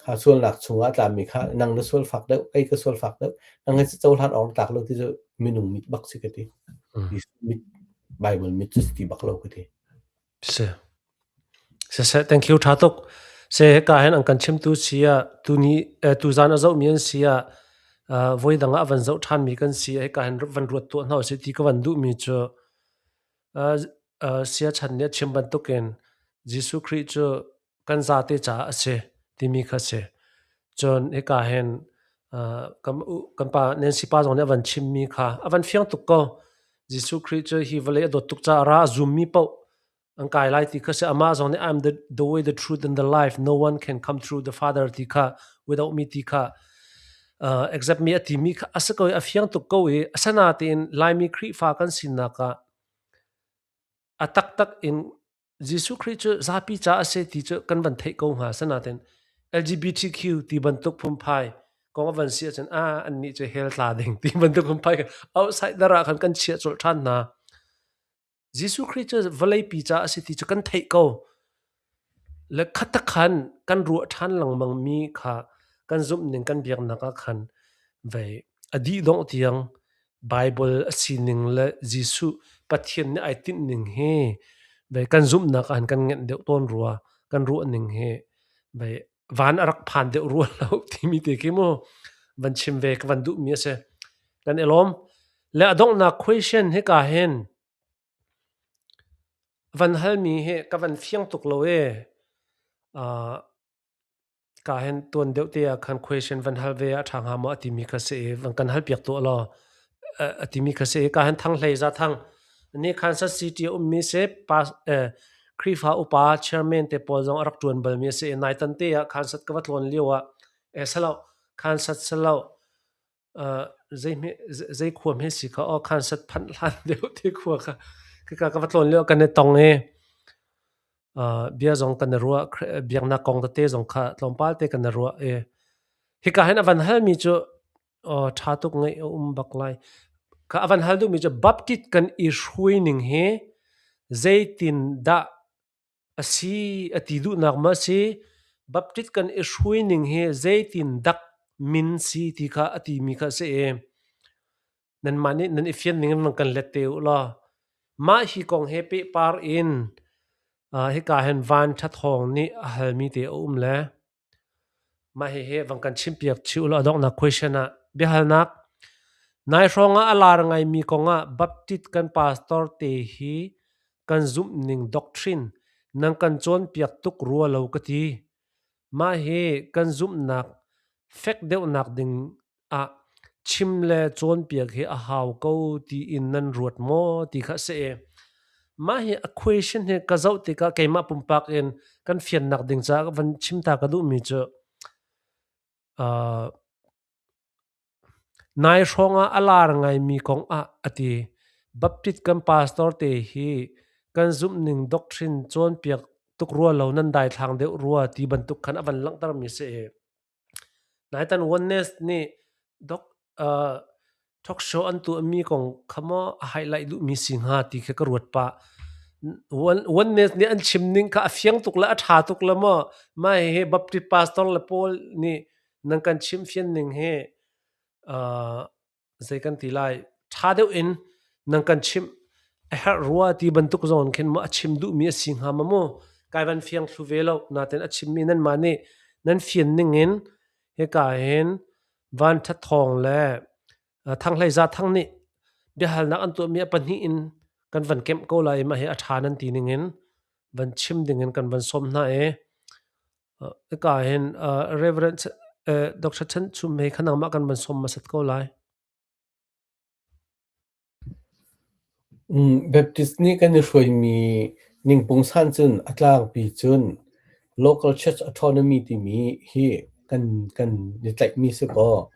kha sualnak chungah a tlami kha nang na sual fak deuh, kei ka sual fak deuh, nang hi cohlan awk na tlak lo ti cu minung mit bak si ka ti. Mit, Bible mit cu si ti bak lo ka ti. Si. Siseh, thank you, ṭha tuk. Se hika hin an kan chimtu si ah tuni tuzan a zohmi an si ah voi dang ah a van zoh ṭhanmi kan si ah hika hin van ruat tuah hna usih ti ka van duhmi cu siachan nih a chim bantukin Jesuh Khrih cu kan zate caah a si timi kha a si. Cun hika hin kan pa Nancy pa zong nih a van chimmi kha a van fiang tuk ko. Jesuh Khrih cu hi vawlei a dawt tuk caah ra a zummi paoh an kai lai ti kha si. Amah zong nih I'm the way, the truth and the life. No one can come through the Father ti kha without me ti kha accept me a timi kha a si ko i a fiang tuk ko i asanatein Laimi Khrihfa kan sinak ah a taktak in Jesuh Khrih cu zapi ca a si ti cu kan van theih ko hnga. Asinain LGBTQ ti bantuk phunphai kong a van si ahcun a annih cu hell tla ding ti bantuk phunphai outsider ah khan kan chiah colh ṭhan hna. Jesuh Khrih cu vawleipi ca a si ti cu kan theih ko. Le khatakhan kan ruah ṭhan lengmang mi kha kan zumhning kan biaknak ah khan vei a dih dongh tiang Baibal a sining le Jesuh Pathian nih ai tinhning hi vei kan zumhnak ah kan ngenh deuh tawn rua kan ruahning hi vei van a rak phan deuh rua lo timi te khi mu van chim ve ka van duhmi a si. Kan i lawm. Le a donghnak question hika hin van halmi hi ka van fiang tuk lo e. Ka hin tuan deuh te ah khan question van hal ve a ṭha hnga maw a timi kha si i van kan hal piak tuah law a timi kha si i ka hin thang hlei za thang ni Kansas City a ummi si pas Khrihfa upa chairman te pawl zong a rak ṭuan balmi a si i nai tan te ah Kansas ka va tlawn lio ah salo Kansas salo zei khua hme si kha aw Kansas phanh hlan deuh te khua kha. Khika ka va tlawn lio kan i tong i bia zong kan i ruah biaknak kong tete zong kha tlawmpal te kan i ruah i hika hin a van halmi cu ṭha tuk ngaih a um bak lai. Ka a van hal duhmi cu Baptist kan i hruai ning hi zeitin dah a si a ti duhnak maw a si? Baptist kan i hruai ning hi zeitin dak min si ti kha a timi kha a si i nanmah nih nan i fian ning in van kan let te u law mah hi kong he pehpar in hika hin Van Ṭha Thawng nih a halmi te a um le Mah hihi vang kan chimpiak chih ulaw a donghnak question ah biahalnak Nai hrawng ah a lar ngaimi kong ah Baptist kan pastor te hi kan zumhning doctrine nan kan cawnpiak tuk rua lo ka ti. Mah hi kan zumhnak fek deuhnak ding ah chim le cawnpiak hi a hau ko tiin nan ruat maw ti kha a si i mah hi a question hi ka zoh tikah keimah pumpak in kan fiannak ding caah van chim ta ka duhmi cu uh, nai hrawng ah a lar ngaimi kong ah a ti. Baptist kan pastor te hi kan zumhning doctrine cawnpiak tuk rua lo nan daithlang deuh rua ti bantuk khan a van langhtermi si i Naitan Oneness nih talk show an tuahmi kong kha maw a highlight duhmi si hnga ti khi ka ruat pah. Oneness nih an chim ning kha a fiang tuk le a ṭha tuk le maw mah hihi Baptist pastor le pawl nih nan kan chimhfian ning hi zei kan ti lai ṭha deuh in nan kan chimh a herh rua ti bantuk zong khin maw a chim duhmi a si hnga ma mu kai van fiang thlu ve lo natin a chimmi nan mah nih nan fian ning in hika hin Van Ṭhat Thawng le Thanghlei Za Thang nih biahalnak an tuahmi a pahnih in kan van kemh ko lai i mah hi a ṭha nan ti ning in van chim ding in kan van sawm hna i Hika hin Reverend Dr. Chan Chum he kha nangmah kan van sawm hmasat ko lai. Baptist nih kan i hruaimi ning pungsan cun a tlangpi cun local church autonomy timi hi kan kan i tlaihmi si kaw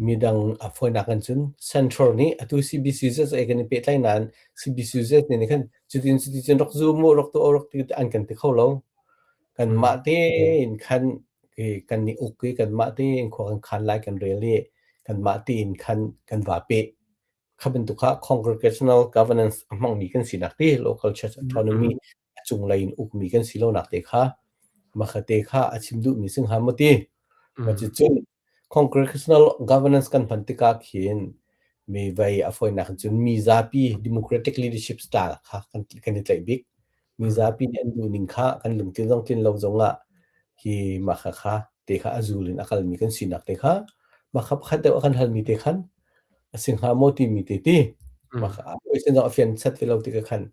midang a fawinak in cun central nih atu CBCZ kan i pehtlaih nain CBCZ nih khan cutin cutin cun rak zum u rak tuah u rak ti an kan ti kho lo. Kanmah tein khan kan i uk i kanmah tein khua kan khan lai kan rel i kanmah tein khan kan vaa peh. Kha bantuk kha congregational governance a hmangmi kan sinak ti local church autonomy a cunglei in ukmi kan si lonak te kha mah te kha a chim duhmi si hnga maw ti. Mah cucun congregational governance kan hman tikah khin mi vei a fawinak cun mi zapi democratic leadership style kha kan kan i tlaih bik. Mizapi nih an duhning kha kan lungtlin zong tlin lo zongah hi mah kha kha te kha a zul in a kalmi kan sinak te kha mah kha pakhat deuh a kan halmi te khan a si hnga maw timi te ti mah kha a question zong a fian set ve lo tikah khan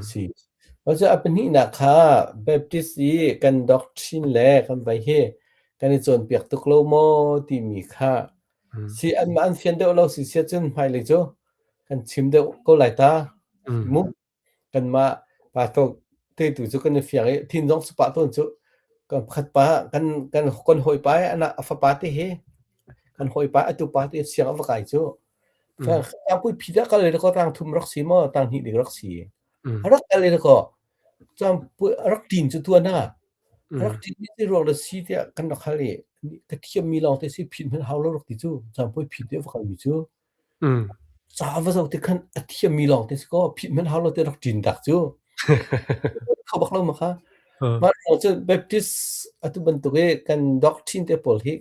si. Cu a pahnihnak kha Baptist i kan doctrine le kan vai hi kan i cawnpiak tuk lo maw timi kha si anmah an fian deuh lo si sia cun hmailei cu kan chim deuh ko lai ta mu. Kanmah pastor te tu cu kan i fiang i thin zong si pah tawn cu. Kan pakhat pa kan kan kan hawipa i a fapa te hi kan hawipa atu pa te siang a va kai cu. Tangpui phi dah kal i ko tang thum rak si maw tang hnih dik rak si. A rak kal i ko cangpui a rak ṭin cu tuan ah a rak ṭin i ruang le si tiah kan rak hal i ka thiammi lawng te si phin hmanh hau lo rak ti cu cangpui phi te va kalmi cu. Ca va zoh tik khan a thiammi lawng te si kaw phih hmanh hau lo te rak ṭin tak cu. Kho bak lo ma kha. Mah ruang cu Baptist atu bantuk i kan doctrine te pawl hi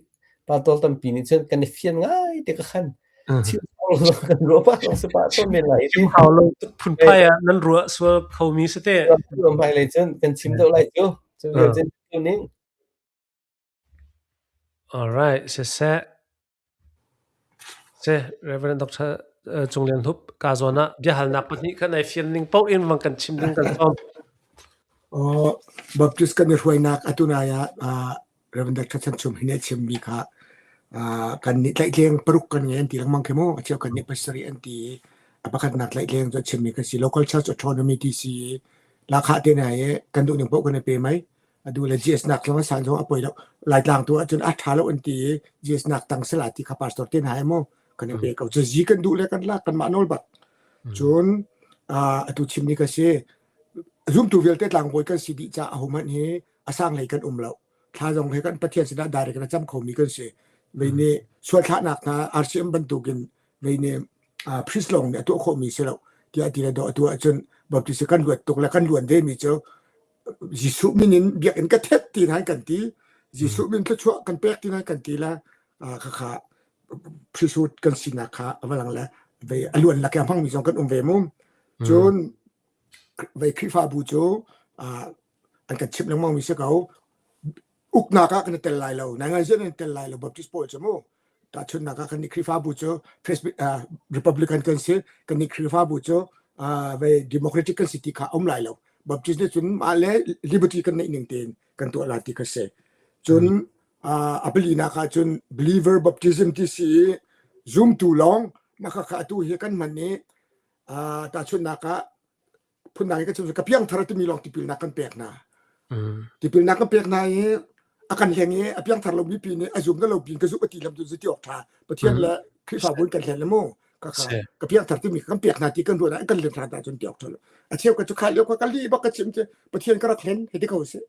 pastor tampi nih cun kan i fian ngai te ka khan. Chim hau lo kan ruah pah zong si pah tawn men lai. Chim hau lo tuk phunphai ah nan ruah sual khomi si te. Hmailei cun kan chim deuh lai cu. Cu vial cun ning. All right, siseh. Seh, Reverend Dr. Cung Lian Hup, ka zawn ah biahalnak pahnih kha nai fian ning paoh in vang kan chim ding kan sawm. Oh, Baptist kan i hruainak atu nai ah Reverend Dr. Chan Chum hi nih a chimmi kha kan nih tlaihtleng paruk kan ngei an ti lengmang khi mu. A cheu kan nih pasarih an ti i a pakhatnak tlaihtleng cu a chimmi kan si. Local Church Autonomy ti si i lahkhah te nai i kan duh ning paoh kan i pe mai. Adu le GS nak zong a san zong a poi lo. Laitlang tu ahcun a ṭha lo an ti i GS nak tang sela ti kha pastor te hna he mu kan i pe ko. Cazi kan duh le kan lak kanmah nawl bak. Cun. Atu chimmi ka si. Zumtu vialte tlangbawi kan si dih caah ahohmanh hi a sang hlei kan um lo. Thla zong he kan Pathian sinah direct in a cam khomi kan si. Vei nih sual thlahnak hna RCM bantukin vei nih priest lawng nih a tuah khawhmi si lo tiah ti le dawh atu ahcun Baptist kan luat tuk le kan luan ve mi cu Jesuh min in biakinn ka thet ti hna kan ti. Jesuh min thluachuah kan pek ti hna kan ti le khakha priesthood kan sinak kha a va lang le vei a luan lak i a hmangmi zong kan um ve mu. Cun vei Khrihfabu cu an kan chimh lengmang mi si ko. Uknak ah kan i tel lai lo. Nai ngai kan i tel lai lo Baptist pawl cu mu. Tahchunhnak ah kan nih Khrihfabu cu Republican kan si. Kan nih Khrihfabu cu vei Democratic kan si ti kha um lai lo. Baptist nih cun mah le liberty kan neih ning tein kan tuah la ti kha si. Cun a palinak ah cun believer baptism ti si i zumtu lawng mah khakha atu hi kan hman i tahchunhnak ah phundang in ka chim ka piangthar timi lawng tipilnak kan pek hna. Tipilnak kan pek hna i a kan hleng i a piangthar lomi pi nih a zum na lo pin ka zumh a ti lam cu ti awk ṭha Pathian le Khrihfabu in kan hlen le mu ka ka ka piangthar timi kan pek hna ti kan ruah kan hlen hna cun ti awk ṭha lo a cheu ka cu kha lio ka ka li bak ka chim cu Pathian ka rak hlen hei ti ko sih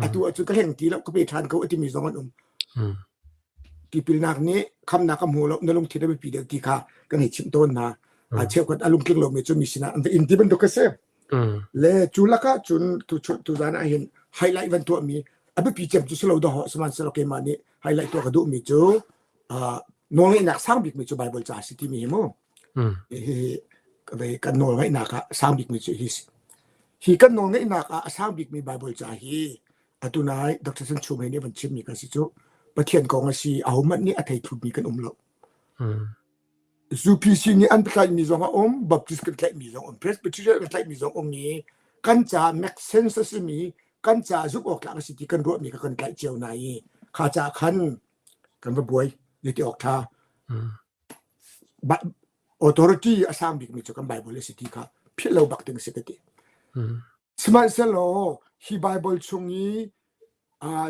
atu ahcun ka hleng ti lo ka pe ṭhan ko a timi zong an um tipilnak nih khamnak ka hmu lo na lungthin a biapi deuh ti kha kan hei chimh tawn hna a cheukhat a lungtling lomi cu mi sinah an va in ti bantuk a si le cu lakah cun tu tu zan ah hin highlight van tuahmi a biapi cem cu si lo dawh sihmanhsehlaw keimah nih highlight tuah ka duhmi cu nawlngeihnak sang bikmi cu Bible ca a si timi hi mu hi kan nawlngeihnak ah sang bikmi cu hi hi kan nawlngeihnak ah a sang bikmi Bible ca hi atu nai Dr. San Chum he nih van chimmi kan si cu Pathian kong a si ahohmanh nih a thei thutmi kan um lo UPC nih an tlaihmi zong a um Baptist kan tlaihmi zong um Presbyterian kan tlaihmi zong um i kan ca make sense a simi kan ca zumh awk tlak a si ti kan ruahmi kha kan tlaih cio na i kha ca khan kan va buai ti awk ṭha authority a sang bikmi cu kan Bible a si ti kha philh lo bak ding si ka ti. Sihmanhsehlaw hi Bible chung i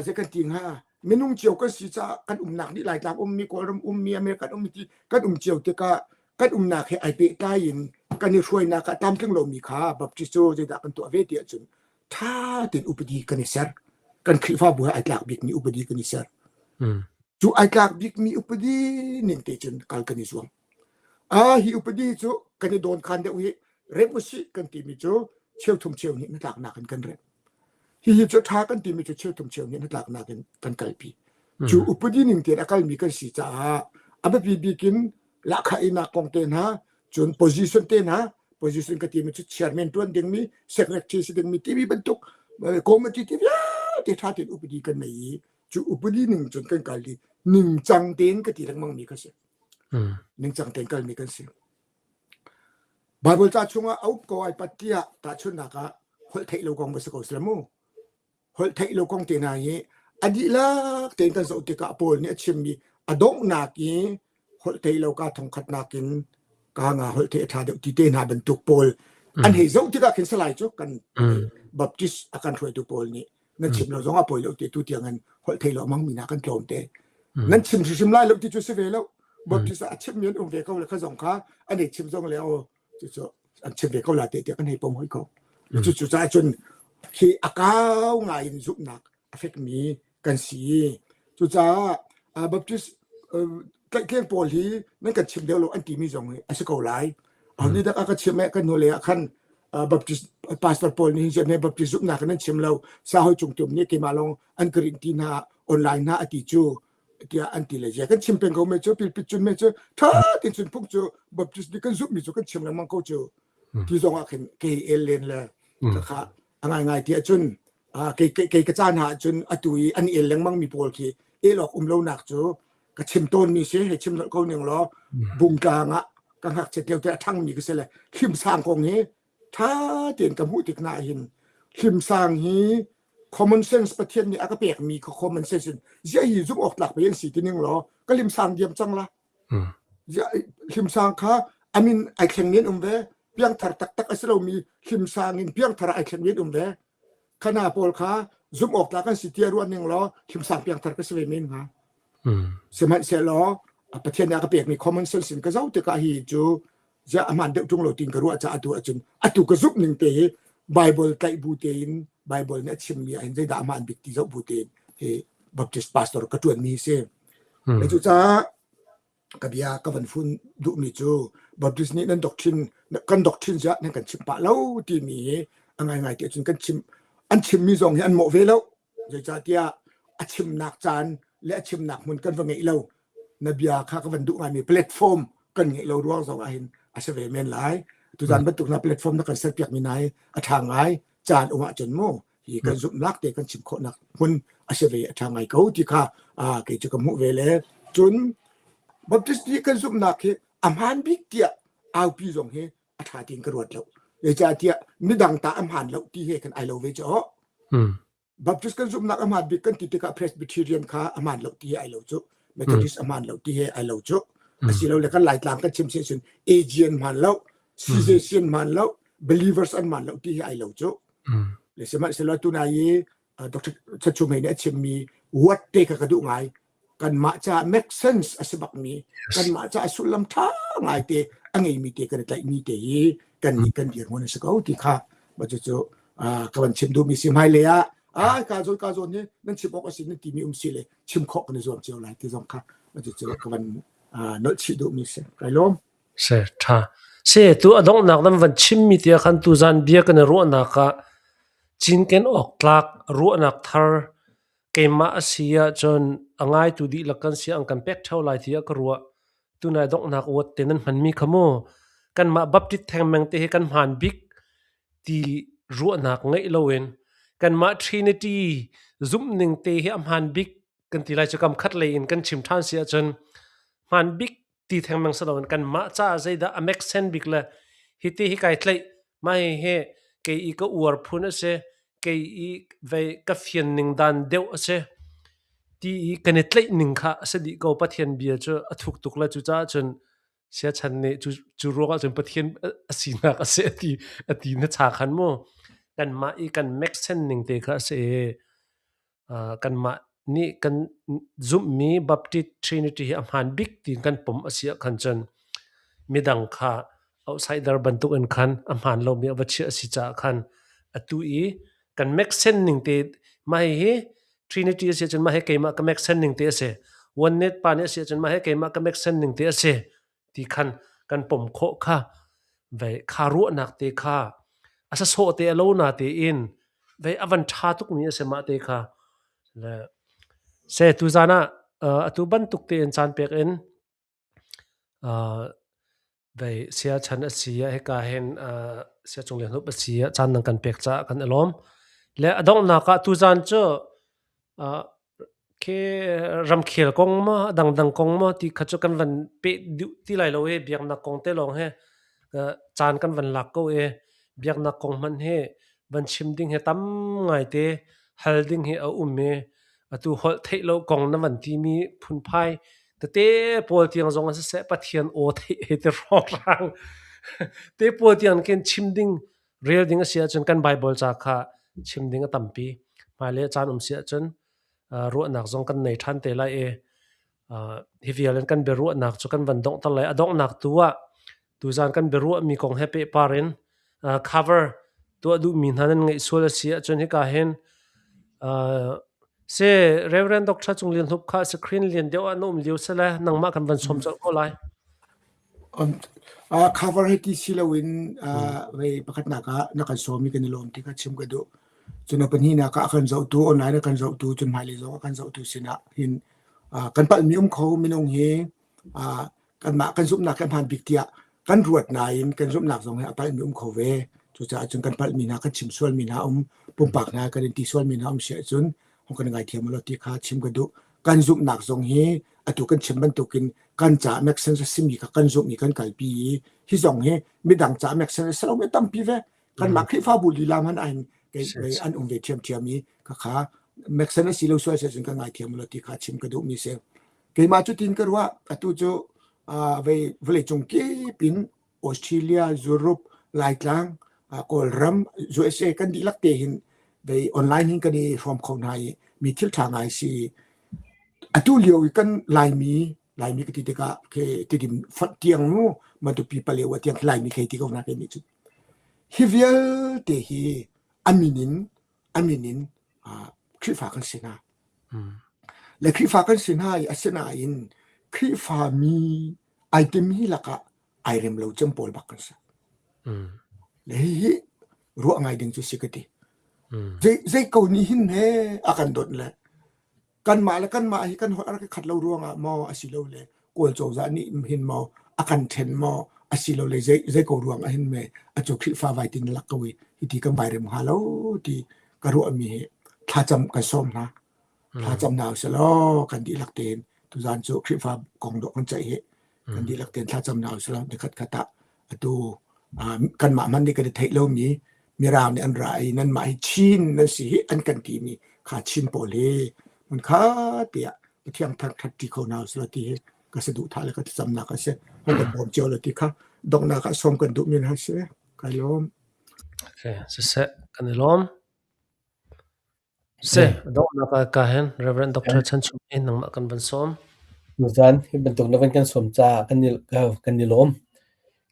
zei kan ti hnga minung cio kan si caah kan umnak nih Laitlang ummi Kawlram ummi American ummi ti kan um cio tikah kan umnak he ai pehtlai in kan i hruainak ah tlamtling lomi kha Baptist cu zeidah kan tuah ve ti ahcun ṭha tein upadi kan i ser. Kan Khrihfabu he ai tlak bikmi upadi kan i ser. Cu ai tlak bikmi upadi ning te cun kal kan i zuam. Ah hi upadi cu kan i dawnkhan deuh hi remh usih kan timi cu cheuthum cheu hnih hnatlaknak in kan remh. Hihi cu ṭha kan timi cu cheuthum cheu hnih hnatlaknak in kan kalpi. Cu upadi ning tein a kalmi kan si caah a biapi bik in lahkhah inak kong te hna cun position te hna position ka timi cu chairman ṭuan dingmi secretary si dingmi timi bantuk committee ti vialte ṭha tein upadi kan nei i cu upadi ning cun kan kal i ningcang tein ka ti lengmang mi ka si. Ningcang tein kalmi kan si. Bible ca chungah a up ko ai pat tiah tahchunhnak ah holh theih lo kong va si ko sila mu. Holh theih lo kong te hna hi a dihlak tein kan zoh tikah Paul nih a chimmi a donghnak i holh theih lo ka thongkhatnak in ka nga holh theih a ṭha deuh ti te hna bantuk pawl an hei zoh tikah khin salai cu kan Baptist a kan hruaitu pawl nih nan chim lo zong a poi lo ti tu tiang in holh thei lo mang mi na kan tlawm te nan chim hrimhrim lai lo ti cu si ve lo Baptist a chim mi an um ve ko le kha zong kha an ei chim zong le o cu cu an chim ve ko la te te kan hei pom hoi ko cu cu ca cun khi a kau ngai in zumhnak a fek mi kan si cucaah Baptist tlaihtleng pawl hi nan kan chim deuh lo an timi zong hi a si ko lai ni dak a ka chim eh kan hnu lei ah khan Baptist pastor pawl nih hin Baptist zumhnak nan chim lo sa hoi cung tum nih keimah lawng an ka rinh ti hna online hna a ti cu tiah an ti le zia kan chim peng ko me cu pilpit cun me cu tha tin cun phung cu Baptist nih kan zumh mi cu kan chim lengmang ko cu ti zong ah khin kei el len le kha a ngai ngai ti ahcun kei kei ka caan ah cun atu i an el lengmang mi pawl khi el awk um lonak cu ka chim tawn mi si hei chim ko ning law bungtlang ah ka ngakchiat lio te a ṭhang mi ka si le hlimsang kong hi ṭha tein ka hmuh tik na hin hlimsang hi common sense Pathian nih a ka pek mi kha common sense in ziah hi zumh awk tlak pei an si ti ning law ka limsang diam cang la hlimsang kha amin ai thleng mi an um ve piangthar taktak a si lomi hlimsang in piangthar ai thleng mi an um ve khana pawl kha zumh awk tlak an si tiah ruah ning law hlimsang piangthar ka si ve men hnga sihmanhsehlaw Pathian nih a ka pekmi common sense in ka zoh tikah hi cu. Ziah a hmaan deuh ṭung lo tiin ka ruah caah atu ahcun atu ka zumh ning te hi Bible tlaih bu tein Bible nih a chimmi ahhin zeidah a hmaan bik ti zoh bu tein hi Baptist pastor ka ṭuanmi si. Le cucaah ka bia ka van fun duhmi cu Baptist nih nan doctrine kan doctrine ziah nan kan chimh pah lo timi hi a ngaingai ti ahcun kan chim an chimmi zong hi an mawh ve lo. Zeicahtiah a chimnak caan le a chimnak hmun kan va ngeih lo. Na bia kha ka van duh ngaimi platform kan ngeih lo ruang zong ahhin a si ve men lai. Tuzan bantuk na platform na kan serpiakmi hna hi a ṭha ngai. Caan um ahcun mu hi kan zumhnak te kan chim khawhnak hmun a si ve a ṭha ngai ko ti kha kei cu ka hmuh ve le cun Baptist nih kan zumhnak hi a hmaan bik tiah aupi zong hi a ṭha tiin ka ruat lo. Zeicahtiah midang ta a hmaan lo ti he kan ai lo ve cu. Baptist kan zumhnak a hmaan bik kan ti tikah Presbyterian kha a hmaan lo ti he ai lo cu. Methodist a hmaan lo ti he ai lo cu. Asilole kan Laitlang kan chim si ahcun Aegean hmaan lo, Caucasian hmaan lo, believers an hmaan lo ti he ai lo cu. Le sihmanhsehlaw tunai i Dr. Chachumei nih a chimmi word te kha ka duh ngai. Kanmah caah make sense a si bakmi, kanmah caah sullam ṭha ngai te a ngeimi te kan i tlaihmi te hi kan nih kan dirhmun a si ko ti kha cucu ka van chim duhmi si hmailei ah ai ka zawn ka zawn hi nan chim awk a si nan timi um si le chim khawh kan i zuam cio lai ti zong kha cucu ka van nolh chih duhmi si. Kai lawm. Se ṭha. Se tu a donghnak nan van chimmi tiah khan tuzan bia kan i ruahnak ah cinken awk tlak ruahnak thar keimah a si ahcun a ngaitu dihlak kan si an kan pek ṭheo lai tiah ka ruah. Tunai donghnak uat te nan hmanmi kha mu kanmah Baptist thengmeng te hi kan hmaan bik ti ruahnak ngeih loin kanmah Trinity zumhning te hi a hmaan bik kan ti lai cu kam khat lei in kan chim ṭhan si ahcun hmaan bik ti thengmang si loin kanmah caah zeidah a make sense bik le hiti hi kai tlaih mah hihi kei i ka uar phun a si kei i vei ka fian ning dan deuh a si ti i kan i tlaih ning kha a si dih ko Pathian bia cu a thuk tuk le cucaah cun siachan nih cu cu ruangah cun Pathian a sinak a si a ti na cha khan mu kanmah i kan make sense ning te kha a si i Kanmah nih kan zumhmi Baptist Trinity hi a hmaan bik tiin kan pom a si ahkhan cun midang kha outsider bantukin khan a hmaan lomi a va chiah a si caah khan atu i kan make sense ning te mah hihi Trinity a si ahcun mah hi keimah ka make sense ning te a si. One pa nih a si ahcun mah hi keimah ka make sense ning te a si. Ti khan kan pom khawh kha vei kha ruahnak te kha a sasawh te a lo na tein vei a van ṭha tukmi a si mah te kha. Le se tuzan ah atu bantuk tein caan pek in vei siachan a si ah hika hin siacung lian hup a si ah caan nan kan pek caah kan i lawm. Le a donghnak ah tuzan cu Khi ramkhel kong maw, a dangdang kong maw ti kha cu kan van peh duh ti lai lo i biaknak kong te lawng hi caan kan van lak ko i biaknak kong hmanh hi van chim ding hi tam ngaite hal ding hi a um i atu holh theih lo kong na van timi phunphai tete pawl tiang zong ah siseh Pathian aw theih he ti hrawnghrang te pawl tiang khin chim ding Rel ding a si ahcun kan Baibal ca kha chim ding a tampi. Hmailei caan um si ahcun ruahnak zong kan nei ṭhan te lai i hi vial in kan biaruahnak cu kan van donghter lai. A donghnak tu ah tuzaan kan biaruahmi kong he pehpar in cover tuah duhmi hna nan ngeih sual a si ahcun hika hin si Reverend Dr. Cung Lian Hup kha screen lian deuh ah na um lio sile nangmah kan van sawm colh ko lai. Cover hi ti si loin vei pakhatnak ah na kan sawm i kan i lawm ti kha chim ka duh. Cun a pahnihnak ah a kan zohtu, online a kan zohtu, cun hmailei zong a kan zohtu sinah hin kan palhmi um kho minung hi kanmah kan zumhnak hi a hmaan bik tiah kan ruat nain kan zumhnak zong hi a palhmi um kho ve. Cucaah cun kan palhmi hna, kan chim sualmi hna um, pumpak hna kan in ti sualmi hna um si ahcun hong kan ngaithiam u law ti kha chim ka duh. Kan zumhnak zong hi atu kan chim bantukin kan caah make sense a simi kha kan zumh i kan kalpi i hi zong hi midang caah make sense a si lomi tampi ve. Kanmah Khrihfabu lila hmanh ah hin an um ve ṭhiamṭhiam i khakha make sense a si lo sual si ahcun kan ngaithiam u law ti kha chim ka duhmi si. Keimah cu tin ka ruah atu cu vei vawleicung kip in Australia, Europe, Laitlang, Kawlram, USA kan dihlak te hin vei online hin kan i hrawm kho hna i mi thil ṭha ngai si. Atu lio i kan Laimi. Laimi ka ti tikah khi Tidim fonh tiang mu Matupi Palewa tiang khi Laimi khi ti ko hna kei nih cun. Hi vialte hi a min in a min in Khrihfa kan si hna. Le Khrihfa kan si hna i asinain Khrihfa mi ai timi lakah ai rem lo cem pawl bak kan si. Le hihi ruah ngai ding cu si ka ti. Zei ko nih hin he a kan dawt le kanmah le kanmah hi kan holh a rak i khat lo ruangah maw asilole Kawl cozah nih hin maw a kan ṭhen maw asilole zei zei ko ruang ah hin me acu Khrihfa vai tin lak ko i hiti kan vai rem hnga lo ti ka ruahmi hi thlacam kan sawm hna. Thlacam hna usih kan dihlak tein tuzaan cu Khrihfa kong dawh kan ceih hi kan dihlak tein thlacam hna usih law nikhat khat ah atu kanmah hmanh nih kan i theih lomi Mirang nih an ra i nanmah hi Chin nan si hi an kan timi kha Chin pawl hi hmunkhat tiah Pathian thangṭhat ṭi kho hna usih law ti hi ka saduhthah le ka thlacamnak a si. Hong kan bawm cio law ti kha donghnak ah sawm kan duhmi hna si. Kai lawm. Okay, siseh kan i lawm. Seh, donghnak ah ka hin Reverend Dr. Chan Chum in nangmah kan van sawm. Tuzaan hi bantuk na van kan sawm caah kan i, kan i lawm.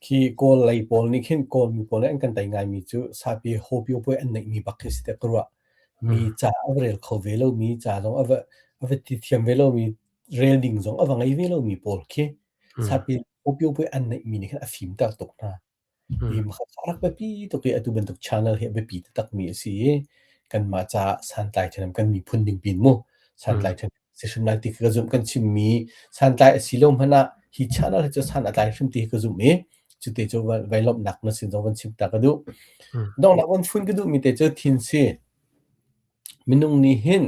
Khi Kawl lei pawl nih khin Kawl mi pawl nih an kan tei ngaimi cu sapi hawpio puai an neihmi bak khi si tiah ka ruah. Mi ca a va rel kho ve lomi, ca zong a va, a va ti thiam ve lomi, rel ding zong a va ngei ve lomi pawl khi sapi hawpio puai an neihmi nih khin a fimter tuk hna. Hi rak biapi tuk i atu bantuk channel hi a biapi taktakmi a si i kanmah caah santlai ṭhahnem kan miphun ding pin mu santlai ṭhahnem si hrim lai ti ka zumh. Kan chimmi santlai a si lo hmanh ah hi channel hi cu san a tlai hrim ti hi ka zumh i cute cu vai lawmhnak na sin zong van chim ta ka duh. Donghnak van fun ka duhmi te cu thin si. Minung nih hin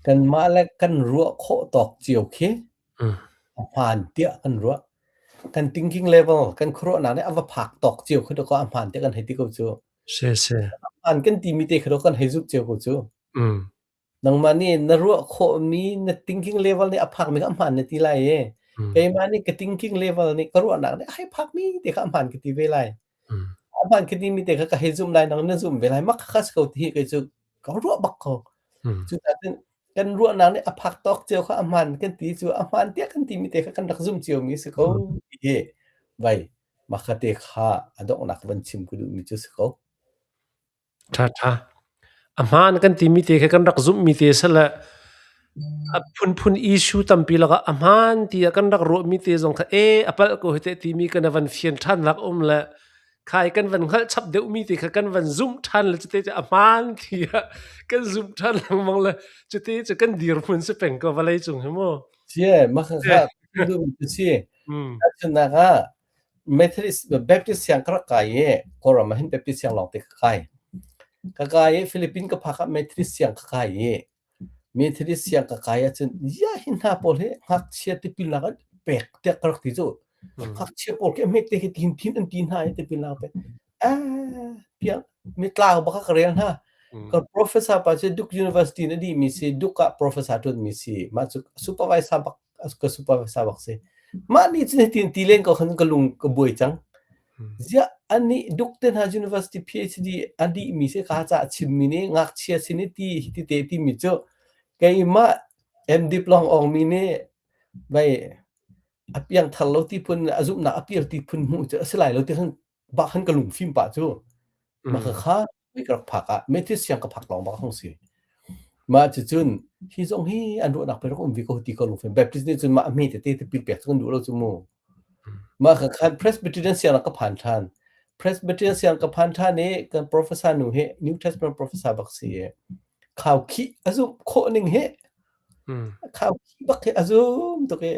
kanmah le kan ruah khawh tawk cio khi A hmaan tiah kan ruah. Kan thinking level, kan khuaruahnak nih a va phak tawk cio khi dawkaw a hmaan tiah kan hei ti ko cu. Si si. A hmaan kan timi te khi dawkaw kan hei zumh cio ko cu. Nangmah nih na ruah khawhmi na thinking level nih a phakmi kha a hmaan na ti lai i keimah nih ka thinking level nih ka ruahnak nih a hei phakmi te kha a hmaan ka ti ve lai. A hmaan ka timi te kha ka hei zumh lai, nang na zumh ve lai. Mah khakha si ko ti hi kei cu ka ruah bak ko. Cucaah cun kan ruahnak nih a phak tawk cio kha a hmaan kan ti cu a hmaan tiah kan timi te kha kan rak zumh ciomi a si ko ti hi vai mah kha te kha a donghnak van chim ka duhmi cu si ko. Ṭha ṭha. A hmaan kan timi te kha kan rak zumhmi te sile a phunphun issue tampi lakah a hmaan tiah kan rak ruahmi te zong kha e a palh ko hi teh timi kan van fian ṭhannak um le kha i kan van hngalh chap deuhmi te kha kan van zumh ṭhan le cute cu a hmaan tiah kan zumh ṭhan lengmang le cute cu kan dirhmun si peng ko vawlei cung hi mu. Sie, mah kha duhmi si. Tahchunhnak ah Methodist Baptist siang ka rak kai i Kawlram ah hin Baptist siang lawng te ka kai. Ka kai i Philippines ka phak ah Methodist siang ka kai i Methodist siang ka kai ahcun ya hi hna pawl hi ngakchia tipilnak an pek tiah ka rak ti cu. Ngakchia pawl khi hmet te khi thin thin an ti hna i tipilnak pek. Ah, piang mitlau bak ka rel hna. Ka professor pa cu Duke University na dihmi si, Duke ah professor ṭuanmi si. Mah cu supervisor bak ka supervisor bak si. Mah nih cun hitin ti len ko khan ka lung ka buai cang. Ziah anih Duke te hna University PhD a dihmi si ka ca chimmi nih ngakchia sin i ti hiti te timi cu keimah MDip lawng ongmi nih vai a piangthar lo ti phun a zumhnak a pial ti phun hmuh cu a si lai lo ti khan bak khan ka lungfim pah cu. Mah kha ka rak phak ah Methodist siang ka phak lawng bak hong si. Mah cucun hi zong hi an ruahnak pe rak um ve ko ti ka lungfim. Baptist nih cun mah a hme tete tipil pek cu kan duh lo cu mu. Mah kha khan Presbyterian siang ka phan ṭhan. Presbyterian siang ka phan ṭhan i kan professor nu hi New Testament professor bak si i khaukhih a zumh khawh ning hi khaukhih bak hi a zum tuk i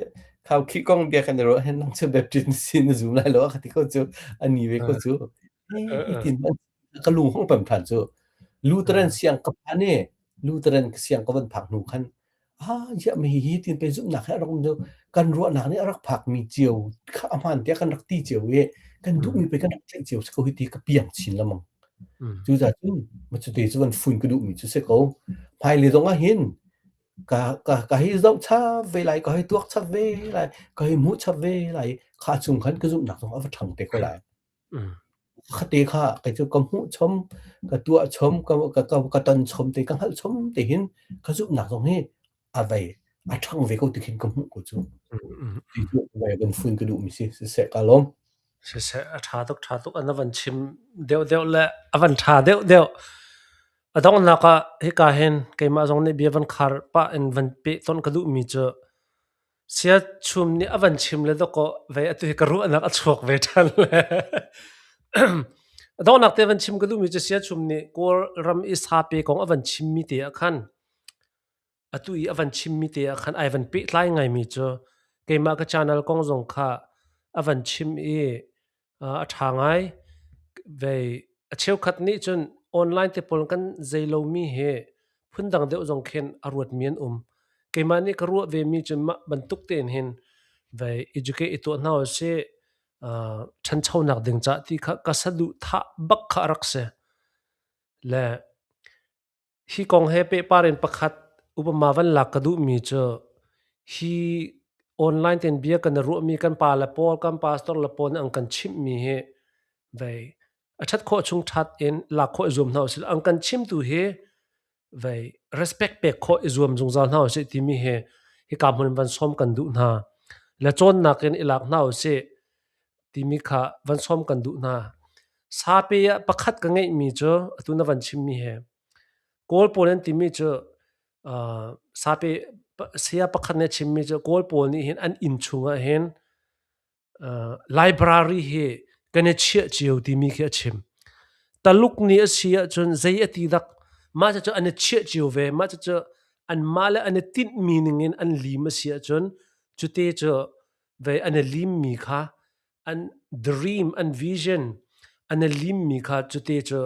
khaukhih kong bia kan i ruah hin nang cu Baptist si na zum lai lo ka ti ko cu ani ve ko cu. Hitin ka lung hong pem ṭhan cu. Lutheran siang ka phan i Lutheran siang ka van phak hnu khan ah ziah mi hi tin pe zumhnak he a rak um cu kan ruahnak nih a rak phakmi cio kha a hmaan tiah kan rak ti cio i kan duhmi pe kan rak tlaih cio si ko hi ti ka piang chin lengmang. Cucaah cun cute cu van fun ka duhmi cu si ko. Hmailei zong ah hin ka ka ka hei zoh chap ve lai, ka hei tuak chap ve lai, ka hei hmuh chap ve lai. Kha chung khan ka zumhnak zong a va ṭhang te ko lai. Khate kha kei cu ka hmuh chom, ka tuah chom, ka ka ka ton chom te, ka hngalh chom te hin ka zumhnak zong hi a vei. a ṭhang ve ko ti khin ka hmuh ko cu. Ti cu van fun ka duhmi si. Siseh ka lawm. Siseh a ṭha tuk ṭha tuk an a van chim deuhdeuh le a van ṭha deuhdeuh. A donghnak ah hika hin keimah zong nih bia van khar pah in van peh ton ka duhmi cu Siachum nih a van chim le dawkaw vei atu hi ka ruahnak a chuak ve ṭhan le. A donghnak te van chim ka duhmi cu Siachum nih Kawlram i sape kong a van chimmi te ah khan atu i a van chimmi te ah khan ai van pehtlai ngaimi cu keimah ka channel kong zong kha a van chim i a ṭha ngai. Vei a cheukhat nih cun online te pawl kan zei lomi hi phundang deuh zong khin a ruatmi an um. Keimah nih ka ruah vemi cu mah bantuk tein hin vei educate i tuah hna usih ṭhanchonak ding cah ti kha ka saduhthah bak kha a rak si. Le Hi kong he pehpar in pakhat upama van lak ka duhmi cu hi online tein bia kan i ruahmi kan pa le pawl, kan pastor le pawl nih an kan chimhmi hi vei a ṭhat khawh chung ṭhat in lak khawh i zuam hna usih. An kan chimtu hi vei respect pek khawh i zuam zungzal hna usih timi hi hika hmun in van sawm kan duh hna. Le cawnnak in i lak hna usih timi kha van sawm kan duh hna. Sape ah pakhat ka ngeihmi cu atu na van chimmi he Kawl pawl an timi cu sape saya pakhat nih a chimmi cu Kawl pawl nih hin an inn chungah hin library hi kan i chiah cio timi khi a chim. Taluk nih a si ahcun zei a ti dak mah cucu an i chiah cio ve mah cucu anmah le an i tinhmi ningin an lim a si ahcun cute cu ve an i limmi kha an dream an vision an i limmi kha cute cu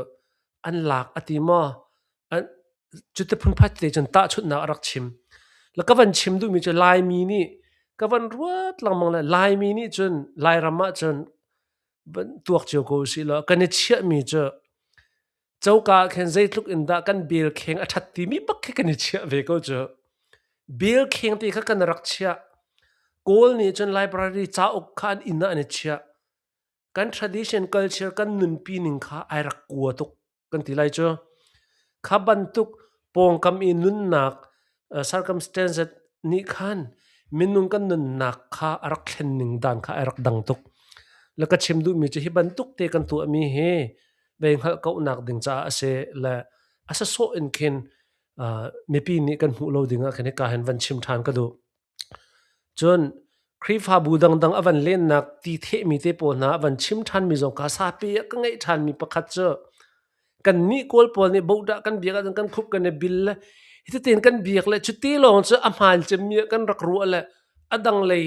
an lak a ti maw an cute phunphat te cun tahchunhnak a rak chim la ka van chim duhmi cu Laimi nih ka van ruat lengmang le Laimi nih cun Lairam ah cun van tuak cio ko usih law kan i chiahmi cu Coka ah khin zeitluk in dah kan belkheng a ṭhat timi bak khi kan i chiah ve ko cu. Belkheng ti kha kan rak chiah. Kawl nih cun library cauk kha an inn ah an i chiah. Kan tradition culture kan nunpi ning kha ai rak kua tuk kan ti lai cu. Kha bantuk pawngkam i nunnak circumstances nih khan minung kan nunnak kha a rak thlen ning dan kha ai rak dang tuk. Le ka chim duhmi cu hi bantuk te kan tuahmi hi vei hngalh kauhnak ding caah a si le a sasawh in khin mipi nih kan hmuh lo ding ah khin hika hin van chim ṭhan ka duh. Cun Khrihfabu dangdang a van lennak ti thehmi te pawl hna a van chim ṭhanmi zong kha sapi ah ka ngeih ṭhanmi pakhat cu kannih Kawl pawl nih bodah kan biak ahcun kan khup kan i bil le hititin kan biak le cuti lawng cu a hmaan cemmi ah kan rak ruah le a dang lei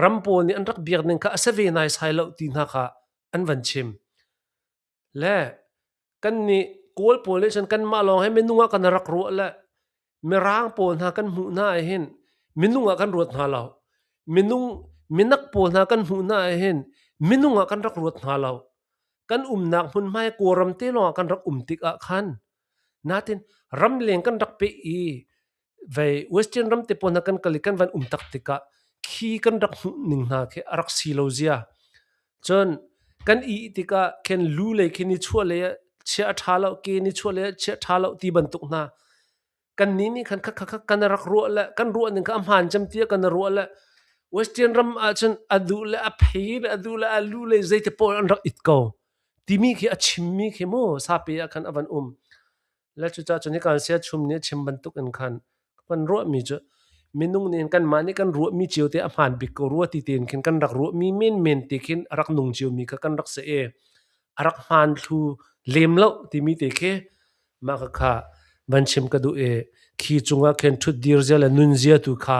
ram pawl nih an rak biak ning kha a si ve naisai lo ti hna kha an van chim. Le kannih Kawl pawl nih cun kanmah lawng hi minung ah kan rak ruah le Mirang pawl hna kan hmuh hna ahhin minung ah kan ruat hna lo. Minung minak pawl hna kan hmuh hna ahhin minung ah kan rak ruat hna lo. Kan umnak hmunhma hi Kawlram te lawng ah kan rak um tik ah khan natin ramleng kan rak peh i vei Western ram te pawl hna kan kal i kan van um tak tikah khi kan rak hmuh ning hna khi a rak si lo zia. Cun kan ih tikah khin lu lei khi nichuah lei ah chia a ṭha lo, ke nichuah lei ah chia a ṭha lo ti bantuk hna. Kannih nih khan kha kha kan rak ruah le kan ruah ning kha a hmaan cem tiah kan ruah le Western ram ahcun a duh le a phei le a duh le a lu le zeiti paoh an rak it ko timi khi a chimmi khi mu sape ah khan a van um. Le cucaah cun hika siachum nih a chim bantuk in khan kan ruahmi cu minung nih kanmah nih kan ruahmi cio te a hmaan bik ko rua ti tein khin kan rak ruahmi menmen te khin a rak nung ciomi kha kan rak si i a rak hmaan thlu lem lo timi te khi mah kha kha van chim ka duh i khi cungah khin ṭhut dir zia le nun zia tu kha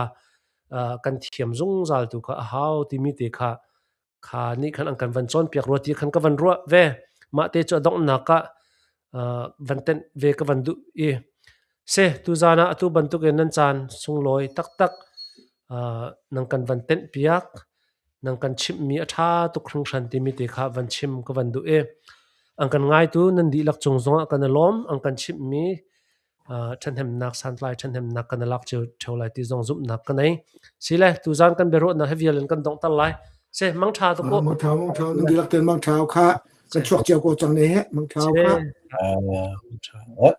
kan thiam zungzal tu kha a hau timi te kha Kha nih khan an kan van cawnpiak rua ti khan ka van ruah ve. Mah te cu a donghnak ah van tenh ve ka van duh i se tuzaan ah atu bantuk in nan caan sunglawi taktak nan kan van tenh piak nan kan chimhmi a ṭha tuk hringhran timi te kha van chim ka van duh i an kan ngaitu nan dihlak cung zongah kan i lawm an kan chimhmi ṭhahnemnak santlai ṭhahnemnak kan i lak cio ṭheo lai ti zong zumhnak ka nei. Sile tuzaan kan biaruahnak hi vial in kan donghter lai. Se mangṭha tuk u. Mangṭha mangṭha nan dihlak ten mangṭha kha kan chuak cio ko cang ne he mangṭha kha. Se.